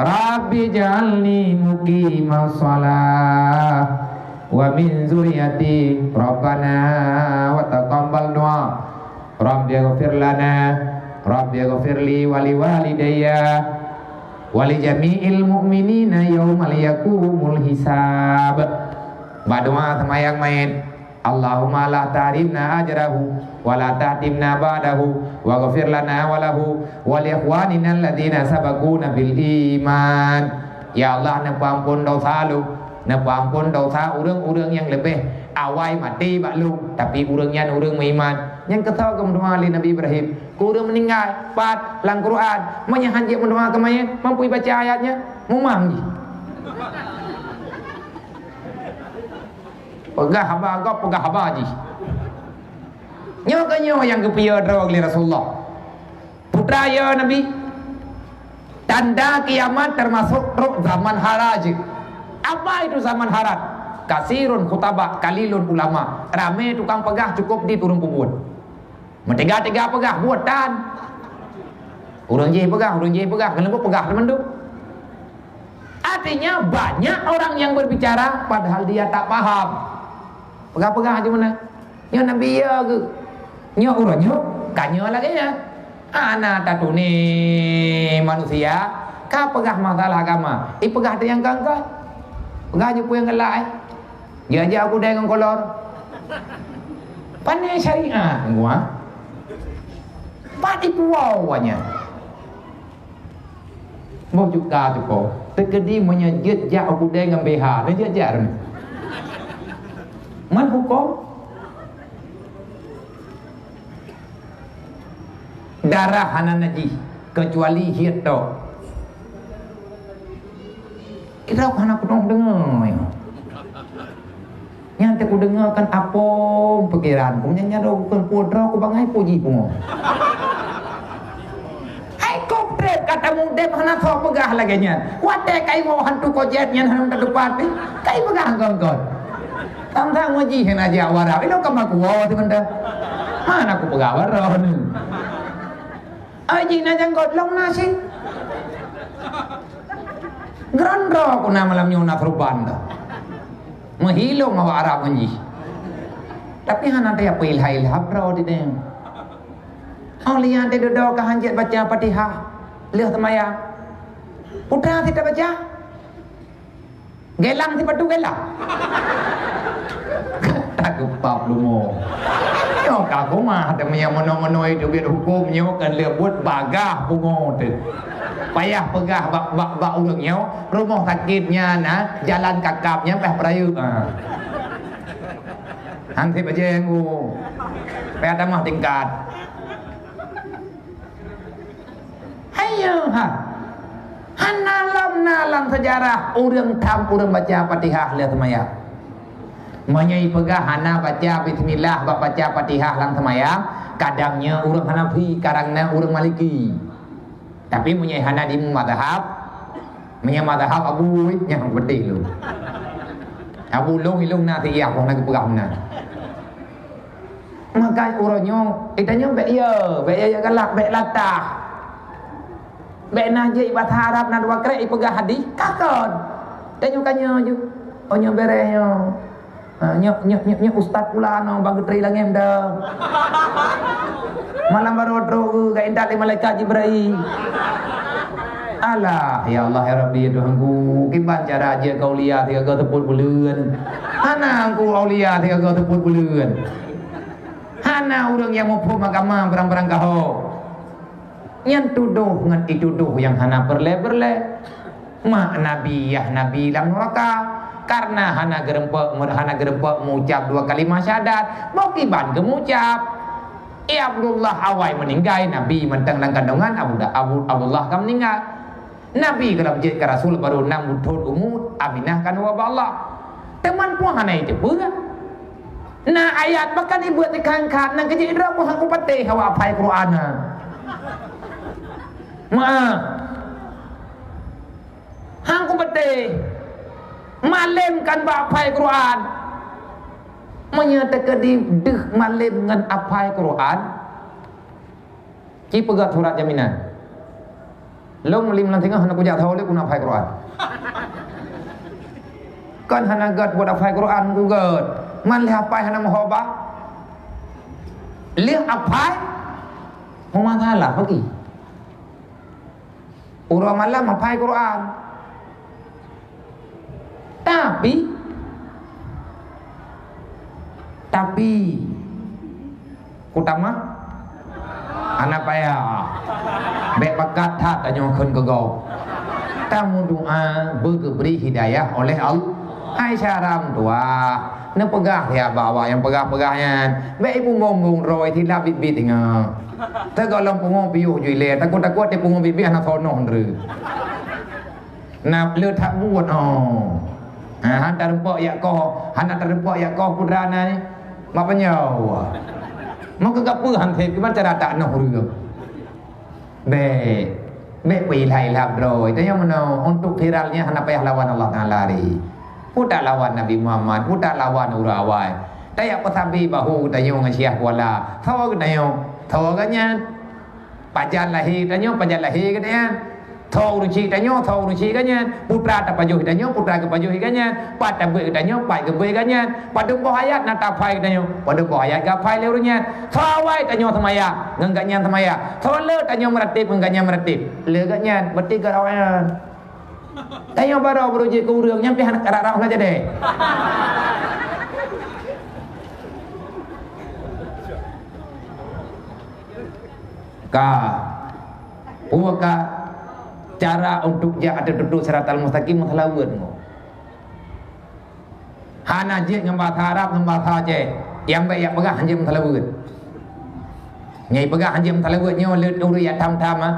"Rabbi ja'alni muqimas shalah wa min dzurriyyati, Rabbana wa taqabbal du'a, Rabbighfir lana, Rabbighfir li wa liwalidayya wa li jami'il mu'minina yauma yaqumul hisab." Bak doa seumayang manyét, Allahumma la tahrimna ajrahu, wa la tahtimna ba'dahu, waghfir lana wa lahu, wa li ikhwanina alladzina sabaquna bil iman. Ya Allah, neupeuampon dosa lôn, neupeuampon dosa ureuëng-ureuëng nyang leubeh awai maté bak lôn, tapi ureuëng nyan ureuëng meuiman. Nyang keusoe geumeudoa lé Nabi Ibrahim, keu ureuëng meuninggai, pat, lam Quran, meunyoe han jeuet meudoa keu manyét, mampu ibaca ayat nyan, mumang jih. Peugah haba gob, peugah haba jih. Nyoe keuh nyoe nyang geupiôh droe lé Rasulullah. Peue teuma ya Nabi, tanda kiamat teumasok trok zaman haraj. Apa itu zaman haraj? Kasirun khutaba, qalilun ulama. Ramé tukang peugah, cukup di turun peubuet. Meuteuga-teuga peugah, buet tan. Ureuëng jih peugah, ureuëng jih peugah, keuneuk peugah teumandum. Artinya, banyak orang yang berbicara padahal dia tak paham. Peugah-peugah aja mana. Nyoe Nabi ya ke? Nyoe ureuëng nyoe, ka nyoe lagée nyan. Hana tatuni manusia, ka peugah masalah agama. Ipeugah teuh nyang kangkon. Peugah jih peue nyang galak, eh. Jijak kudée ngon kolor. Pane syariat gua. Pat ipuwoe nyan. Boh juga tu ko. Teukeudi meunyoe jeuet jak u kudée ngon B H, na jeuet jak. Man huköm? Darah hana najih, kecuali hiet tok. Kita hana pernah dengar, ya. Nyang teuku dengar kan apom pikiran ku, nyang nyang ku kan putra ku bangai puji pungo. Hai kop trep kata mudep hana sok peugah lagée nyan. Watée kai mo hantu kojet nyan hana teupat ni. Kai peugah gong-gong. Tang-tang ngaji hana jak warab. Ilo ka makuo tu benda. Mana aku peugah warab ni? Ai jih na janggot long nasi. Gerandra ku na malam nyoe na serban dah. Meuhilong awak Arab ngon jih. Tapi hana teuka ilha-ilha bro di deng. Oh lian teudodo ka hanjeuet baca Fatihah. Leuh teumaya. Putra sita baca. Gelang sipatu gelang. Tageupap lumo. Nyoe ka kumah teumanyong meunoe-meunoe teubiet huköm nyoe kan leubuet bagah pungo teuh. Payah peugah bak, bak, bak ureuëng nyoe, rumoh sakét nyan na, jalan kakab nyan payah peurayeuk. Ha. Hang sip aja yang u. Payah tamah tingkat. Ayo ha. Hana lom na lam sejarah ureuëng tham ureuëng baca Fatihah lé seumaya. Meunyoe ipeugah hana baca bismillah bak baca Fatihah lam seumaya, kadang nyoe ureuëng Hanafi, kadang na ureuëng Maliki. Tapi meunyoe hana di mazhab, meunyoe mazhab Abu nyang beutih lu. Abu long ilong na tiah boh na geupeugah meunan. Maka uroe nyoe, ita nyoe bék ya, bék ya, ya galak, bék latah. Bék na jeuet basa Arab na dua krek ipeugah hadih, kakon. Tanyoe ka nyoe ju. Oh nyoe bereh nyoe. Ha, nyoe, nyoe, nyoe, nyoe ustaz pula nyoe bang geutri langét dah. Malam baru trok geuintat lé malaikat Jibril. Alah, ya Allah, ya Rabbi, ya Tuhanku, kiban cara jeuet keu aulia sigoe teupot buleuen. Hana ku aulia sigoe teupot buleuen. Hana ureuëng nyang muphom agama barang-barang kahô. Nyan tudoh ngon itudoh nyang hana peureulée-peureulée. Mak Nabi, yah Nabi lam nuraka, karna hana geureumpok, hana geureumpok meuucab dua kalimah syahadat. Boh kiban geumeuucab. Iya Abdullah awai meuninggai, Nabi mantong lam kandongan Abu, Abu, Abdullah ka meuninggai. Nabi gohlom jeuet keu rasul barô nam thon umu, Aminah ka neuwoe bak Allah. Teuma peue hana jiteupeue? Na ayat bahkan ibuet dikangkat, nang keujeuet droe pun hana kupatéh awak aphai Quran na. Maaf. Hang kupatéh. Malém kan bak aphai Quran. Meunyoe teukeudi deuh malém ngon aphai Quran, ci peugét surat jaminan. Lôn lim lam singoh hana kujak sahoe lé guna aphai Quran. Kon hana gét buet aphai Quran kugét. Man lheueh aphai hana meuhobah. Lheueh aphai, meumasalah bagi. Uroe malam aphai Quran. Tapi, tapi, kutamah, hana payah. Bék pakat that tanyoe kheun keu gob. Tameudoá beugeubri hidayah oleh Allah. Hai syara meutuah, neupeugah ya bak awak nyang peugah-peugah nyan. Bék ibumbong-bumbong droe, silap biet-biet ingat. Teugohlom pungo piôh ju ilée, takot-takot teupungo biet-biet hana sonoh ndre. Na le that buet, oh. Ha, hana tareumpok yak koh, hana tareumpok yak koh putra na ni. Mak penyau. Maka gapeue han thép, kiban cara tak noh ureueng. Bék. Bék peuilah-ilah droe. Tanyoe meunoe, untuk viralnya hana payah lawan Allah Taala lé. Peue tak lawan Nabi Muhammad, peue tak lawan ureueng awai. Tayak peusabe bahu tanyoe ngon Syiah Kuala. Sawa geutanyoe, sawa geuh nyan. Pajan lahé geutanyoe, pajan lahé geutanyoe. Tho ureueng chik tanyoe, tho ureueng chik geutanyoe. Putra tapajoh geutanyoe, putra geupajoh geutanyoe. Pat tabeuet geutanyoe, pat geubeuet geutanyoe. Padub boh ayat na taphai geutanyoe, padub boh ayat geuphai lé ureueng nyan. Tho awai tanyoe seumayang, ngon geutanyoe seumayang. Tho le tanyoe meuratéb, ngon geutanyoe meuratéb. Le geutanyoe, berarti geutanyoe. Tanyoe baroe beurujek keu ureueng nyang pih hana rab-rab hana jadi. Ka. Peue ka cara untuk jak ateueh tutoe siratal mustaqim meuseulaweuet nyoe. Hana jeuet ngon bahasa Arab, ngon bahasa Aceh. Nyang bèk jak peugah hanjeuet meuseulaweuet. Nyang peugah hanjeuet meuseulaweuet nyoe lé ureueng nyang tham-tham ah.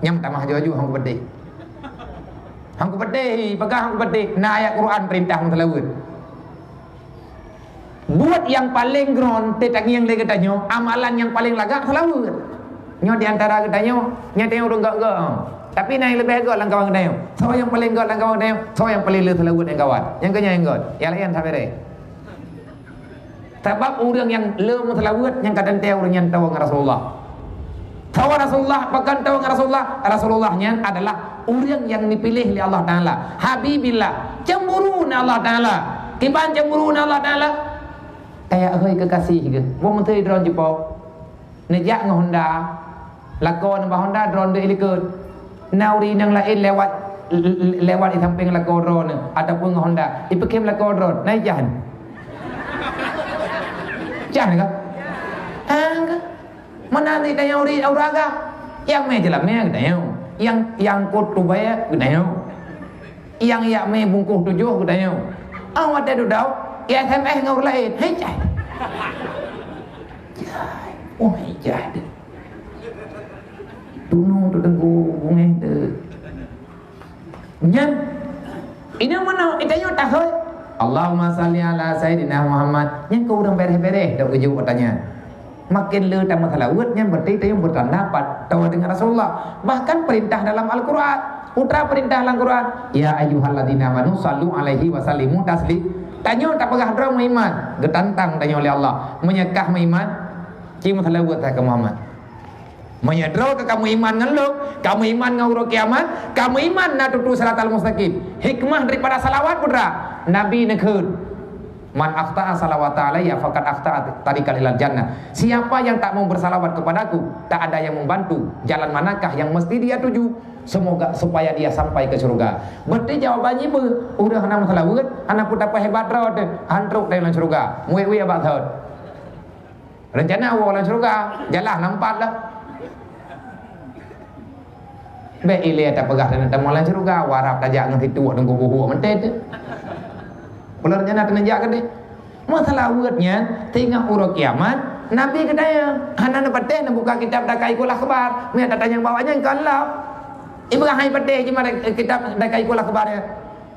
Nyang tamah aju-aju hang kupeudeh. Hang kupeudeh, peugah hang kupeudeh. Na ayat Quran peurintah meuseulaweuet. Buet nyang paleng grôn teutangieng lé geutanyoe, amalan nyang paleng lagak seulaweuet. Nyoe di antara geutanyoe, nyoe tanyoe ureueng gét-gét. Tapi na nyang leubeh gét lam kawan geutanyoe. Soe nyang paleng gét lam kawan geutanyoe? Soe nyang paleng le seulaweuet nyang kawan? Nyang keu nyan nyang gét. Nyang laén sabe ré. Sabab ureueng nyang le meuseulaweuet nyang ka teuntèe ureueng nyan tawoe ngon Rasulullah. Tawoe Rasulullah, pakon tawoe ngon Rasulullah? Rasulullah nyan adalah ureueng nyang dipiléh lé Allah Taala. Habibillah, cemburu na Allah Taala. Kiban cemburu na Allah Taala? Tajak hôi keukaséh geuh. Boh meuteui droeneuh jipo. Neujak ngon Honda. Lakoe nibak Honda, droeneuh deuek likot. Na ureueng inong laén lewat, lewat di sampéng lakoe droeneuh ataupun ngon Honda. Ipeukhém lakoe droeneuh. Na ijah nyoe? Ijah nyoe kah? Ah, kah? Meunan di tanyoe ureueng, ureueng agam. Nyang mé jeulamé geutanyoe. Nyang, nyang kot tubée geutanyoe. Nyang jak mé bungkôh tujoh geutanyoe. Ah, watèe dudoe, i S M S ngon ureueng laén. Hei, cai. Cai. Oh, hei, cai. Tunong tu teungku bungéh tu. Nyan. Inong meunoe, i tanyoe tahôi. Allahumma salli ala Sayyidina Muhammad. Nyan keu ureueng bereh-bereh, dok geujok watèe nyan. Makin le tameuseulaweuet nyan berarti tanyoe beutanda pat tawoe deungon Rasulullah. Bahkan peurintah dalam Al-Quran. Peue peurintah lam Quran? Ya ayyuhalladzina amanu sallu alaihi wa sallimu taslim. Tanyoe tapeugah droe meuiman, geutantang tanyoe lé Allah. Meunyoe kah meuiman, ci meuseulaweuet keu Muhammad. Meunyoe droe ka kamu iman ngon lôn, kamu iman ngon uroe kiamat, kamu iman na tutoe siratal mustaqim. Hikmah daripada salawat peue? Nabi neukheun, "Man akhta'a salawata alayya faqad akhta'a tariqan ilal jannah." Siapa yang tak mau bersalawat kepadaku, tak ada yang membantu jalan manakah yang mesti dia tuju, semoga supaya dia sampai ke surga. Berarti jawaban jih beu, ureueng hana meuseulaweuet, hana peue tapeuhebat droe teuh, han trok lam syeuruga. Muet-muet bak thot. Reuncana woe lam syeuruga, jalan lampat lah. Bèk ilèe tapeugah taneuk tamong lam syeuruga, warab tajak ngon situek teungku buhuk meuntèe teuh. Peue reuncana taneuk jak keudéh. Meuseulaweuet nyan, teungoh uroe kiamat, Nabi geutanyong, hana neupatéh neubuka kitab Daqaiqul Akhbar. Meunyo tatanyong bak awak nyan kon lom. Ibrahim patéh jimat kitab Daqaiqul Akhbar nyan.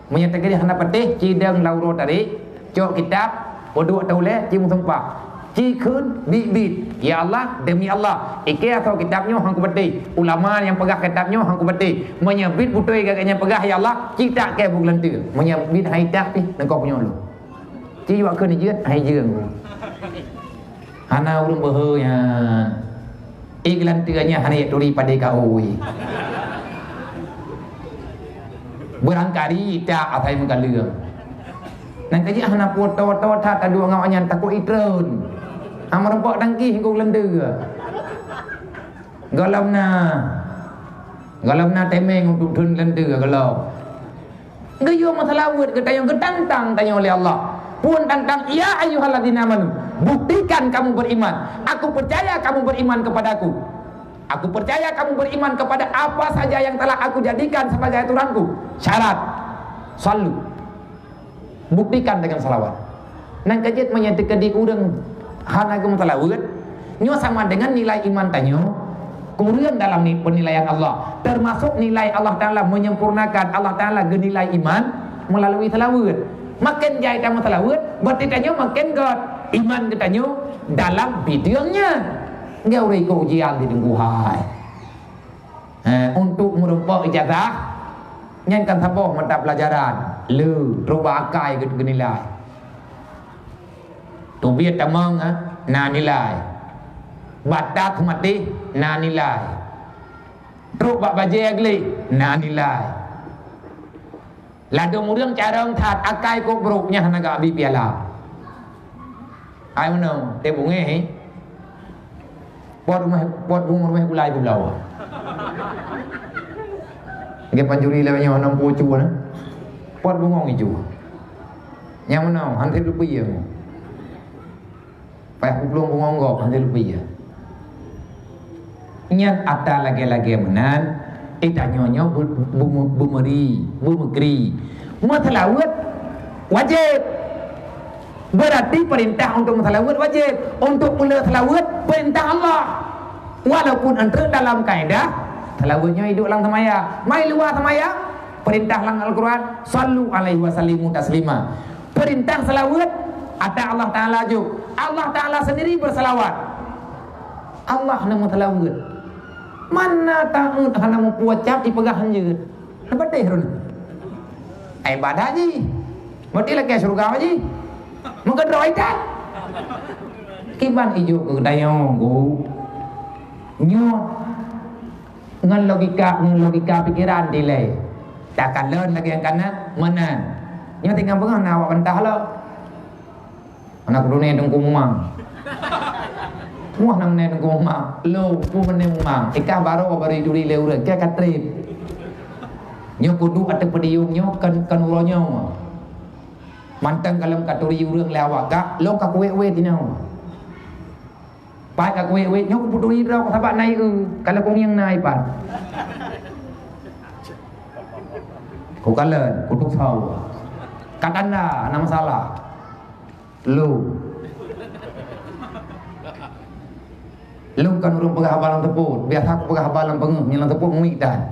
Meunyoe teukeudi hana patéh, ci dong lam uroe tarék, cok kitab, peuduek ateueh ulèe, ci meusumpah. Ci kheun biet-biet, "Ya Allah, demi Allah, ikeu asoe kitab nyoe han kupatéh. Ulama nyang peugah kitab nyoe han kupatéh. Meunyoe biet beutôi gata nyang peugah, ya Allah, ci tak keu buet geulanteue. Meunyoe biet han itak pih, neukoh punyueng lôn." Ci jaweueb kheun jeuet, han ijeueng. Hana ureueng beuhe nyan. Ék geulanteue nyan hana jituri padé kaôi. Beurangkali tak asai meukaleueng. Nyan ka jeuet hana po-, po-, po that taduek ngon awak nyan takot itreun. Hana meurumpok tangkih ngon geulanteue. Gohlom na. Gohlom na temeng untuk treun geulanteue gohlom. Geuyue meuseulaweuet geutanyoe, geutantang tanyoe lé Allah. Phon tantang, "Ya ayyuhalladzina amanu, buktikan kamu beriman. Aku percaya kamu beriman kepadaku. Aku percaya kamu beriman kepada apa saja yang telah aku jadikan sebagai aturanku." Syarat. Sallu. Buktikan dengan salawat. Nyan ka jeuet meunyoe teukeudi ureueng hana geumeuseulaweuet, nyoe sama dengan nilai iman tanyoe kureueng dalam ni-, penilaian Allah. Termasuk nilai Allah Taala menyempurnakan, Allah Taala geunilai iman melalui seulaweuet. Maken jai tameuseulaweuet, berarti tanyoe maken gét. Iman geutanyoe dalam bideueng nyan. Nyan ureueng ikot ujian di teungku hai. Eh, untuk meurumpok ijazah, nyan kan saboh mata pelajaran. Le, trok bak akai geu-, geunilai. Teubiet tamong, eh, na nilai. Batat maté, na nilai. Trok bak bajée gleh, na nilai. Ladôm ureuëng carông that, akai kok brok nyang hana geuabi piala. Hai meunoe, teuh bungéh, eh? Pot rumoh, pot bungong rumoh gulai gula. Nggih pancuri lewat nyoe enam puluh cu na. Pot bungong icu. Nyang meunoe, hana teuh lupi ya. Payah kuplueng bungong gob, hana teuh lupi ya. Nyan ata lagée-lagée meunan, eh, tanyoe nyoe bu-, bu-, beumeuri, beumeukri. Meuseulaweuet wajéb. Berarti perintah untuk meuseulaweuet wajéb. Untuk peuleueh seulaweuet, perintah Allah. Walaupun enteuk dalam kaedah, seulaweuet nyoe iduek lam seumaya. Mai luwa seumaya, perintah lam Al-Quran, "Sallu alaihi wasallimu taslima." Perintah seulaweuet, ata Allah Ta'ala jok. Allah Ta'ala sendiri berselawat. Allah na meuseulaweuet. Mana taát hana meupucap ipeugah hanjeuet. Leubeh deh run. Ai ibadah jih. Meuti lakée syeuruga jih. Meukeudroe that. Kiban ijo keu dayong, Bu. Nyoe ngon logika, ngon logika pikiran dilée. Takalon lagée nyang kana meunan. Nyoe tinggai beungoh na awak bantah lom. Anak kudune Teungku Mumang. Muah nang ne Teungku Mumang. Lo, pu mene Mumang. Ikah baro baro ituri lé ureuëng. Keu ka treb. Nyoe kudu ateueh podium nyoe kan, kan uroe nyoe. Mantong kalon ka turi ureuëng lé awak gak, lo ka kuwek-wek tinoe. Pat ka kuwek-wek nyoe kuputuri droe sabak nai eu, kalau kungieng nai pat. Kukalon, kutusau. Katanda, hana masalah. Lu. Lu kan ureuëng peugah haba lam teupot. Biasa kupeugah haba lam peungeuh, nyang lam teupot muik dan.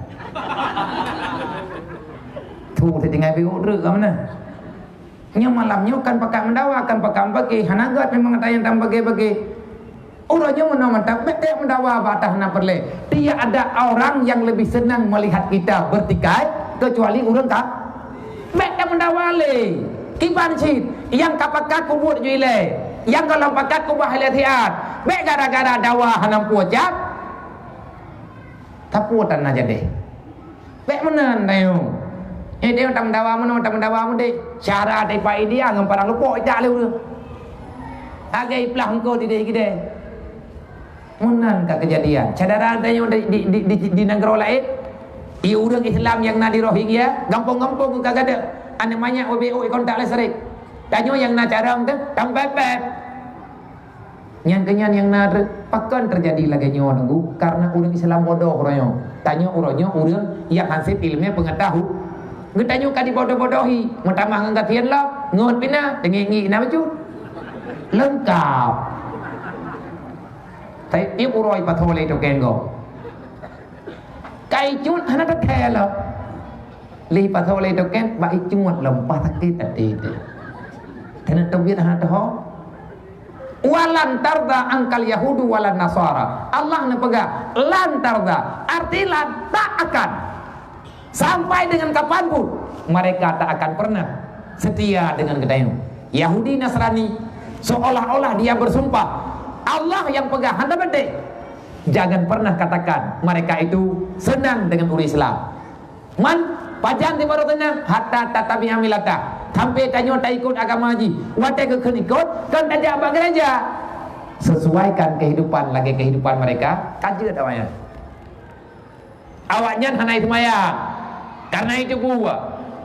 Tu teutinggai biru treuk ka mana? Nyoe malam nyoe kan pakat meudawa, kan pakat meubaké. Hana gét memang ata nyang tam baké-baké. Uroe nyoe meunoe mantap, bék teuh meudawa bak ata hana peureulée. Tiada orang yang lebih senang melihat kita bertikai kecuali ureuëng ka. Bék teuh meudawa lé. Kiban cit, nyang ka pakat kubuet ju ilée, nyang gohlom pakat kubah ilée siat. Bék gara-gara dawa hana meupucap. Tapue tan na jadeh. Bék meunan tanyoe. Eh, tanyoe tameudawa meunoe, tameudawa meudeh. Syara daripada India ngon padang lupok ijak lé ureuëng. Lagée iplah eungkôt ideh keudeh. Meunan ka keujadian. Syedara tanyoe di, di, di, di, di nanggroe laén, di ureuëng Islam nyang na di Rohingya, gampông-gampông ka gadôh. Aneuk manyak W B O kontak listrik. Tanyoe nyang na carông teuh, tampépét. Nyang keunyan nyang na re-, pakon teujadi lagée nyoe Teungku, kareuna ureuëng Islam bodoh uroe nyoe. Tanyoe uroe nyoe ureuëng nyang hasé iéleumé peungeutahu-, geutanyoe ka dibodoh-bodohi, meutamah ngon gasien lom, ngon pih na, teungiek-ngiek na bacut. Leungkab. Tapi tieb uroe ipasoe lé token gob. Ka icut hana teuthée lom. Lé ipasoe lé token, bak icut lom, bah sakét até teuh. Keuneuk teubiet hana teuho. "Walan tarda angkal yahudu walan nasara." Allah neupeugah, "Lan tarda", arti lan, tak akan. Sampai dengan kapanpun, mereka tak akan pernah setia dengan geutanyoe. Yahudi Nasrani, seolah-olah dia bersumpah, Allah yang peugah, hana beutôi. Jangan pernah katakan mereka itu senang dengan ureuëng Islam. Man, pajan di baroe teunang, hatta tattabi'a millatahum. Sampai tanyoe taikot agama jih. Watée geukheun ikot, kan tajak bak gereja. Sesuaikan kehidupan lagée kehidupan mereka, ka jeuet awaknyan. Awaknyan hana seumayang. Karena itu buah.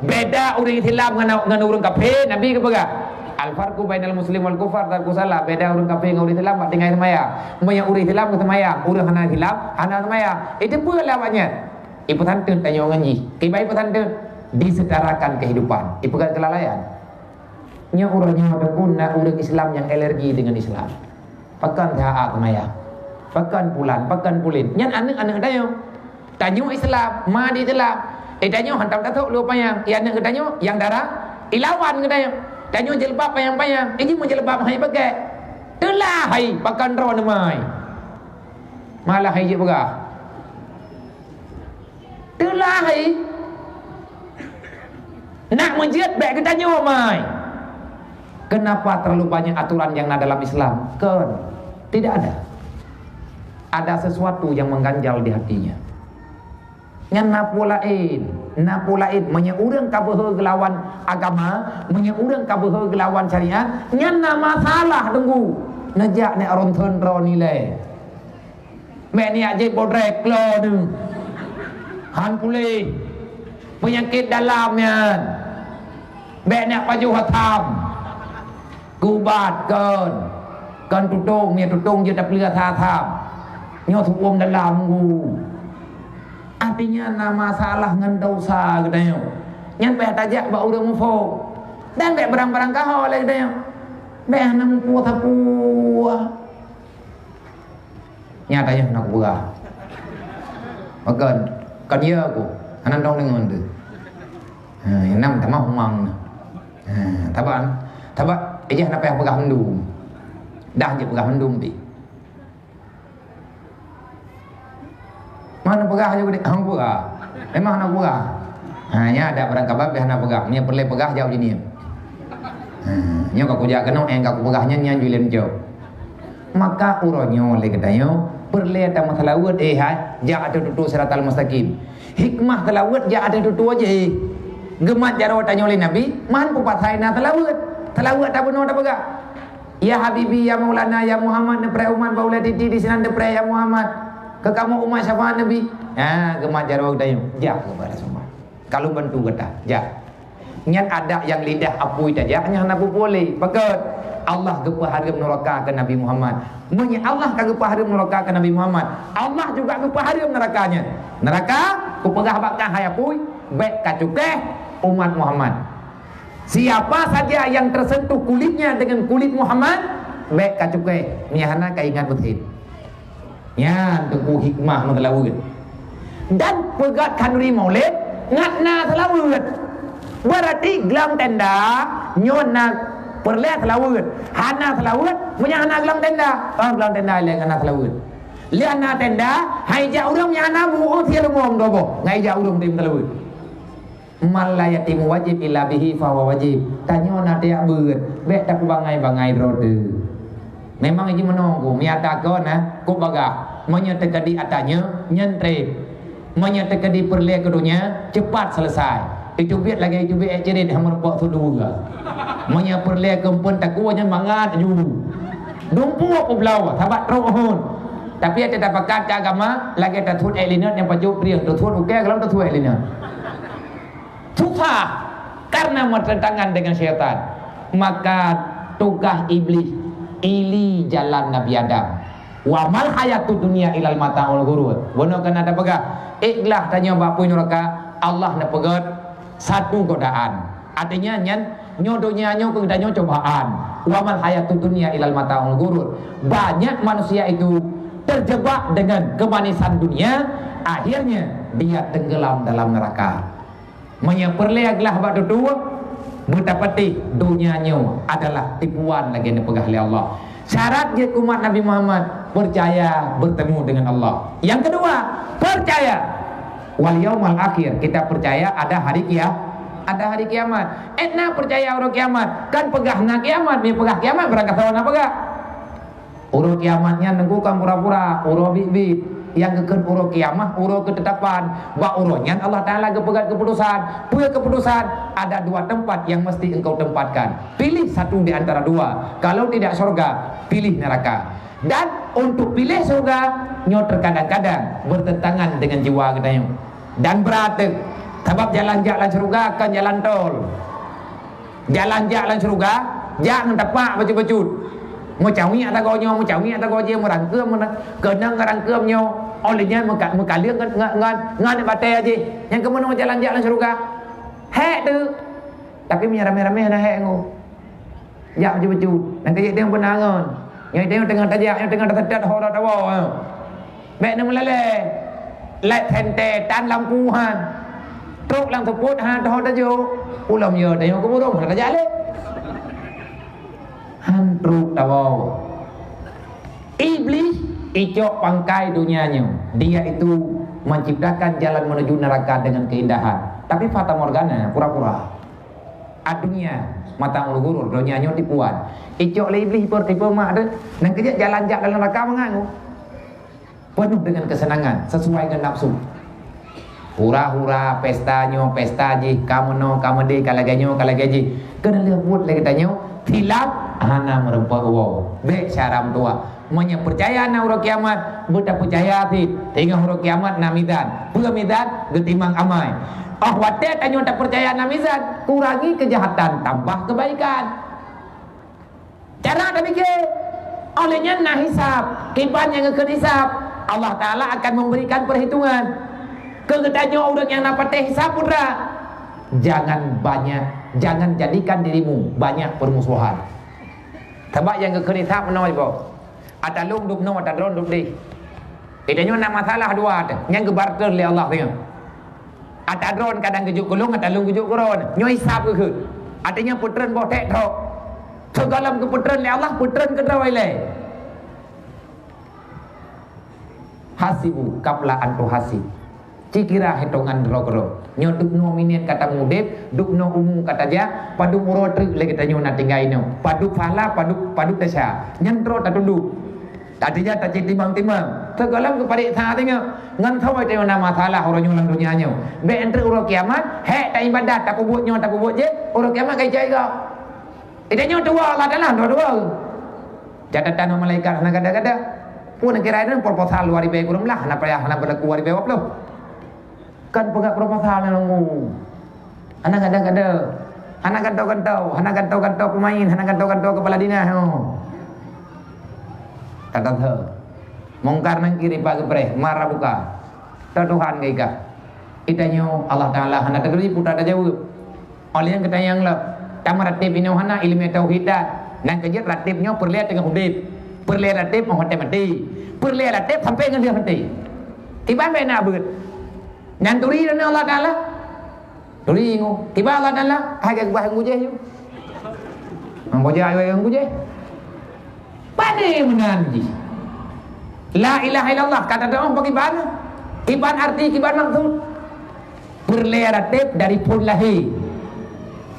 Beda ureuëng Islam ngon, ngon ureuëng kafé, Nabi geupeugah, "Al-farqu bainal muslim wal kufar tarkus shalah." Beda ureuëng kafé ngon ureuëng Islam bak tinggai seumayang. Meunyoe ureuëng Islam geuseumayang, ureuëng hana Islam hana seumayang. Itu peue lé awaknyan? Ipeusanteun tanyoe ngon jih. Kiban ipeusanteun, disetarakan kehidupan. Ipeugah keulalaian. Nyoe uroe nyoe Teungku na ureuëng Islam nyang alergi deungon Islam. Pakon T H A seumayang. Pakon pulan, pakon pulen. Nyan aneuëk-aneuëk tanyoe. Tanyoe Islam, ma di Islam. Eh, tanyoe hantom tathok lé panyang. Eh, aneuëk geutanyoe nyang dara ilawan geutanyoe. Tanyoe jeuleuba panyang-panyang. Eh, jih meujeuleuba hai bagée. Teulah hai pakon droe neumai. Malah hai jeuet peugah. Teulah hai. Nak meujeuet bék geutanyoe mai. Kenapa terlalu banyak aturan yang na dalam Islam? Kon. Tidak ada. Ada sesuatu yang mengganjal di hatinya. Nyan na peue laén, na peue laén. Meunyoe ureuëng ka beuhe geulawan agama, meunyoe ureuëng ka beuhe geulawan syariat, nyan na masalah teungku. Neujak nèk ronson droe nilai. Mek niyak jih bodrek klo deuh. Han puléh. Peunyakét dalam nyan. Bèk nyak pajoh asam. Geubat kon. Kon tutong, meunyoe tutong jeuet tapeuleueh asam. Nyoe su'uem dalam gu. Artinya na masalah ngon dosa geutanyoe. Nyan payah tajak bak ureuëng muphom. Dan bèk barang-barang kaho lé geutanyoe. Bèk hana muphom sapeue. Nyata nyoe na kupeugah. Pakon, kon ya ku, hana dong deungon tu. Ha, nyang nam tamah umang na. Ha, taban, taban, ijah na payah peugah mandum. Dah je peugah mandum pi. Mana peugah je gede, hang peugah. Memang hana peugah. Ha, nya ada barang kaban pih hana peugah. Nya peureulèe peugah jaweueb jih nyan. Ha, nyoe ka kujak keunoe, eh, ka kupeugah nyan, nyan julem jaweueb. Maka uroe nyoe lé geutanyoe peureulèe tameuseulaweuet, eh, hai, jak ateueh tutoe siratal mustaqim. Hikmah seulaweuet jak ateueh tutoe jih, eh. Geumat jaroe tanyoe lé Nabi, man peupasai na seulaweuet. Seulaweuet tabunoe tapeugah, "Ya Habibi, ya Maulana, ya Muhammad, neupreh umat bak ulèe titi disinan neupreh, ya Muhammad. Keu kamoe umat syafaat Nabi." Ha, geumat jaroe geutanyoe, jak keupada Rasulullah. Ka lôn bantu gata, jak. Nyan adak nyang lidah apui tajak, nyan hana peupuléh. Pakon? Allah geupeuhareuem neuraka keu Nabi Muhammad. Meunyoe Allah ka geupeuhareuem neuraka keu Nabi Muhammad, Allah juga geupeuhareuem neuraka nyan. Neuraka, kupeugah bak kah hai apui, bèk kacukéh umat Muhammad. Siapa saja yang tersentuh kulitnya dengan kulit Muhammad, bèk kacukéh, nyan hana kaingat beusit. Nyan teungku hikmah meuseulaweuet. Dan peugöt khanduri maulid ngat na seulaweuet. Berarti glam tenda nyoe na peureulèe seulaweuet. Hana seulaweuet, meunyoe hana glam tenda. Oh, glam tenda lé hana seulaweuet. Lé hana tenda, hai jak ureueng nyang hana bu, oh, sia leumo meudoboh. Ngai jak ureueng tém seulaweuet. Man la yatimu wajib illa bihi fahuwa wajib. Tanyoe na tajak beuet, bèk tapeubangai-bangai droe teuh. Memang jimeunoe ku, meunyo ata kon na, kok bagah. Meunyo teukeudi ata nyoe, nyan trép. Meunyo teukeudi peureulèe keu donya, cepat selesai. Iteubiet lagèe iteubiet èk cirét hana meureumpok sudua. Meunyo peureulèe keu eumpeuen takue nyan mangat ju. Dumpuk peubloe, sabat trok hon. Tapi ata tapakat keu agama, lagèe tasuet èk linot nyang pajoh prieng, tasuet ukèe, golom tasuet èk linot. Susah karena bertentangan dengan syaitan. Maka tugaih Iblih ili jalan Nabi Adam. Wa mal hayatud dunya ilal mataul ghurur. Bunoe keunan tapeugah, iklah tanyoe bak apui nuraka, Allah neupeugöt satu godaan. Artinya nyan, nyoe donya nyoe keu geutanyoe cobaan. Wa mal hayatud dunya ilal mataul ghurur. Banyak manusia itu terjebak dengan kemanisan dunia, akhirnya dia tenggelam dalam neraka. Meunyoe peureulèe glah bak tutoe, beutapatéh donya nyoe adalah tipuan lagèe neupeugah lé Allah. Syarat jeuet keu umat Nabi Muhammad, percaya bertemu dengan Allah. Yang kedua, percaya wal yaumal akhir. Kita percaya ada hari kia-, ada hari kiamat. Ék na percaya uroe kiamat, kan peugah na kiamat, meunyoe peugah kiamat barangkasoe na peugah. Uroe kiamat nyan teungku kon pura-pura, uroe biet-biet. Nyang geukheun uroe kiamat, uroe keutetapan. Bak uroe nyan Allah Taala geupeugöt keuputusan. Peue keuputusan? Ada dua tempat yang mesti engkau tempatkan. Pilih satu di antara dua. Kalau tidak syurga, pilih neraka. Dan untuk pilih syurga, nyoe terkadang-kadang bertentangan dengan jiwa geutanyoe. Dan brat teuh, sabab jalan jak lam syurga kon jalan tol. Jalan jak lam syeuruga, jak ngon tapak bacut-bacut. Meucawiek ata goe nyoe, meucawiek ata goe jih, meurangkeum, meuna-, keunong ngon rangkeum nyoe. Óh lheueh nyan meuka-, meukaleueng ngon, ngon, ngon, ngon batèe jih. Nyang keumeunyoe jalan jak lam syeuruga. Hék teuh. Tapi meunyoe ramé-ramé hana hék ngon. Jak bacut-bacut. Nyang keu jih teuh beuna ngon. Nyoe teuh teungoh tajak, nyoe teungoh taseutôt ho tawoe. Bèk neumeulalè. Lét sentée tan lampu han. Trok lam seupôt han teuho tajok. Ulôn yo tanyoe keu burông hana tajak lé. Han trok tawoe. Iblih icok pangkai donya nyoe. Dia itu menciptakan jalan menuju neraka dengan keindahan. Tapi fatamorgana, pura-pura. Adunya, mataul ghurur, donya nyoe tipuan. Icok lé Iblih tipu-tipu mak teuh. Nyang keu jih jalan jak dalam neraka mangat. Penuh dengan kesenangan sesuai dengan nafsu. Hura-hura, pesta nyoe, pesta jih, ka meunoe, ka meudeh, ka lagèe nyoe, ka lagèe jih. Keuneulheueh buet lé geutanyoe, silap hana meureumpok woe. Bèk syara meutuwah. Meunyoe peucaya na uroe kiamat, beutapeucaya cit. Teungoh uroe kiamat na mizan. Peue mizan? Geutimang amai. Óh watèe tanyoe tapeucaya na mizan, kurangi keujahatan, tambah keubaikan. Cara tapike, óh lheueh nyan na hisab. Kiban nyang geukheun hisab, Allah Taala akan memberikan perhitungan. Keu geutanyoe ureueng nyang na patéh hisab putra, jangan banyak, jangan jadikan dirimu banyak permusuhan. Sabab nyang geukheun hisab meunoe iboh. Ata lôn dub noe, ata droen dub deh. Geutanyoe na masalah dua teuh, nyang geubarter lé Allah teungoh. Ata droen kadang geujok keu lôn, ata lôn geujok keu droen. Nyoe hisab geukheun. Artinya peutreun boh tèk trok. Sigohlom geupeutreun lé Allah, peutreun keudroe ilèe. Hasibu qabla an tuhasib. Cikira hitongan droe-droe. Nyoe dub noe minèt ka tamudép, dub noe umu ka tajak, padub uroe treuk lé geutanyoe na tinggai nyoe. Padub pahala, padub, padub desya. Nyan droe tatundub. Artinya tacit timang-timang. Sigohlom geupareksa teungoh. Ngon soe tanyoe na masalah uroe nyoe lam donya nyoe. Bèk treuk uroe kiamat, hèk taibadat, tapeubuet nyoe, tapeubuet jih, uroe kiamat ka icok igoe. Geutanyoe tuwoe Allah Taala, dua-dua. Catatan malaikat hana gada-gada. Pun kira nyan proposal dua ribèe kureueng blah, hana payah, hana beulaku dua ribèe dua ploh. Kan peugah proposal nyan nunggu. Hana gada-gada. Hana gantoe-gantoe, hana gantoe-gantoe peumain, hana gantoe-gantoe keupala dinas nyoe. Tata the. Mungkar Nakir ipa geupreh, mara buka. Teu Tuhan geuika. Geutanyoe Allah Taala hana taturi peue tajaweueb. Óh lheueh nyan geutanyong lom, tameuratéb inoe hana ileumèe tauhid that. Nyang keujeuet ratéb nyoe peureulèe teungoh udép. Peureulèe ratéb óh watèe maté. Peureulèe ratéb sampoe ngon lheueh maté. Kiban bèk na beuet. Nyan turi droeneuh Allah Taala. Turi nyoe. Kiban Allah Taala, hai geuba ngon gujéh nyoe. Ngon gujéh, hai geuba ngon gujéh. Pane meunan jih. La ilaha illallah, ka tateu'oh bak kiban. Kiban arti, kiban maksud. Peureulèe ratéb dari phôn lahé.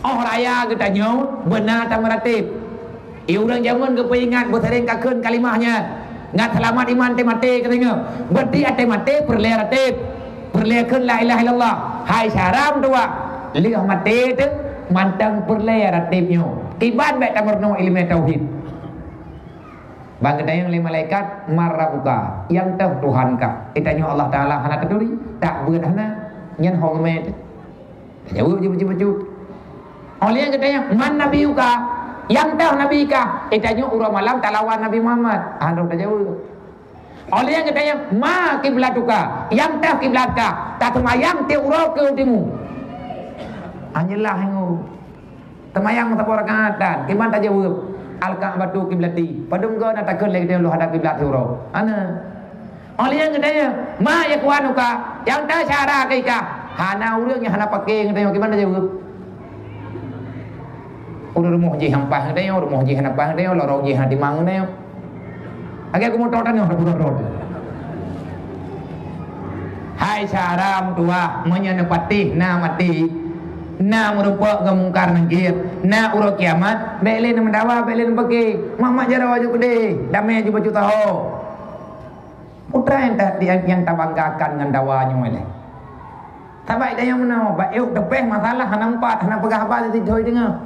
Óh raya geutanyoe beuna tameuratéb. Di ureueng jameun geupeuingat beuseuréng kakheun kalimah nyan. Ngat seulamat iman teuh maté keuneuk. Beudéh até maté peureulèe ratéb. Peureulèe kheun la ilaha illallah. Hai syara meutuwah. Lheueh maté teuh mantong peureulèe ratéb nyoe. Kiban bèk tameurunoe ileumèe tauhid. Ban geutanyong lé malaikat, "Man rabbuka?" Nyang toh Tuhan kah? Geutanyoe Allah Taala hana taturi, tak beuet hana, nyan ho geumè teuh. Tajaweueb jih bacut-bacut. Óh lheueh nyan geutanyong, "Man nabiyyuka?" Nyang toh nabi kah? Geutanyoe uroe malam talawan Nabi Muhammad. Hana tajaweueb. Óh lheueh nyan geutanyong, "Ma kiblatuka?" Nyang toh kiblat kah? Taseumayang tiep uroe keu timu. Hanjeut lah nyoe. Teumayang saboh rakaat dan kiban tajaweueb, "Al-Ka'batu kiblati." Padum goe na takheun lé geutanyoe lôn hadab kiblat siuroe? Hana. Óh lheueh nyan geutanyong, "Ma ikhwanuka?" Nyang toh syara kah? Hana ureueng nyang hana paké geutanyoe, kiban tajaweueb? Ureueng rumoh jih hana paih geutanyoe, rumoh jih hana paih geutanyoe, lorong jih hana timang geutanyoe. Lagèe keumoto tanoh, rot-rot. Hai syara meutuwah, meunyoe neupatéh na maté, na meurumpok ngon Mungkar Nakir, na uroe kiamat, bèk lé neumeudawa, bèk lé neupaké. Mak-mak jaroe aju keudéh, damé aju bacut taho. Peue treuk nyang ta-, nyang tabanggakan ngon dawa nyoe lé? Sabab geutanyoe meunoe, bak ék teupéh masalah hana meupat, hana peugah haba di sithoi teungoh.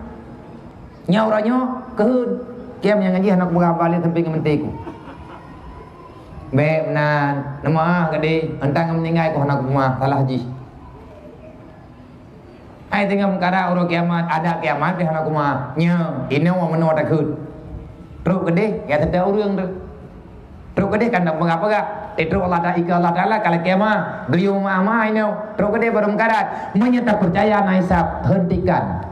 Nyoe uroe nyoe keuheun, kiam nyang ngaji hana kupeugah haba lé sampoe ngon meuteku. Bèk meunan, neumeuah gadeh, euntang ngon meuninggai ku hana kupeugah salah jih. Hai teungoh meukara uroe kiamat, ada kiamat pih hana kupeugah. Nyoe, inoe meunoe takheun. Trok keudeh, ya teuta ureueng tu. Trok keudeh kan peugah-peugah. Eh, trok Allah Ta-, ika Allah Taala ka lakèe ma, geuyue ma-ma inoe. Trok keudeh barô meukarat. Meunyoe tapeucaya na hisab, hentikan.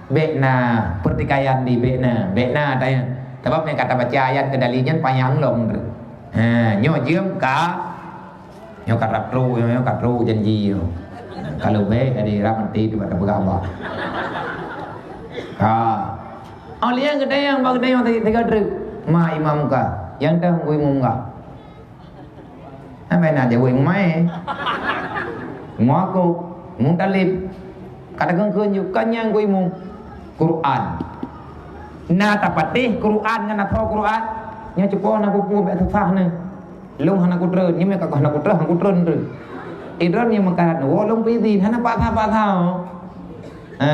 Bèk na, pertikaian di bèk na, bèk na tanya. Sabab nyang ka tabaca ayat keudali nyan panyang lom tu. Ha, nyoe jeuem ka, nyoe ka trok, nyoe ka trok janji nyoe. Kalau bèk, jadi rap meuti tu bak tapeugah Allah. Ha. Oh, liang geutanyoe, bak geutanyoe tiga, tiga trok. Ma imam ka, nyang dah ngui imum ka. Hana na jaweueb imum ai. Imum aku, imum talib. Kata keun-keun ju, kan nyang ngui imum. Quran. Na tapatéh Quran ngon asoe Quran. Nyoe cupo na kupu bèk susah ni. Lôn hana kutreun, nyoe ka hana kutreun, hana kutreun tu. Idroe nyang meukarat neuwoe lôn peuizin, hana paksa-paksa. Ha,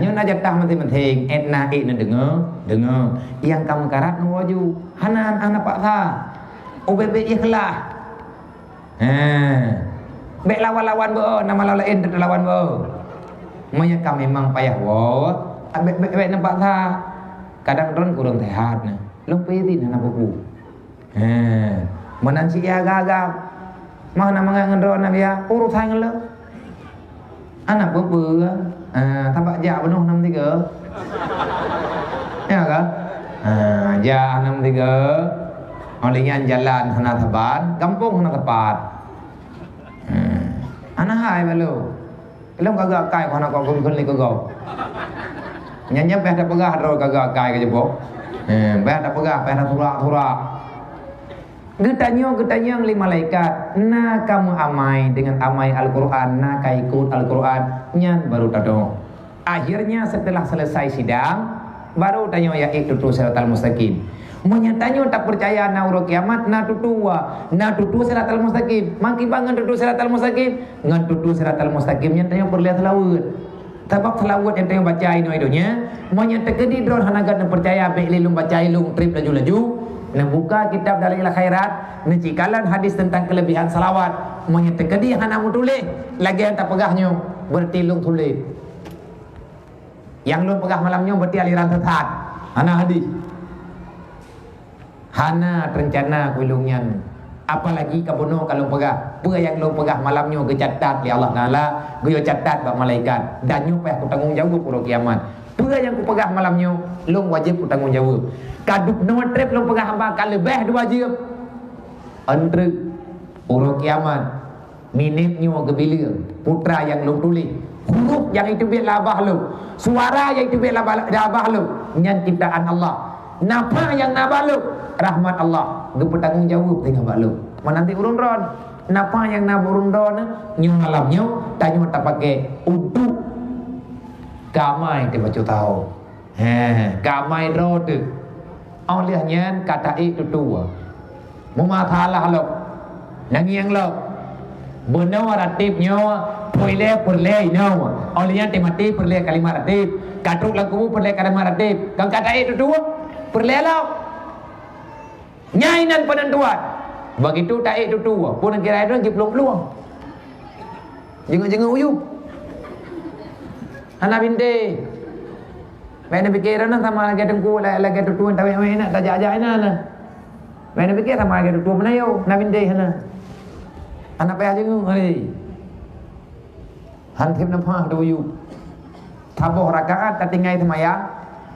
nyoe na jatah maséng-maséng, ék na ék neudeungoe, deungoe. Nyang ka meukarat neuwoe ju, hana, hana paksa. Ubé-bé ikhlas. Ha. Bék lawan-lawan beu, na malam laén teulawan beu. Meunyoe ka memang payah woe, bék, bék, bék neupaksa. Kadang droen kureueng seuhat na. Lôn peuizin hana peue-peue. He, meunan cit ya agam-agam. Mah na mangat ngon droe na biya, urusan ngon lôn. Hana peue-peue. Ha, sabab jak bunoe nam tiga. Ya ka? Ha, jak nam tiga. Oleh nyan jalan hana saban, gampông hana tepat. Ha, hana hai balo. Ilong kagak akai kau nak kau gum keu ni keu kau. Nyan nyan payah tapeugah droe kagak akai keu jeboh. Eh, payah tapeugah, payah tasurak-surak. Geutanyoe, geutanyong lé malaikat, na kamoe amai deungon amai Al-Qur'an, na ka ikot Al-Qur'an, nyan baru tadong. Akhirnya setelah selesai sidang, baru tanyoe ya ék tutoe siratal mustaqim. Meunyoe tanyoe tapeucaya na uroe kiamat, na tutoe, na tutoe siratal mustaqim. Makiban ngon tutoe siratal mustaqim, ngon tutoe siratal mustaqim nyan tanyoe peureulée seulaweuet. Sabab seulaweuet nyang tanyoe baca inoe i donya, meunyoe teukeudi droe hana gét neupeucaya, bék lé lôn baca ilong treb laju-laju, neubuka kitab Dalail Khairat, neucikalon hadis teuntang keuleubihan seulaweuet. Meunyoe teukeudi hana meutuléh, lagée nyang tapeugah nyoe, beureuti lôn tuléh. Nyang lôn peugah malam nyoe beureuti aliran sesat. Hana hadis. Hana teurencana keu lôn nyan. Apalagi ka bunoe ka lôn peugah. Peue nyang lôn peugah malam nyoe geucatat lé Allah Taala, geuyue catat bak malaikat. Dan nyoe payah kutanggong jaweueb uroe kiamat. Peue nyang kupeugah malam nyoe, lôn wajéb kutanggong jaweueb. Ka dubnoe treb lôn peugah haba ka leubeh dua jeuem. Entreuk uroe kiamat. Minét nyoe geubileue, putra nyang lôn tuléh, huruf nyang iteubiet lam babah lôn, suara nyang iteubiet lam ba-, lam babah lôn, nyan ciptaan Allah. Nafah nyang na bak lôn, rahmat Allah, geupeutanggong jaweueb tinggai bak lôn. Meunan cit ureuëng droen, nafah nyang na bak ureuëng droen, nyoe malam nyoe, tanyoe tapaké untuk keu amai teuh bacut tahu. He, keu amai droe teuh. Óh lheueh nyan ka taék tutoe. Meumasalah lom. Nangieng lom. Bunoe ratib nyoe, peureulée peureulée inoe. Óh lheueh nyan teumaté peureulée kalimat ratib. Ka trok lam kubu peureulée kalimat ratib. Kan ka taék tutoe. Peureulée lom. Nyan inan peunentuan. Begitu taék tutoe, pun kira itu jiplueng-plueng. Jingeuet-jingeuet u yup. Hana bintéh. Bék neupike droeneuh sama lagée teungku, la-, lagée tutoe tawék-wék na, tajak-jak inan na. Bék neupike sama lagée tutoe peunayoe, hana bintéh hana. Hana payah jingeuet hari. Han seb neupah teuh u yup. Saboh rakaat tatinggai seumayang,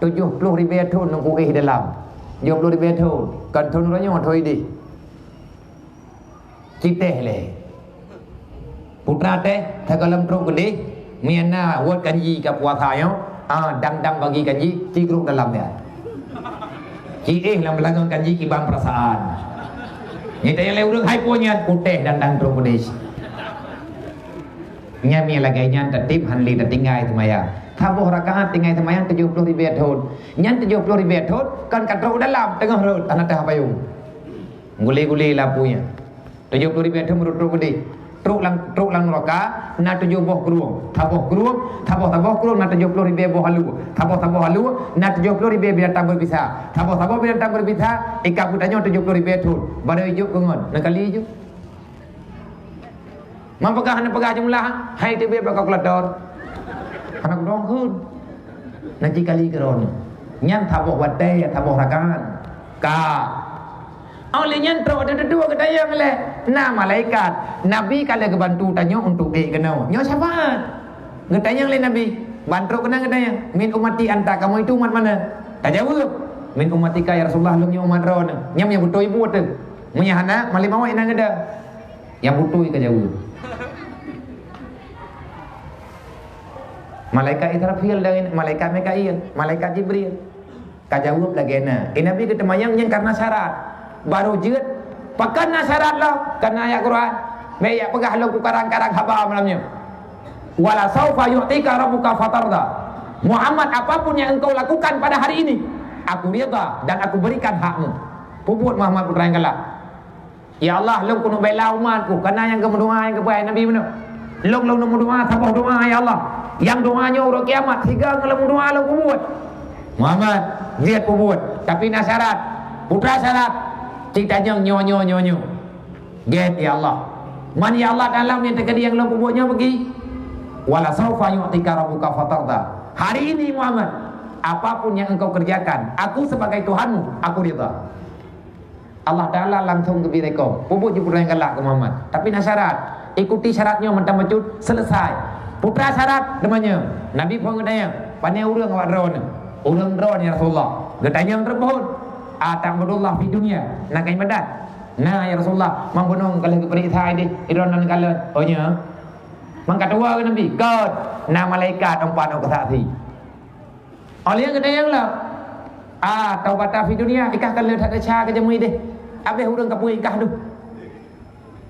tujoh ploh ribée thon Teungku éh dalam. Tujoh ploh ribée thon, kon thon uroe nyoe, thon idéh. Citéh lé. Putra teh, sagohlom trok keudéh, meunyo na wot kanji ka puasa nyoe, ah, dang-dang bagi kanji, ci grok dalam nyan. Ci éh lam beulangong kanji kiban peurasaan. Nyan tanyong lé ureuëng hai po nyan, putéh dang-dang trok keudéh. Nyan meunyo lagée nyan tatib han lé tatinggai seumayang. Saboh rakaat tinggai seumayang tujoh ploh ribée thon. Nyan tujoh ploh ribée thon kon ka trok u dalam teungoh rot hana teuh payong. Gule-gule lapui nyan. Tujoh ploh ribée thon meurot trok keudéh. Trok lam, trok lam nuraka na tujoh boh krueng. Saboh krueng, saboh-saboh krueng na tujoh ploh ribée boh alue. Saboh-saboh alue na tujoh ploh ribée binatang beubisa. Saboh-saboh binatang beubisa ikat butanyoe tujoh ploh ribée thon. Barô ijok keungon, neukali ijok. Mam peugah hana peugah jeumeulah, hai teubiet bak kalkulator. Hana keudroe kheun. Na jikali keudroe nyan. Nyan saboh watée, saboh rakaat. Ka. Óh lheueh nyan trok watée teudua geutanyong lé na malaikat. Nabi ka lheueh geubantu tanyoe untuk ék keunoe. Nyoe syafaat. Geutanyong lé Nabi, ban trok keunan geutanyong, "Min ummati anta, kamoe itu umat mana?" Tajaweueb, "Min ummatika ya Rasulullah, lôn nyoe umat droeneuh." Nyan nyang beutôi buet teuh. Meunyo hana, malém awai na geuda. Nyang beutôi ka jaweueb. Malaikat Israfil dan malaikat Mikail, malaikat Jibril. Ka jaweueb lagée na. Eh, Nabi geuteumayang nyan karena syarat. Barô jeuet, pakon na syarat lom? Karena ayat Quran. Mé jak peugah lom kukarang-karang haba malam nyoe. "Wala saufa yu'tika rabbuka fatarda." Muhammad, apapun yang engkau lakukan pada hari ini, aku rida dan aku berikan hakmu. Peubuet Muhammad putra nyang galak. "Ya Allah, lôn keuneuk bela umat ku, kana nyang geumeudoa nyang geupeugah Nabi meunoe. Lôn, lôn meudoa saboh doa, ya Allah. Nyang doa nyoe uroe kiamat, sigoe ngon lôn meudoa lôn kubuet." "Muhammad, jeuet kubuet, tapi na syarat. Peue syarat?" "Cit tanyong nyoe, nyoe, nyoe, nyoe." "Gét, ya Allah." "Man, ya Allah, dalam nyang teukeudi nyang lôn peubuet nyoe bagi?" "Wala saufa yu'tika rabbuka fatarda." "Hari ini, Muhammad, apapun yang engkau kerjakan, aku sebagai Tuhanmu, aku ridha." Allah Ta'ala langsung geubri rekom. Peubuet jih peue nyang galak keu Muhammad. Tapi na syarat. Ikuti syarat nyoe mantong bacut, selesai. Peue syarat? Teumanyong. Nabi phon geutanyong, "Pane ureuëng awak droeneuh?" "Ureuëng droeneuh, ya Rasulullah." Geutanyong teupon, "Ata'budullah fid dunya?" "Na kaibadat?" "Na, ya Rasulullah." "Man bunoe ka lheueh geupeuriksa ideh, idroe nan kalon?" "Oh, nyo." "Man ka tuwoe keu Nabi?" "Kon, na malaikat empat nyoe keusaksi." Óh lheueh geutanyong lom, "Ataubata fid dunya?" "Ikah ka lheueh that desya keu jamé ideh, abéh ureuëng ka peuet ikah deuh."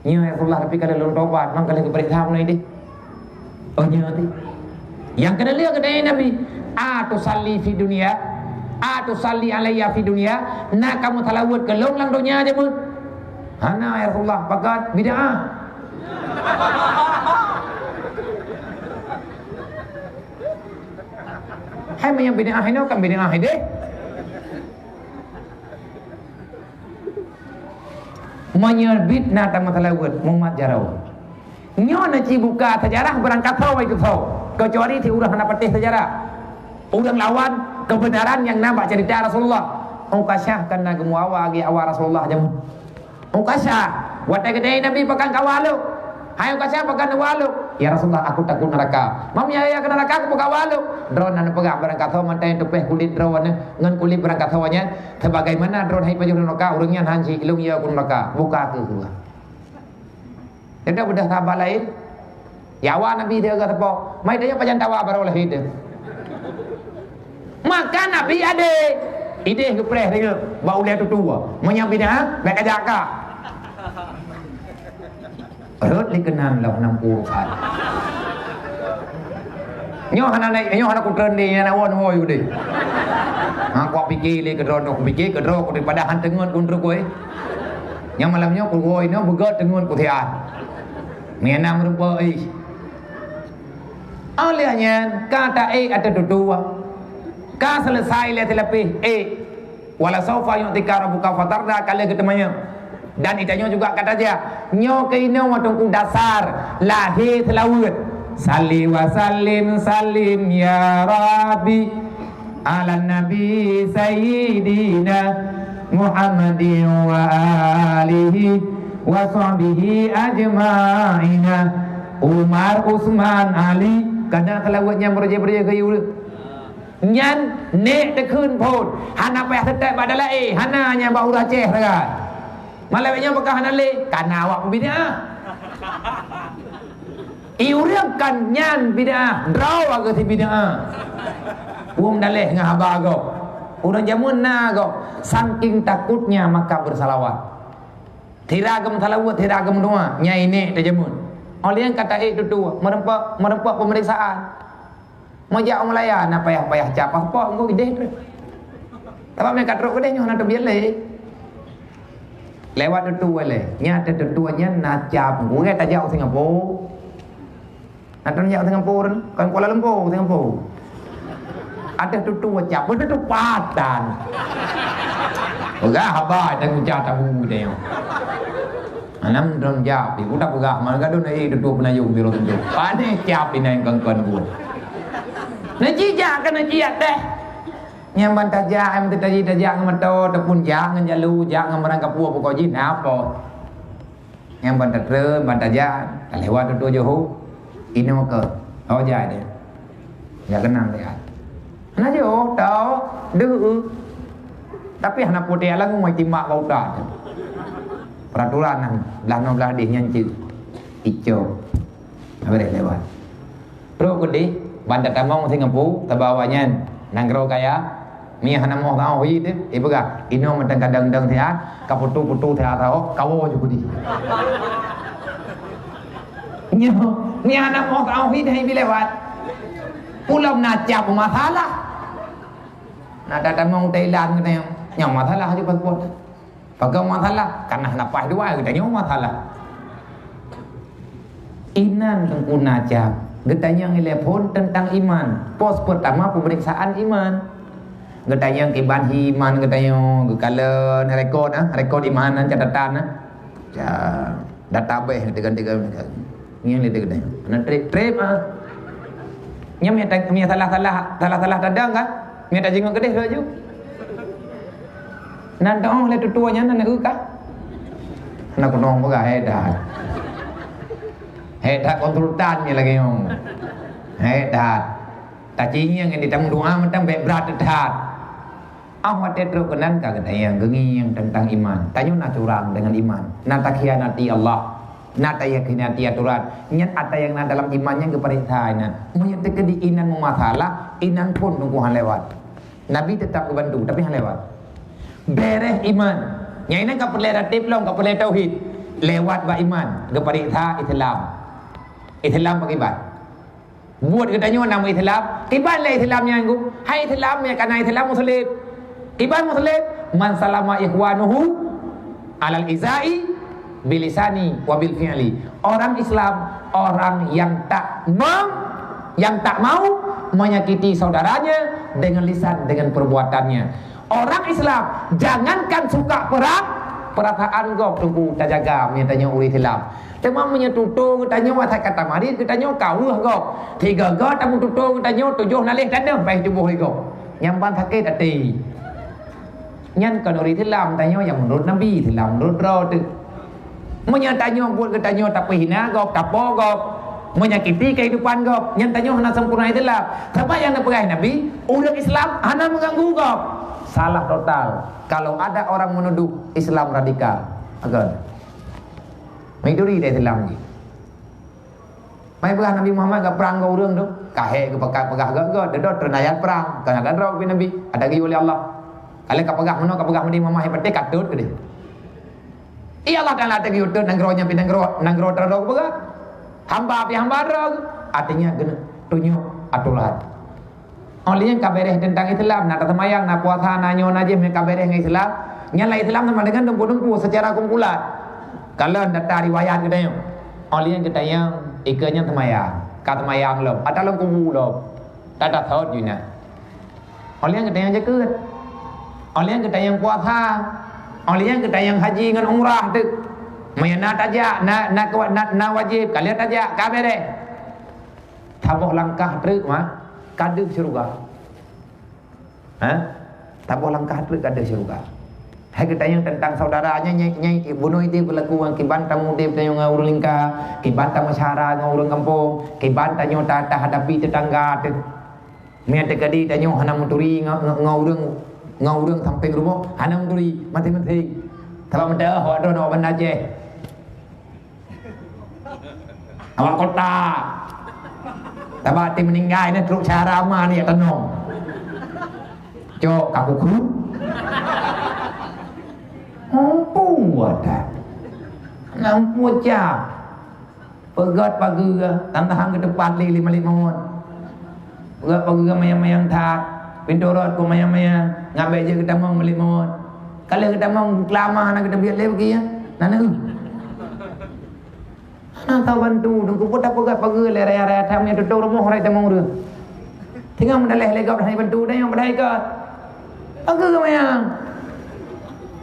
"Nyo, ya Rasulullah, tapi ka lheueh lôn tobat, man ka lheueh geupeuriksa bunoe ideh." "Oh, nyo teuh." Nyang keudua geutanyong Nabi, "Atusalli fid dunya? Atusalli alayya fid dunya?" "Na kamoe salaweuet keu lôn lam donya jamén?" "Hana, ya Rasulullah." "Pakon?" "Bid'ah." Hai, meunyoe bid'ah inoe kan bid'ah ideh. Meunyoe bit na tameusalaweuet, mumat jaroe. Nyoe na ci buka seujarah beurangkat soe itu soe, keucuali si ureuëng hana patéh seujarah. Ureuëng lawan keubeunaran nyang na bak ceurita Rasulullah. Ukasyah kan na geumuawa lagée awak Rasulullah jameun. Ukasyah, watée geutanyong Nabi, "Pakon kawa lôn?" "Hai Ukasyah, pakon neuwa lôn?" "Ya Rasulullah, aku takut neraka." "Man, ya, ya, keu neraka, keupeue kawa lôn?" "Droeneuh neupeugah beurangkat soe mantong teupeh kulét droeneuh ngon kulét beurangkat soe nyan, sebagaimana droeneuh hai pajoh neuraka, ureuëng nyan han jeuet lôn yue keu neuraka. Buka kheueh." Teuntée beudôh sahabat laén, nyawa Nabi teuga teupok, mai tanya pajan tawa barô lahé teuh. Maka Nabi adé, ideh geupreh deungon bak ulée tutoe. Meunyoe bid'ah, bék kajak ka. Rhot lé keunan lom nam urusan. Nyoe hana naik, nyoe hana kutreun deh, hana won woi udeh. Ha, kupiké lé keudroe, kupiké keudroe, kupiké padahai teungon kuntruk woi. Nyang malam nyoe kuwoe nyoe beugöt teungon kutian. Meunan meurumpok ih. Óh lheueh nyan ka taék ateueh tutoe. Ka selesai lé teulapéh ék. Wala saufa yu'tika rabbuka fatarda ka lheueh geuteumanyong. Dan itanyoe juga ka tajak. Nyoe keunoe meuteungku dasar lahé seulaweuet. Salli wa sallim, sallim ya Rabbi. Ala Nabi Sayyidina Muhammadin wa alihi wa sahbihi ajma'ina. Umar, Utsman, Ali, kadang seulaweuet nyan beureuja-beureuja geuyue. Nyan nék teukheun phon, hana payah teutek bak dalai, hana nyang bak ureuëng Aceh sagai. Malam nyoe peugah hana lé, kana awak peubid'ah. I ureuëng kan nyan bid'ah, droe lagée si bid'ah. Wong daleh ngon haba gob. Ureuëng jameun na gob, saking takutnya maka bersalawat. Sira geumeusalaweuet, sira geumeudoa, nyang inék teuh jameun. Óh lheueh ka taék tutoe, meureumpok, meureumpok peumeriksaan. Meujak u Malaya na payah-payah cap paspor, engko ideh treuk. Sabab meuka trok keudeh nyoe hana teubiet lé. Lewat tutoe lé. Nyan ateueh tutoe nyan na cap, gurée tajak u Singapura. Ateueh jak u Singapura, kan Kuala Lumpur, Singapura. Ateueh tutoe cap, beuteutupat tan. Peugah haba dan ujar tabu teuh. Anam don jak, ibu tak peugah, mana gadun ai tutoe peunayong biro tutoe. Pane cap inai kon-kon buet. Neuci jak ka neuci jak teh. Nyang ban tajak, nyang tajak, tajak ngon moto, ataupun jak ngon jalu, jak ngon barang kapue pokok jih, na po. Nyang ban tatreun, ban tajak, ka lewat tutoe Johor. Inoe keuh, oh jai deh. Jak keunang deh. Hana jeuet, tau, deuh. Tapi hana putéh lagu mai timbak bak utak. Peraturan nah, belah noe belah deh nyan cit. Icok. Habis lewat. Trok keudeh, ban tatamong Singapura, sabab awaknyan nanggroe kaya, mi hana moh tauhid teuh, ipeugah, inoe mantong ka dang-dang siat, ka putu-putu siat sahoe, kawoe ju keudeh. Nyoe, mi hana moh tauhid hai bi lewat. Pulam na cap masalah. Na tatamong Thailand keunoe, nyoe masalah ju paspor. Pakon masalah? Karena hana paih dua geutanyoe masalah. Inan Teungku na cam. Geutanyong ilée phon teuntang iman. Pos peurtama peumeriksaan iman. Geutanyong kiban hi iman geutanyoe, geukalon rekod ah, rekod iman nan catatan ah. Ya, database tiga-tiga. Ngieng lé geutanyoe. Hana treb-treb ah. Nyan mia ta-, mia salah-salah, salah-salah tadong ka? Mia tajingok keudeh laju. Nan teuoh lé tutoe nyan nan eu ka? Hana keunong peugah, hék that. Hék that konsultan nyan lagée nyoe. Hék that. Tacingieng nyan ditamong doa mantong bék brat that. Ah watée trok keunan ka geutanyong geungieng teuntang iman. Tanyoe na curang deungon iman. Na takhianati Allah. Na takhianati atoran. Nyan atra nyang na dalam iman nyan geupareksa inan. Meunyoe teukeudi inan meumasalah, inan phon teungku han lewat. Nabi teutap geubantu, tapi han lewat. Bereh iman. Nyang inan ka peureulée ratéb lom, ka peureulée tauhid. Lewat bak iman, geupareksa Islam. Islam pakriban? Buet geutanyoe na meuislam, kiban lé Islam nyan geuh? Hai Islam nyang kana Islam muslim. Kiban muslim, man salama ikhwanuhu alal izai bilisani wa bil fi'li. Orang Islam, orang yang tak mem-, yang tak mau menyakiti saudaranya dengan lisan, dengan perbuatannya. Orang Islam, jangankan suka perang, perasaan gob teungku tajaga meunyoe tanyoe ureuëng Islam. Teuma meunyoe tutoe geutanyoe asai ka tamarit geutanyoe ka weueh gob. Tiga-tiga tameututoe geutanyoe tujoh naleh tadeuh paih tuboh lé gob. Nyang ban sakét até. Nyan kon ureuëng Islam tanyoe nyang meunurot Nabi, Islam meunurot droe teuh. Meunyoe tanyoe buet geutanyoe tapeuhina gob, tapo gob, menyakiti kehidupan gob, nyan tanyoe hana sempurna Islam. Sabab nyang neupeugah Nabi, ureuëng Islam hana meuganggu gob. Salah total. Kalau ada orang menuduh Islam radikal. Akan. Mai duri dari Islam ni. Mai peugah Nabi Muhammad ka prang ngon ureuëng tu. Ka hék geupeugah-peugah gét-gét, deudot teunayat prang. Ka na gadroe ubé Nabi, ada geuyue lé Allah. Kalau ka peugah meunoe, ka peugah meudeh mamah, patéh ka tôt keudeh. Iya Allah Taala teugeutot nanggroe nyan pih nanggroe, nanggroe teuradok peugah. Hamba pih hamba droe. Artinya keuneuk tunyok atoran. Oh lheueh ka beres teuntang Islam, na taseumayang, na puasa, na nyoe, na jih, ka beres ngon Islam. Nyan lah Islam sama dengan dumpu-dumpu secara kumpulan. Kalau data riwayat geutanyoe. Oh lheueh geutanyoe, ikeue nyan seumayang. Ka seumayang lom, ata lom kubu lom. Tata thot jina. Oh lheueh geutanyoe jakeuet. Oh lheueh geutanyoe puasa. Oh lheueh geutanyoe haji ngon umrah teuk. Meunyoe na tajak, na, na, na, na wajib, ka lheueh tajak, ka beres. Saboh langkah treuk mah ka deuh syeuruga. Ha? Saboh langkah treuk ka deuh syeuruga. Hai geutanyong teuntang saudara nyan, nyai, nyai bunoe ideh beulaku ngon kiban tamudeb tanyoe ngon ureuëng lingka, kiban tameusyara ngon ureuëng gampông, kiban tanyoe ta-, tahadapi teutangga teuh. Meunyoe teukeudi tanyoe hana meuturi ngon, ngon, ngon ureuëng, ngon ureuëng sampéng rumoh, hana meuturi, maté-maté. Sabab meudaah awak droe awak Banda Aceh. Awak kota. Taba ti meuninggai nyan trok syara ma ni tanong. Cok ka kukru. Mampu ada. Mampu aja. Peugét pageue, tantahan keu teupat lé lima lima ngon. Peugét pageue mayang-mayang that. Pintoe rot ku mayang-mayang. Ngabék jeuet geutamong meulimon. Ka lheueh geutamong keulama hana geuteubiet lé bagi nyan. Na neuh. Hana tau bantu, teungku pun tapeugah pageue lé raya-raya that meunyoe tutong rumoh raya tamong ureueng. Singoh meudaléh lé gob hana bantu, dan nyang padahai ka. Pageue manyang.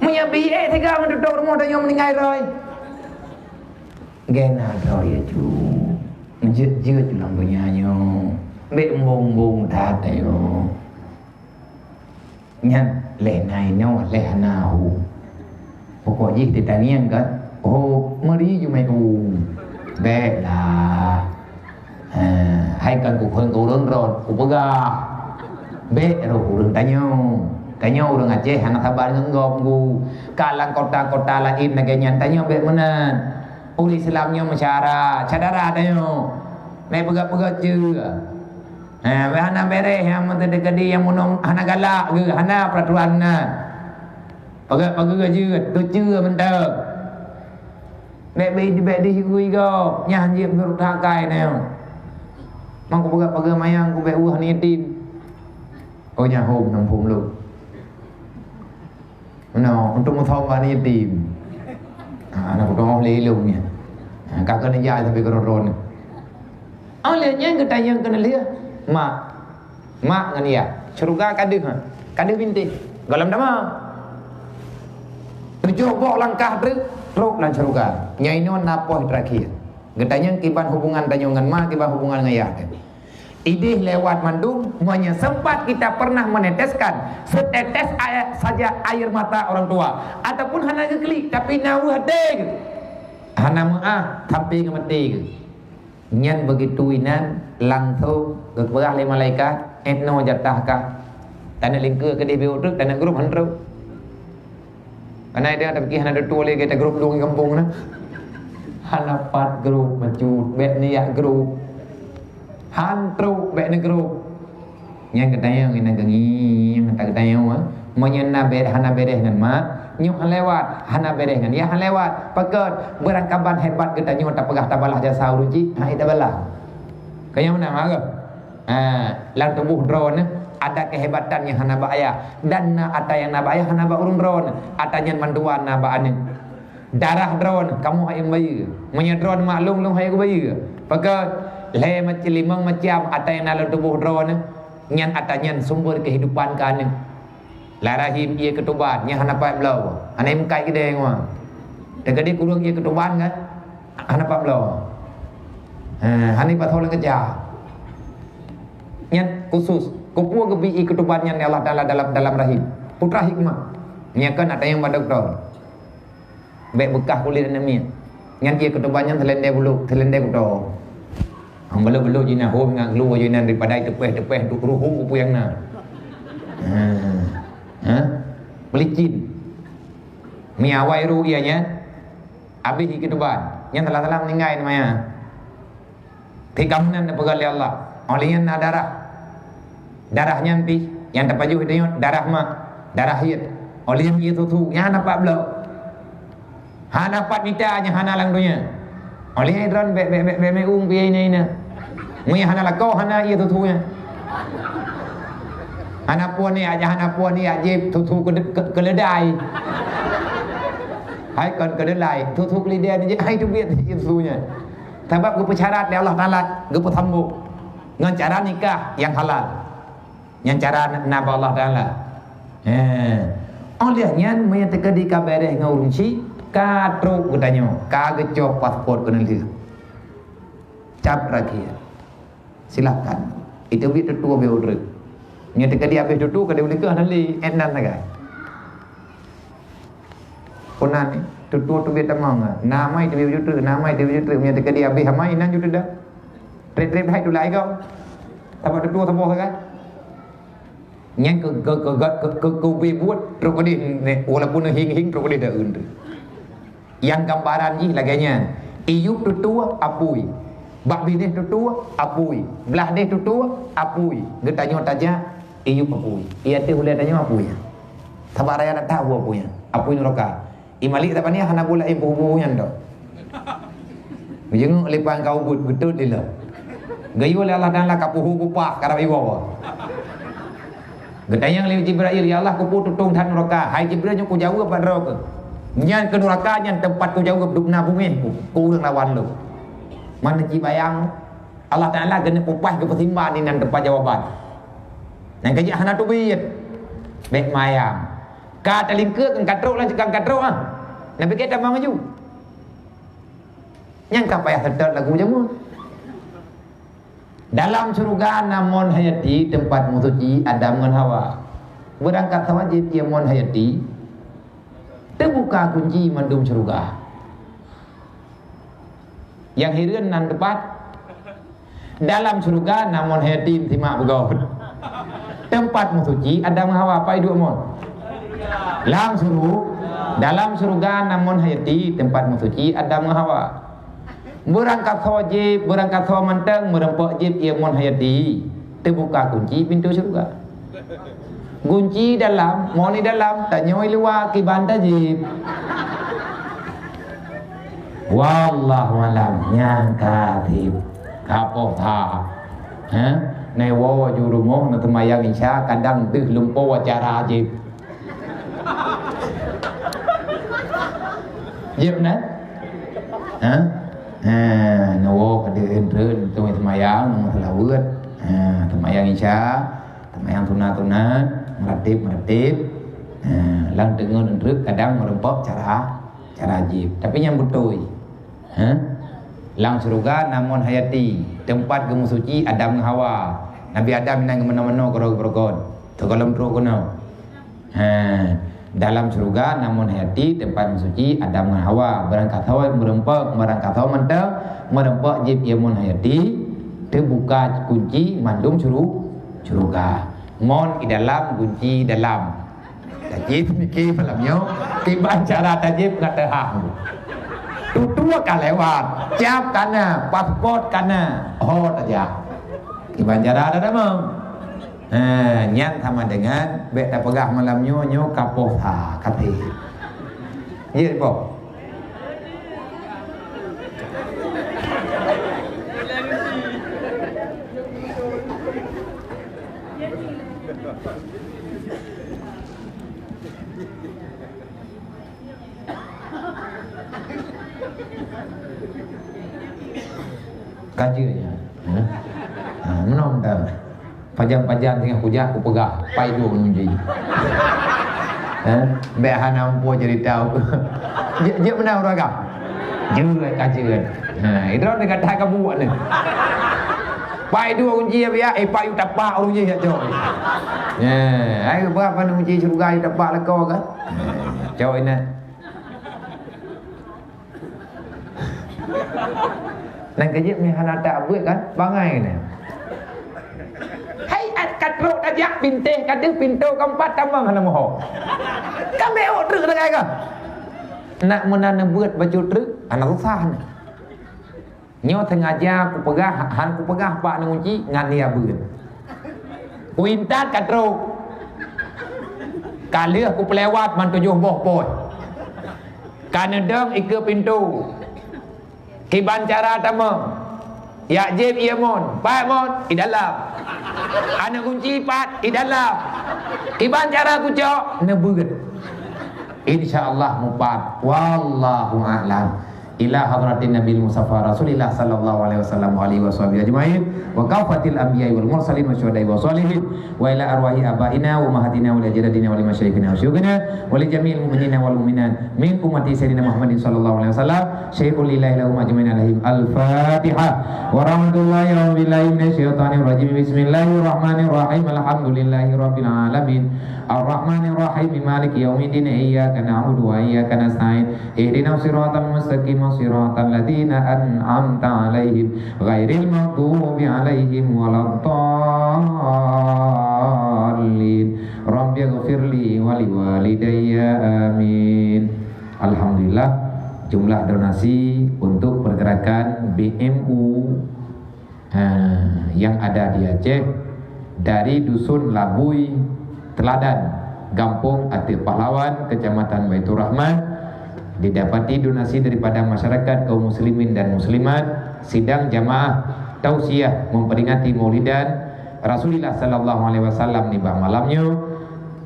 Meunyoe biék teuga meututong rumoh tanyoe meuninggai rhoi. Gena droe ya cu. Meujeuet-jeuet lam donya nyoe. Bék embong-embong that ayoe. Nyan lheueh na inoe lheueh hana hu. Pokok jih teutangieng kan, oh meuri jumai u. Bék lah. Ha, hai kan kukheun keu ureueng rot, kupeugah. Bék roh ureueng tanyoe. Tanyoe ureueng Aceh hana saban ngon gob gu. Ka lam kota-kota laén lagée nyan tanyoe bék meunan. Ureueng Islam nyoe meusyara, syedara tanyoe. Bék peugah-peugah ceue. Ha, hana beres nyang meuteudeukeudi nyang meunong hana galak geuh, hana peuraturan na. Pageue-pageue jeuet, teuceue mantong. Bék, bék, bék dihigui gob, nyan jeuet meureuta akai na nyoe. Mang kupeugah pageue manyang kubék weueh aneuk yatim. Oh nyan hom, nam hom lom. No, untuk musoma ni yatim. Ha, anak kutoh lé ilung ni. Ha, kakak ni jai sampai keron-ron. Oh, lé nyang geutanyong keuneulheueh. Mak. Mak ngon yah. Syeuruga ka deuh, ha. Ka deuh bintéh. Gohlom teuma. Tujoh boh langkah treuk, trok lam syeuruga. Nyang inoe na poh terakhir. Geutanyong kiban hubungan tanyoe ngon ma, kiban hubungan ngon yah. Idéh lewat mandum, meunyoe sempat kita pernah meneteskan setetes air saja air mata orang tua, ataupun hana geuklik, tapi na weueh até geuh. Hana meuáh, sampai keu maté geuh. Nyan begitu inan langsung geupeugah lé malaikat, "Inoe jatah kah." Taneuk lingkeue keudéh biôh treuk, taneuk grup han trok. Karena dia ada fikir hana ada tua lagi, kita grup dong di kampung na. Hana pat grup, mecut, bek ni yak grup. Han trok, bek ni grup. Nyang geutanyong, nyang geungieng, tak geutanyong, eh. Meunyoe na ber-, hana beres ngon mak, nyoe han lewat, hana beres ngon yah han lewat. Pakon, beurangkaban hebat geutanyoe tapeugah tabalah jasa ureueng chik, hai tabalah. Keu nyang meunan, ha, geuh? Ha, lam tuboh droeneuh ada kehebatan nyang hana bak ayah, dan na ata nyang na bak ayah hana bak ureueng droeneuh, ata nyan mandua na bak aneuk. Darah droeneuh kamoe hai bayeue. Meunyoe droeneuh mak lôn, lôn hai kubayeue. Pakon, lhèe macam, limong macam ata nyang na lam tuboh droeneuh, nyan ata nyan sumber kehidupan keu aneuk. Lam rahim ié keutuban, nyan hana pat bloe, hana meukat keudè ngon. Teukeudi kureueng ié keutuban kan? Hana pat bloe. Ha, hana pasoe lam keujah. Nyan khusus, keupeue geubri ié keutuban nyan lé Allah Taala dalam, dalam rahim? Putra hikmah. Nyan kan ata nyang bak dokto. Bèk beukah kulét aneuk miet. Nyan ié keutuban nyan seulendé buluk, seulendé kuto. Hang belot-belot jih na hom ngat gelu jih nan daripada teupeh-teupeh tu ruhuh peue nyang na. Ha. Ha? Pelicin. Mi awai ru ié nyan. Abéh ié keutuban. Nyan salah-salah meuninggai nama nyan. Tiga meunan neupeugah lé Allah. Oleh nyan na darah. Darah nyan pih nyang tapajoh tanyoe darah mak, darah hiet. Oleh nyan ié susu, nyan hana pat bloe. Hana pat mita nyang hana lam donya. Oleh nyan droen bèk, bèk, bèk, bèk meu'ueng pih ié na-na. Meunyo hana lakoe hana ié susu nyan. Hana puan ni aja, hana puan ni aja susu ke, ke, keledai. Hai kon kedelai, susu keledai ni je, hai teubiet ié susu nyan. Sabab geupeucarat lé Allah Taala, geupeusambok ngon cara nikah nyang halal. Nyan cara na bak Allah Taala. He. Óh lheueh nyan meunyo teukeudi ka beres ngon ureueng chik, ka trok geutanyoe, ka geucok paspor keuneulheueh. Cap rakhia. Silahkan. Itu bit tutu abéh udeuek. Nyo teukeudi abéh tutu ka diulikeue hana lé, et nan sagai. Puna ni, tutu teubiet tamong, na amai teubiet juteu, na amai teubiet juteu, meunyo teukeudi abéh amai, inan juteu dah. Trép-trép hai tulai kau. Sabab tutu saboh sagai. Nyan keu, keu, keu, keu, keu, keu ubé buet, trok keudeh, walaupun hing-hing, trok keudeh daun tu. Nyang gambaran jih lagèe nyan. Iyup tutu apui. Bak binéh tutu apui. Blah déh tutu apui. Geutanyoe tajak, iyup apui. Iya teuh ulèe tanyoe apui. Sabab raya na tahu apui nyan. Apui nuraka. I Malik Zabaniah hana bula i buhu-buhu nyan tu. Geujenguk lé pan ka ubit, geutot lé lom. Geuyue lé Allah Taala ka puhu bupah karab iwoe. Geutanyong lé Jibrail, "Ya Allah, keupeue tutong that nuraka?" "Hai Jibrail, nyoe kujaweueb bak droe keuh. Nyan keu nuraka nyan teumpat kujaweueb dub na beungéh ku, keu ureueng lawan lôn." Mana jibayang Allah Taala geuneuk bupah geupeusimba di nan teumpat jawaban. Nyan keuh jih hana teubiet. Bèk mayang. Ka talingkeuk ngon katrok lam cekang katrok ah. Nabi kata tamong laju. Nyang ka payah seutôt lagu jameun. Dalam syeuruga na mon hayati teumpat meusuci Adam ngon Hawa. Beurangkat sawajieb ié mon hayati teubuka kunci mandum syeuruga. Nyang hireuen nan teumpat dalam syeuruga na mon hayati simak beugôt. Teumpat meusuci Adam ngon Hawa, pai duek mon. Lam syuru-, dalam syeuruga na mon hayati teumpat meusuci Adam ngon Hawa. Beurangkat sawajieb, beurangkat sawa mantong meureumpok jieb ié mon hayati. Teubuka kunci pintoe syeuruga. Gunci dalam, mon i dalam, tanyoe i luwa kiban tajieb. Wallahu alam, nyang ka jieb. Ka poh that. Ha? Nai woe ju rumoh neuseumayang Isya, kadang deuh lumpoe acara jieb. Jeuet meunan? Ha? Ha, neuwoe ka deuh treun teumé seumayang, ngon seulaweuet. Ha, seumayang Isya, seumayang sunat-sunat, meuratib-meuratib. Ha, lam teungoh treun kadang meureumpok cara, cara jieb. Tapi nyang beutôi. Ha? Lam syeuruga na mon hayati, teumpat geumeusuci Adam ngon Hawa. Nabi Adam inan geumeunoe-noe keudroe-keudroe. Teugohlom trok keunoe. Ha, dalam syeuruga na mon hayati teumpat meusuci Adam ngon Hawa. Barangkasoe meureumpok, barangkasoe mantong meureumpok jieb ié mon hayati, teubuka kunci mandum syuru-, syeuruga. Mon i dalam, kunci dalam. Tajieb niki malam nyoe, kiban cara tajieb ngat teuhah. Tutoe ka lewat, cap ka na, paspot ka na, ho tajak. Kiban cara tatamong. Ha, nyan sama dengan bék tapeugah malam nyoe, nyoe ka poh sa, ka trép. Jeuet boh. Ka jeuet nyan. Ha? Ha, meunoe mantong. Pajan-pajan singoh kujak kupeugah, pai dua kunci. Ha? Bék hana muphom cerita. Jeuet, jeuet meunan ureueng agam. Jeuet ka jeuet. Ha, idroe ni kata ka buet ni. Pai dua kunci ya biar, eh, pai tapak ureueng jih ya cok. Ha, ai berapa ni kunci syurga tapak lako kan? Ha, cok ini. Nang kejep ni hana tak buet kan? Bangai ni. Hai at katrok tajak pinteh kadeuh pintoe keempat tamong hana moho. Kami awak truk dengan kah? Nak meunan buet baju truk, hana susah ni. Nyoe sengaja kupeugah, han kupeugah bak neunguci ngan dia beuet. Kuintat ka trok. Ka lheueh kupeulewat ban tujoh boh poh. Ka neudong ikeue pintoe. Kiban cara tamong. Yak jieb ié mon. Pat mon? I dalam. Aneuk gunci pat? I dalam. Kiban cara kucok? Neubeuet. Insya Allah mupat. Wallahu a'lam. Ila hadratin Nabil Mustafa Rasulillah sallallahu alaihi wasallam wa alihi washabihi ajmain, wa kafatil anbiya'i wal mursalin wa syuhada'i wa shalihin, wa ila arwahi abaina wa ummahatina wa li ajdadina wa li masyayikhina wa syuyukhina wa li jami'il mu'minina wal mu'minat min ummati Sayyidina Muhammadin sallallahu alaihi wasallam, syai'un lillahi lahum ajmain alaihim. Al-Fatihah. Wa rahmatullahi wa billahi minasyaitonir rajim. Bismillahirrahmanirrahim. Alhamdulillahi rabbil alamin. Arrahmanirrahim. Maliki yaumiddin. Iyyaka na'budu wa iyyaka nasta'in. Ihdinas siratal mustaqim, siratal ladzina an'amta 'alaihim, ghairil maghdubi 'alaihim waladdallin. Rabbighfirli wa liwalidayya. Amin. Alhamdulillah, jumlah donasi untuk pergerakan B M U ha, yang ada di Aceh, dari Dusun Labui Teladan, Gampong Ateuk Pahlawan, Kecamatan Baiturrahman, didapati donasi daripada masyarakat kaum muslimin dan muslimat, sidang jamaah tausiah memperingati Maulidan Rasulullah sallallahu alaihi wasallam nibak malam nyoe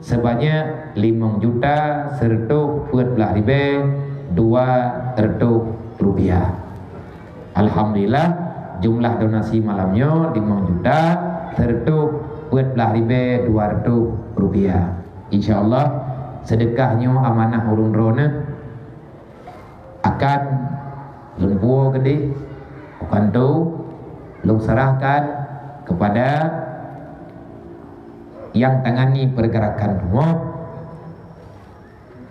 sebanyak limong juta seratus peuet belas ribèe dua ratus rupiah. Alhamdulillah, jumlah donasi malam nyoe limong juta seratus peuet belas ribèe dua ratus rupiah. Insya Allah, sedekah nyoe amanah ulôn droeneuh akan lôn puwoe keudéh, bukan tu, lôn serahkan kepada yang tangani pergerakan rumoh.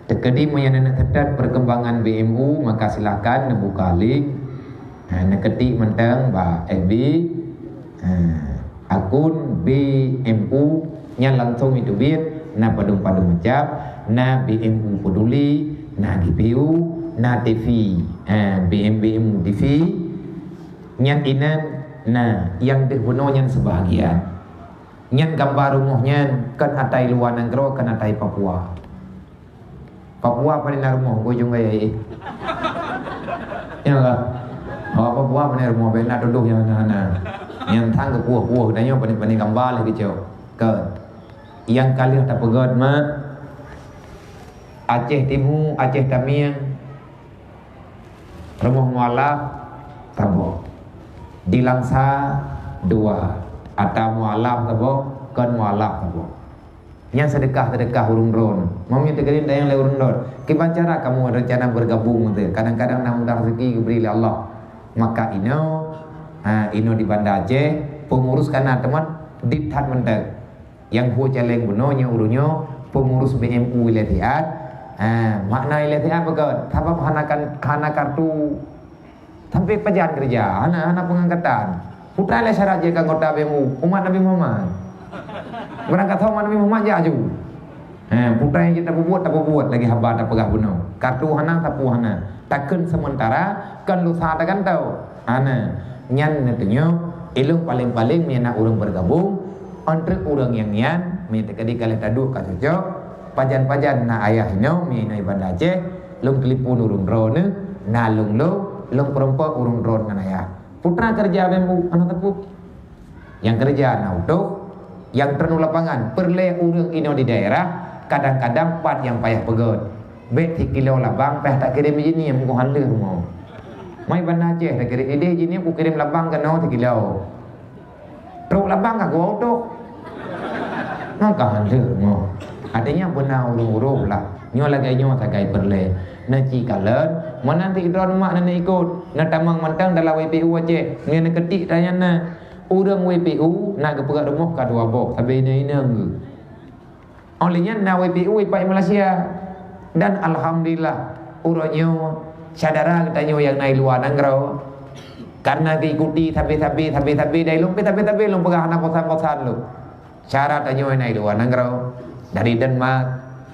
Teukeudi meunyoe neuneuk seutôt perkembangan B M U, maka silakan neubuka link. Ha, neuketik mantong bak F B, ha, akun B M U nyan langsung iteubiet, na padum-padum macam, na B M U Peduli, na G P U, na T V, ha, B M, B M U T V. Nyan inan na nyang deuh bunoe nyan seubahagian. Nyan gamba rumoh nyan kon ata i luwa nanggroe, kon ata i Papua. Papua pane na rumoh, ujong gaya eh. Ya lah. Awak Papua pane rumoh, bèk na tudoh nyang hana-hana. Nyang thang geupuih-puih geutanyoe pane-pane gamba lé geucok. Kon. Nyang ka lheueh tapeugöt mak, Aceh Timu, Aceh Tamiang, Rumoh mualaf saboh. Di Langsa dua. Ata mualaf saboh, kon mualaf saboh. Nyan seudeukah-seudeukah ureuëng droen. Meunyoe teukeudeh tanyong lé ureuëng droen, kiban cara kamoe rencana bergabung tu? Kadang-kadang na mudah rezeki geubri lé Allah. Maka inoe, ha, inoe di Banda Aceh, pengurus kana teuma dit that mantong. Nyang ho caleng bunoe nyoe ureuëng nyoe pengurus B M U wilayah siat. Ha, makna wilayah siat beugöt, sabab hana kan, hana kartu. Sampai pajan keureuja, hana, hana peungangkatan. Putra lé syarat jeuet keu anggota B M U, umat Nabi Muhammad. Beurangkat umat Nabi Muhammad jak aju. Ha, putra nyang jeuet tapeubuet, tapeubuet lagée haba tapeugah bunoe. Kartu hana, sapeue hana. Takheun seumeuntara, kon lusa tagantoe. Hana. Nyan neuteunyoe, ilong paleng-paleng meunyoe na ureuëng bergabung, antre ureuëng nyang nyan, meunyoe teukeudi ka lheueh taduek ka cocok, pajan-pajan na ayah inoe, meunyoe inoe i Banda Aceh, lôn telepon ureuëng droeneuh, na lôn lo, lôn peurumpok ureuëng droen ngon ayah. Putra keureuja B M U, hana teupeu. Nyang keureuja na utôh, nyang treun u lapangan, peureulée ureuëng inoe di daerah, kadang-kadang pat nyang payah peugöt. Bék sikilo labang payah takirém jih nyan, meugoh han lheueh rumoh. Mai Banda Aceh takirém idéh jih nyan, kukirém labang keunoe sikilo. Trok labang ka geuwoe utôh. Maka han lheueh rumoh. Artinya beuna ureuëng-ureuëng lah. Nyoe lagée nyoe sagai peureulée. Na ci kalon, meunan sidroe umat na ikot. Na tamong mantong dalam W P U Aceh. Nyoe na keutik tanyan na. Ureuëng W P U na geupeugah rumoh ka dua boh, sabe inong-inong geuh. Óh lheueh nyan na W P U ipak Malaysia. Dan alhamdulillah, uroe nyoe syedara geutanyoe nyang na i luwa nanggroe, karena geuikuti sabe-sabe, sabe-sabe dari lôn pih sabe-sabe lôn peugah hana bosan-bosan lôn. Syedara tanyoe na i luwa nanggroe, dari Denmark,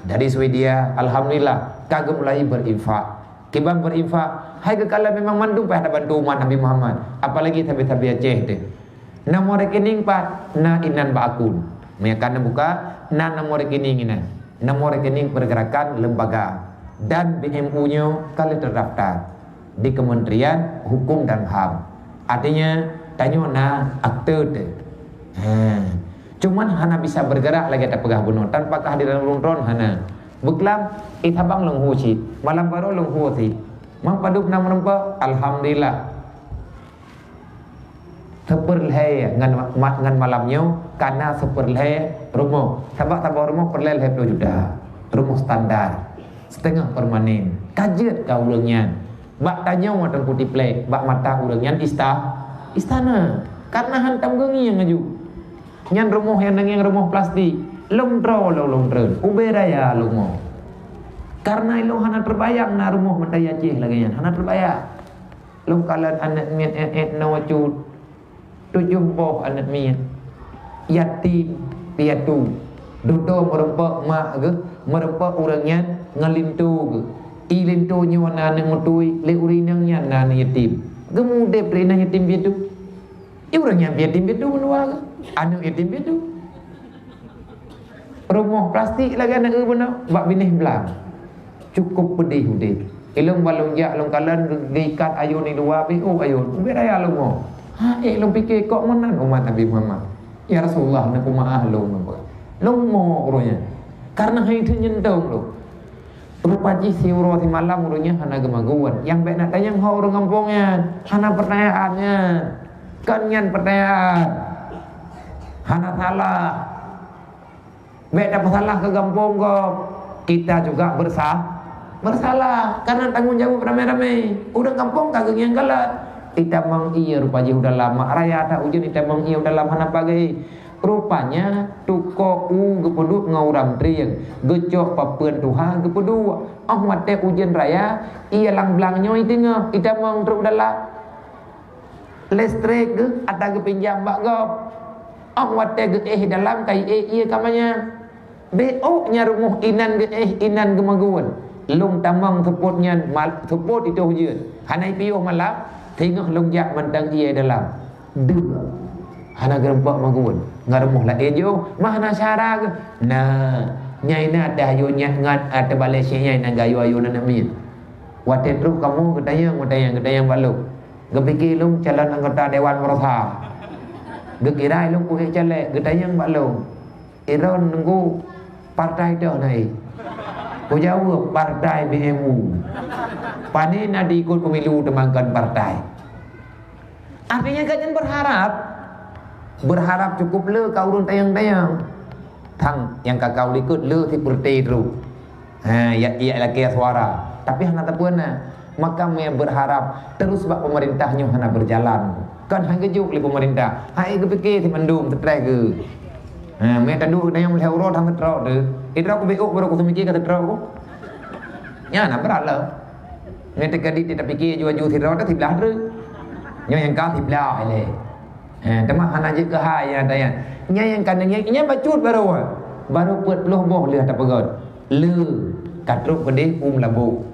dari Swedia, alhamdulillah, ka geumulai berinfak. Kiban berinfak, hai geukala memang mandum payah tabantu umat Nabi Muhammad, apalagi sabe-sabe Aceh teuh. Nomor rekening pat na inan bak akun. Meunyo ka neubuka, na nomor rekening inan. Nomor rekening pergerakan lembaga dan B M U nyoe ka lheueh terdaftar di Kementerian Hukum dan HAM. Artinya, tanyoe na akte teuh. Ha. Cuman hana bisa bergerak lagée tapeugah bunoe tanpa kehadiran ureuëng droen hana. Beuklam, eh, sabang lôn hu cit, malam baroe lôn hu cit. Mang padub na meureumpok, alhamdulillah. Seupeurlhée ngon ma-, ngon malam nyoe kana seupeurlhée rumoh. Sabab saboh rumoh peureulée lhée ploh juta. Rumoh standar. Siteungoh permanen. Ka jeuet ka ureuëng nyan. Bak tanyoe Teungku Tiplek, bak mata ureuëng nyan ista-, istana. Karena hantom geungieng aju. Nyan rumoh nyang neungieng rumoh plastik. Lôn droe lôn, lôn treun. Ubé raya lôn mo. Karena ilôn hana teubayang na rumoh meutai Aceh lagée nyan. Hana teubayang. Lôn kalon aneuëk miet ék-ék noe cut, tujoh boh aneuëk miet, yatim piatu. Dudoe meureumpok mak geuh, meureumpok ureuëng nyan ngon linto geuh. I linto nyoe na aneuëk meutui, lé ureuëng inong nyan na aneuëk yatim. Geumudeb lé inong yatim piatu. I ureuëng nyan yatim piatu meuluwa geuh, aneuëk yatim piatu. Rumoh plastik lagée aneuëk eu bunoe bak binéh blang. Cukup peudeh udeb. Ilôn balong jak lôn kalon geu-, geuikat ayôn di luwa pih, oh ayôn, ubé raya lôn mo. Ha, ék lôn pike kok meunan umat Nabi Muhammad. Ya Rasulullah, neupeumaáh lôn ngon peue? Lôn mo uroe nyan. Karena hai teunyeutong lôn. Rupa jih siuroe simalam uroe nyan hana geumagun. Nyang bék na tanyong ho ureuëng gampông nyan. Hana peutanyaan nyan. Kon nyan peutanyaan. Hana salah. Bék tapeusalah keu gampông gob. Kita juga bersa-, bersalah. Karena tanggong jaweueb ramé-ramé. Ureuëng gampông ka geungieng kalon. Itamong ie rupa jih u dalam. Mak raya that ujeuen itamong ie u dalam hana pagai. Rupanya tuko u geupeuduek ngon ureuëng trieng. Geucok papeuen tuha geupeuduek. Óh watée ujeuen raya, ie lam blang nyoe iteungoh. Itamong trok u dalam. Listrik geuh ata geupinjam bak gob. Óh watée geuéh dalam ka iék ie ka manyang. Bék ôk nyan rumoh inan geuéh inan geumagun. Lôn tamong seupôt nyan mal-, seupôt itôh jeuet. Hana ipiôh malam, singoh lôn jak mantong ie dalam. Deuh. Hana geurumpok magun. Ngon rumoh laén jiôh, mah na syedara geuh. Nah, nyang inan ateueh ayôn nyan ngon ateueh balée syeh nyan inan geuayôn-ayôn aneuëk miet. Watée trok kamoe geutanyong, geutanyong, geutanyong bak lôn. Geupike lôn calon anggota Dewan Meurasa. Geukira lôn kuék caleg, geutanyong bak lôn, "Droeneuh nunggu partai toh na ék?" Kujaweueb, "Partai B M U." Pane na diikot pemilu teuma kon partai. Artinya gobnyan berharap, berharap cukup le ka ureuëng tayang-tayang. Thang nyang ka kau likot le sipeurti trok. Ha, ya, ya lakée suara. Tapi hana teupeu na. Maka meunyo berharap terus bak pemerintah nyoe hana berjalan. Kan hana geujok lé pemerintah. Hai geupike si mandum stres ke. Ha, meunyo taduek tayang lhée uroe hana trok tu. Itu aku beok baru aku semikia kata trok aku. Nya na berat lah. Nyan teuka di tapike aju-aju sidroe teuh siblah treuk. Nyoe nyang ka siblah ilée. Eh, teuma hana jeuet keuhai nyang tanya. Nyan nyang ka neungieng, nyan bacut baru. Baru peuet ploh boh lheueh tapeugöt. Le ka trok keudeh u Meulaboh.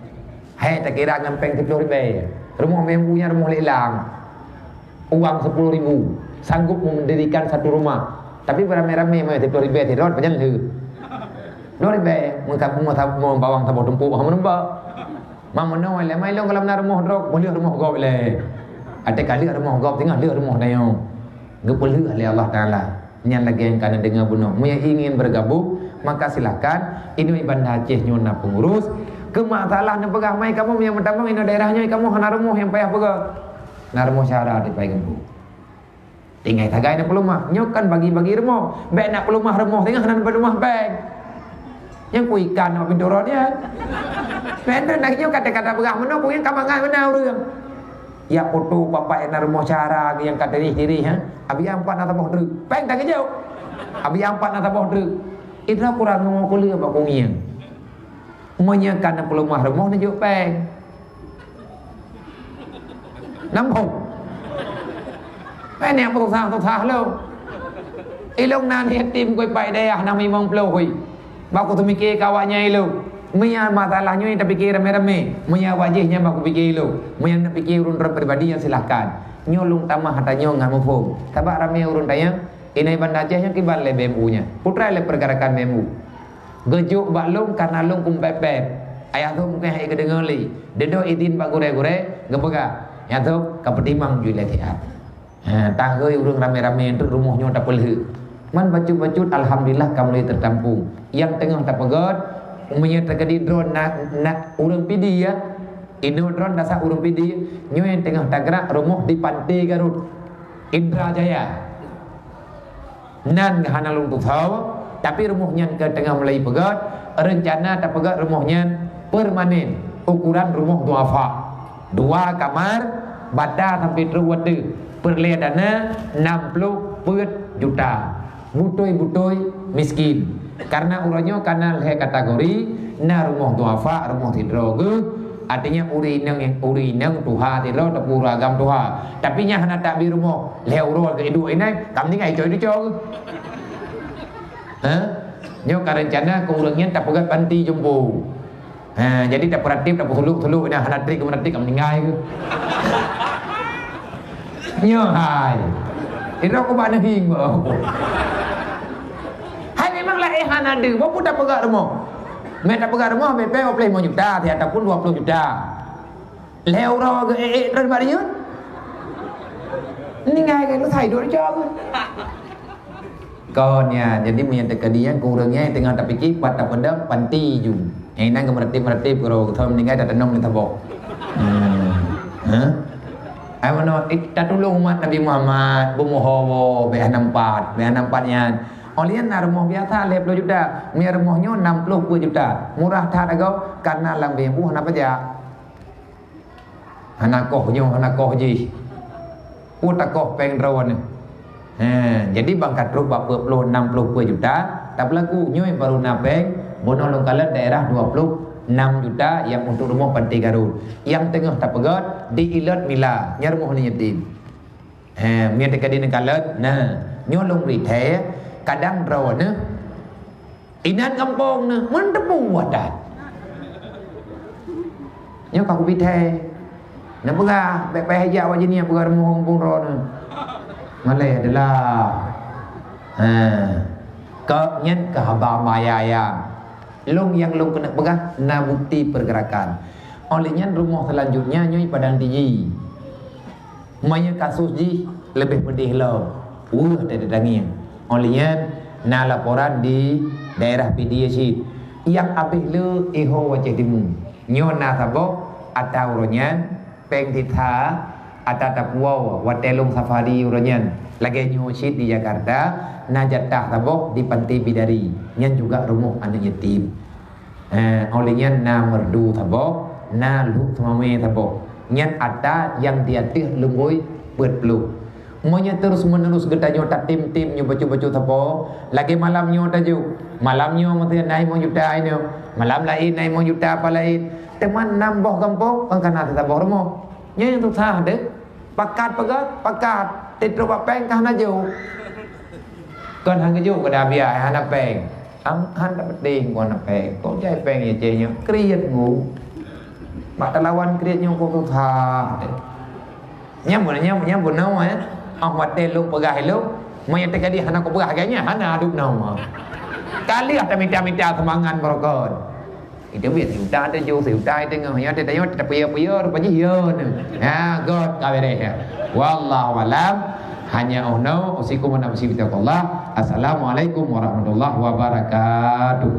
Hai takira ngon péng siploh ribée. Rumoh meunan rumoh lé lang. Uang sepuluh ribu, sanggup mendirikan satu rumah. Tapi beramai-ramai mai sepuluh ribu sidroe pajan lheueh. Sepuluh ribu, meuka-, meuka-, bawang saboh tumpuk hana meureumpok. Mameunoe lé mai lôn gohlom na rumoh droe, meulheueh rumoh gob lé. Até ka lheueh rumoh gob, teungoh lheueh rumoh tanyoe. Geupeulheueh lé Allah Taala. Nyan lagée nyang ka neudeungoe bunoe. Meunyo ingin bergabung, maka silakan. Inoe Banda Aceh nyoe na pengurus. Keu masalah neupeugah mai kamoe nyang meutamong inoe daerah nyoe kamoe hana rumoh nyang payah peugah. Na rumoh syara di Pai Gempu. Tinggai sagai na peulumah. Nyoe kan bagi-bagi rumoh. Bék na peulumah rumoh singoh hana peulumah bank. Nyang ku ikan nak pintu roh dia. Bank tu nak nyoe kata-kata peugah meunoe ku nyang ka mangat beuna ureuëng. Ya foto bapak nyang na rumoh syara nyang ka tirih-tirih ha. Abi ampat na saboh treuk. Bank tak kejauh. Abi ampat na saboh treuk. Itu kurang ngomong kuliah bak kunyang. Meunyoe ka na peulumah rumoh neujok péng. Nambong. Péng nyang beurusah-rusah lom. Ilong nan yatim kui pai dayah na limong ploh hui. Bak kuteumike kawak nyan ilong. Meunyoe masalah nyoe tapike ramé-ramé. Meunyoe wajih nyan bak kupike ilong. Meunyoe nak pike ureuëng droe pribadi nyan silahkan. Nyoe lôn tamah ata nyoe ngon muphom. Sabab ramé ureuëng tanyong, inoe Banda Aceh nyoe kiban lé B M U nyan. Putra lé pergerakan B M U. Geujok bak lôn kareuna lôn kumpét-pét. Ayah lôn mungken hai geudeungoe lé. Deungoe idin bak gurée-gurée, geupeugah, "Nyan lôn ka peutimang ju lé siat." Ha, tahôi ureuëng ramé-ramé treuk rumoh nyoe tapeulheueh. Man bacut-bacut alhamdulillah ka mulai teutampung. Nyang teungoh tapeugöt, meunyoe teukeudi droe na, na ureuëng Pidie ya. Inoe droe dasar ureuëng Pidie, nyoe nyang teungoh tagrak rumoh di Pantai Garut. Indra Jaya. Nan hana lôn tusoe, tapi rumoh nyan ka teungoh mulai peugöt, reuncana tapeugöt rumoh nyan permanen, ukuran rumoh duafa. Dua kamar, bata sampai trok watèe, peureulèe dana nam ploh peuet juta. Beutôi-beutôi miskin. Karena uroe nyoe ka na lhèe kategori, na rumoh duafa, rumoh sidroe geuh, artinya ureueng inong, ureueng inong tuha sidroe ataupun ureueng agam tuha. Tapi nyan hana tabri rumoh, lhèe uroe geuh iduek inan, ka meuninggai icok-icok geuh. Ha? Nyoe ka reuncana keu ureueng nyan tapeugöt panti jompo. Ha, jadi tapeuratéb, tapeusulok-sulok, ina hana trép, hana trép, ka meuninggai geuh. Nyoe hai. Sidroe ku bak neuhing bak. Hai memang laén hana deuh, boh peue tapeugöt rumoh. Meuh tapeugöt rumoh, B P dua puluh lima juta, ataupun dua puluh juta. Lhèe uroe geuh ék-ék treun bak riyeuen. Ninggai geuh, sai dua ribu. Kon nyan, jadi meunyo teuka di nyan, keu ureueng nyan teungoh tapike pat tapeudong panti ju. Nyang inan geumeuratéb-meuratéb keu ureueng ninggai tateunom lé saboh. Hmm. Hah? Ai meunoe, eh, tatulông umat Nabi Muhammad, beumuho woe, bèk hana meupat, bèk hana meupat nyan. Óh lheueh nyan na rumoh biasa lhèe ploh juta, meunyo rumoh nyoe nam ploh peuet juta. Murah that agoe, kareuna lam B M U hana pajak. Hana koh nyoe, hana koh jih. Peue takoh péng droeneuh. He, jadi ban ka trok bak peuet ploh, nam ploh peuet juta, tapeulaku nyoe baru na péng, bunoe lôn kalon daerah dua ploh nam juta nyang untuk rumoh Panti Garut. Nyang teungoh tapeugöt di Ilot Mila, nyan rumoh aneuk yatim. He, meunyo teuka di neukalon, nah, nyoe lôn bri thèe, kadang droeneuh inan gampông neuh, meuteupue that. Nyoe ka kubi thèe. Neupeugah, bèk payah jak wajéh nyan peugah rumoh gampông droeneuh. Malèe adalah. Ha. Keu nyan keu haba maya-ya. Lôn nyang lôn keuneuk peugah na bukti pergerakan. Óh lheueh nyan rumoh seulanjutnya nyoe Padang Tiji. Meunyo kasus jih leubeh peudeh lom, weueh teutangieng. Óh lheueh nyan na laporan di daerah Pidie cit. Nyang abéh le Iho Aceh Timu. Nyoe na saboh Ata uroe nyan, péng sisa, ata tapuwoe watée lôn safari uroe nyan. Lagée nyoe cit di Jakarta, na jatah saboh di Pantai Bidari, nyan juga rumoh aneuëk yatim. Eh, óh lheueh nyan na merdu saboh, na lhok seumamé saboh. Nyan ata nyang di ateueh lôn bui peuet ploh. Meunyoe terus-menerus geutanyoe tatem-tem nyoe bacut-bacut sapo, lagée malam nyoe tajok. Malam nyoe meuteun na limong juta inoe, malam laén na limong juta apa laén. Teuma nam boh gampông, kan kana teusaboh rumoh. Nyoe nyang susah deh. Pakat peugah, pakat. Teutôp bak péng ka hana jok. Kon han geujok keu dah biaya, hana péng. Ang han tak penting kon hana péng. Kok jai péng ya ceh nyoe. Kriet ngu. Bak talawan kriet nyoe kok susah deh. Nyang beuna, nyang, nyang beuna, eh. Ah, watée lôn peugah ilôn, meunyoe teuka di hana kupeugah lagée nyan, hana adu nama. Ka lheueh tamita-mita seumangat beurokon. Itu biet siuta tujoh, siuta teungoh, nyoe teuka nyoe tapeuyo-peuyo, rupa jih yo nyoe. Ha, göt ka beres ya. Wallahu alam. Hanya oh no, usikum wa nafsi bitaqwallah. Assalamualaikum warahmatullahi wabarakatuh.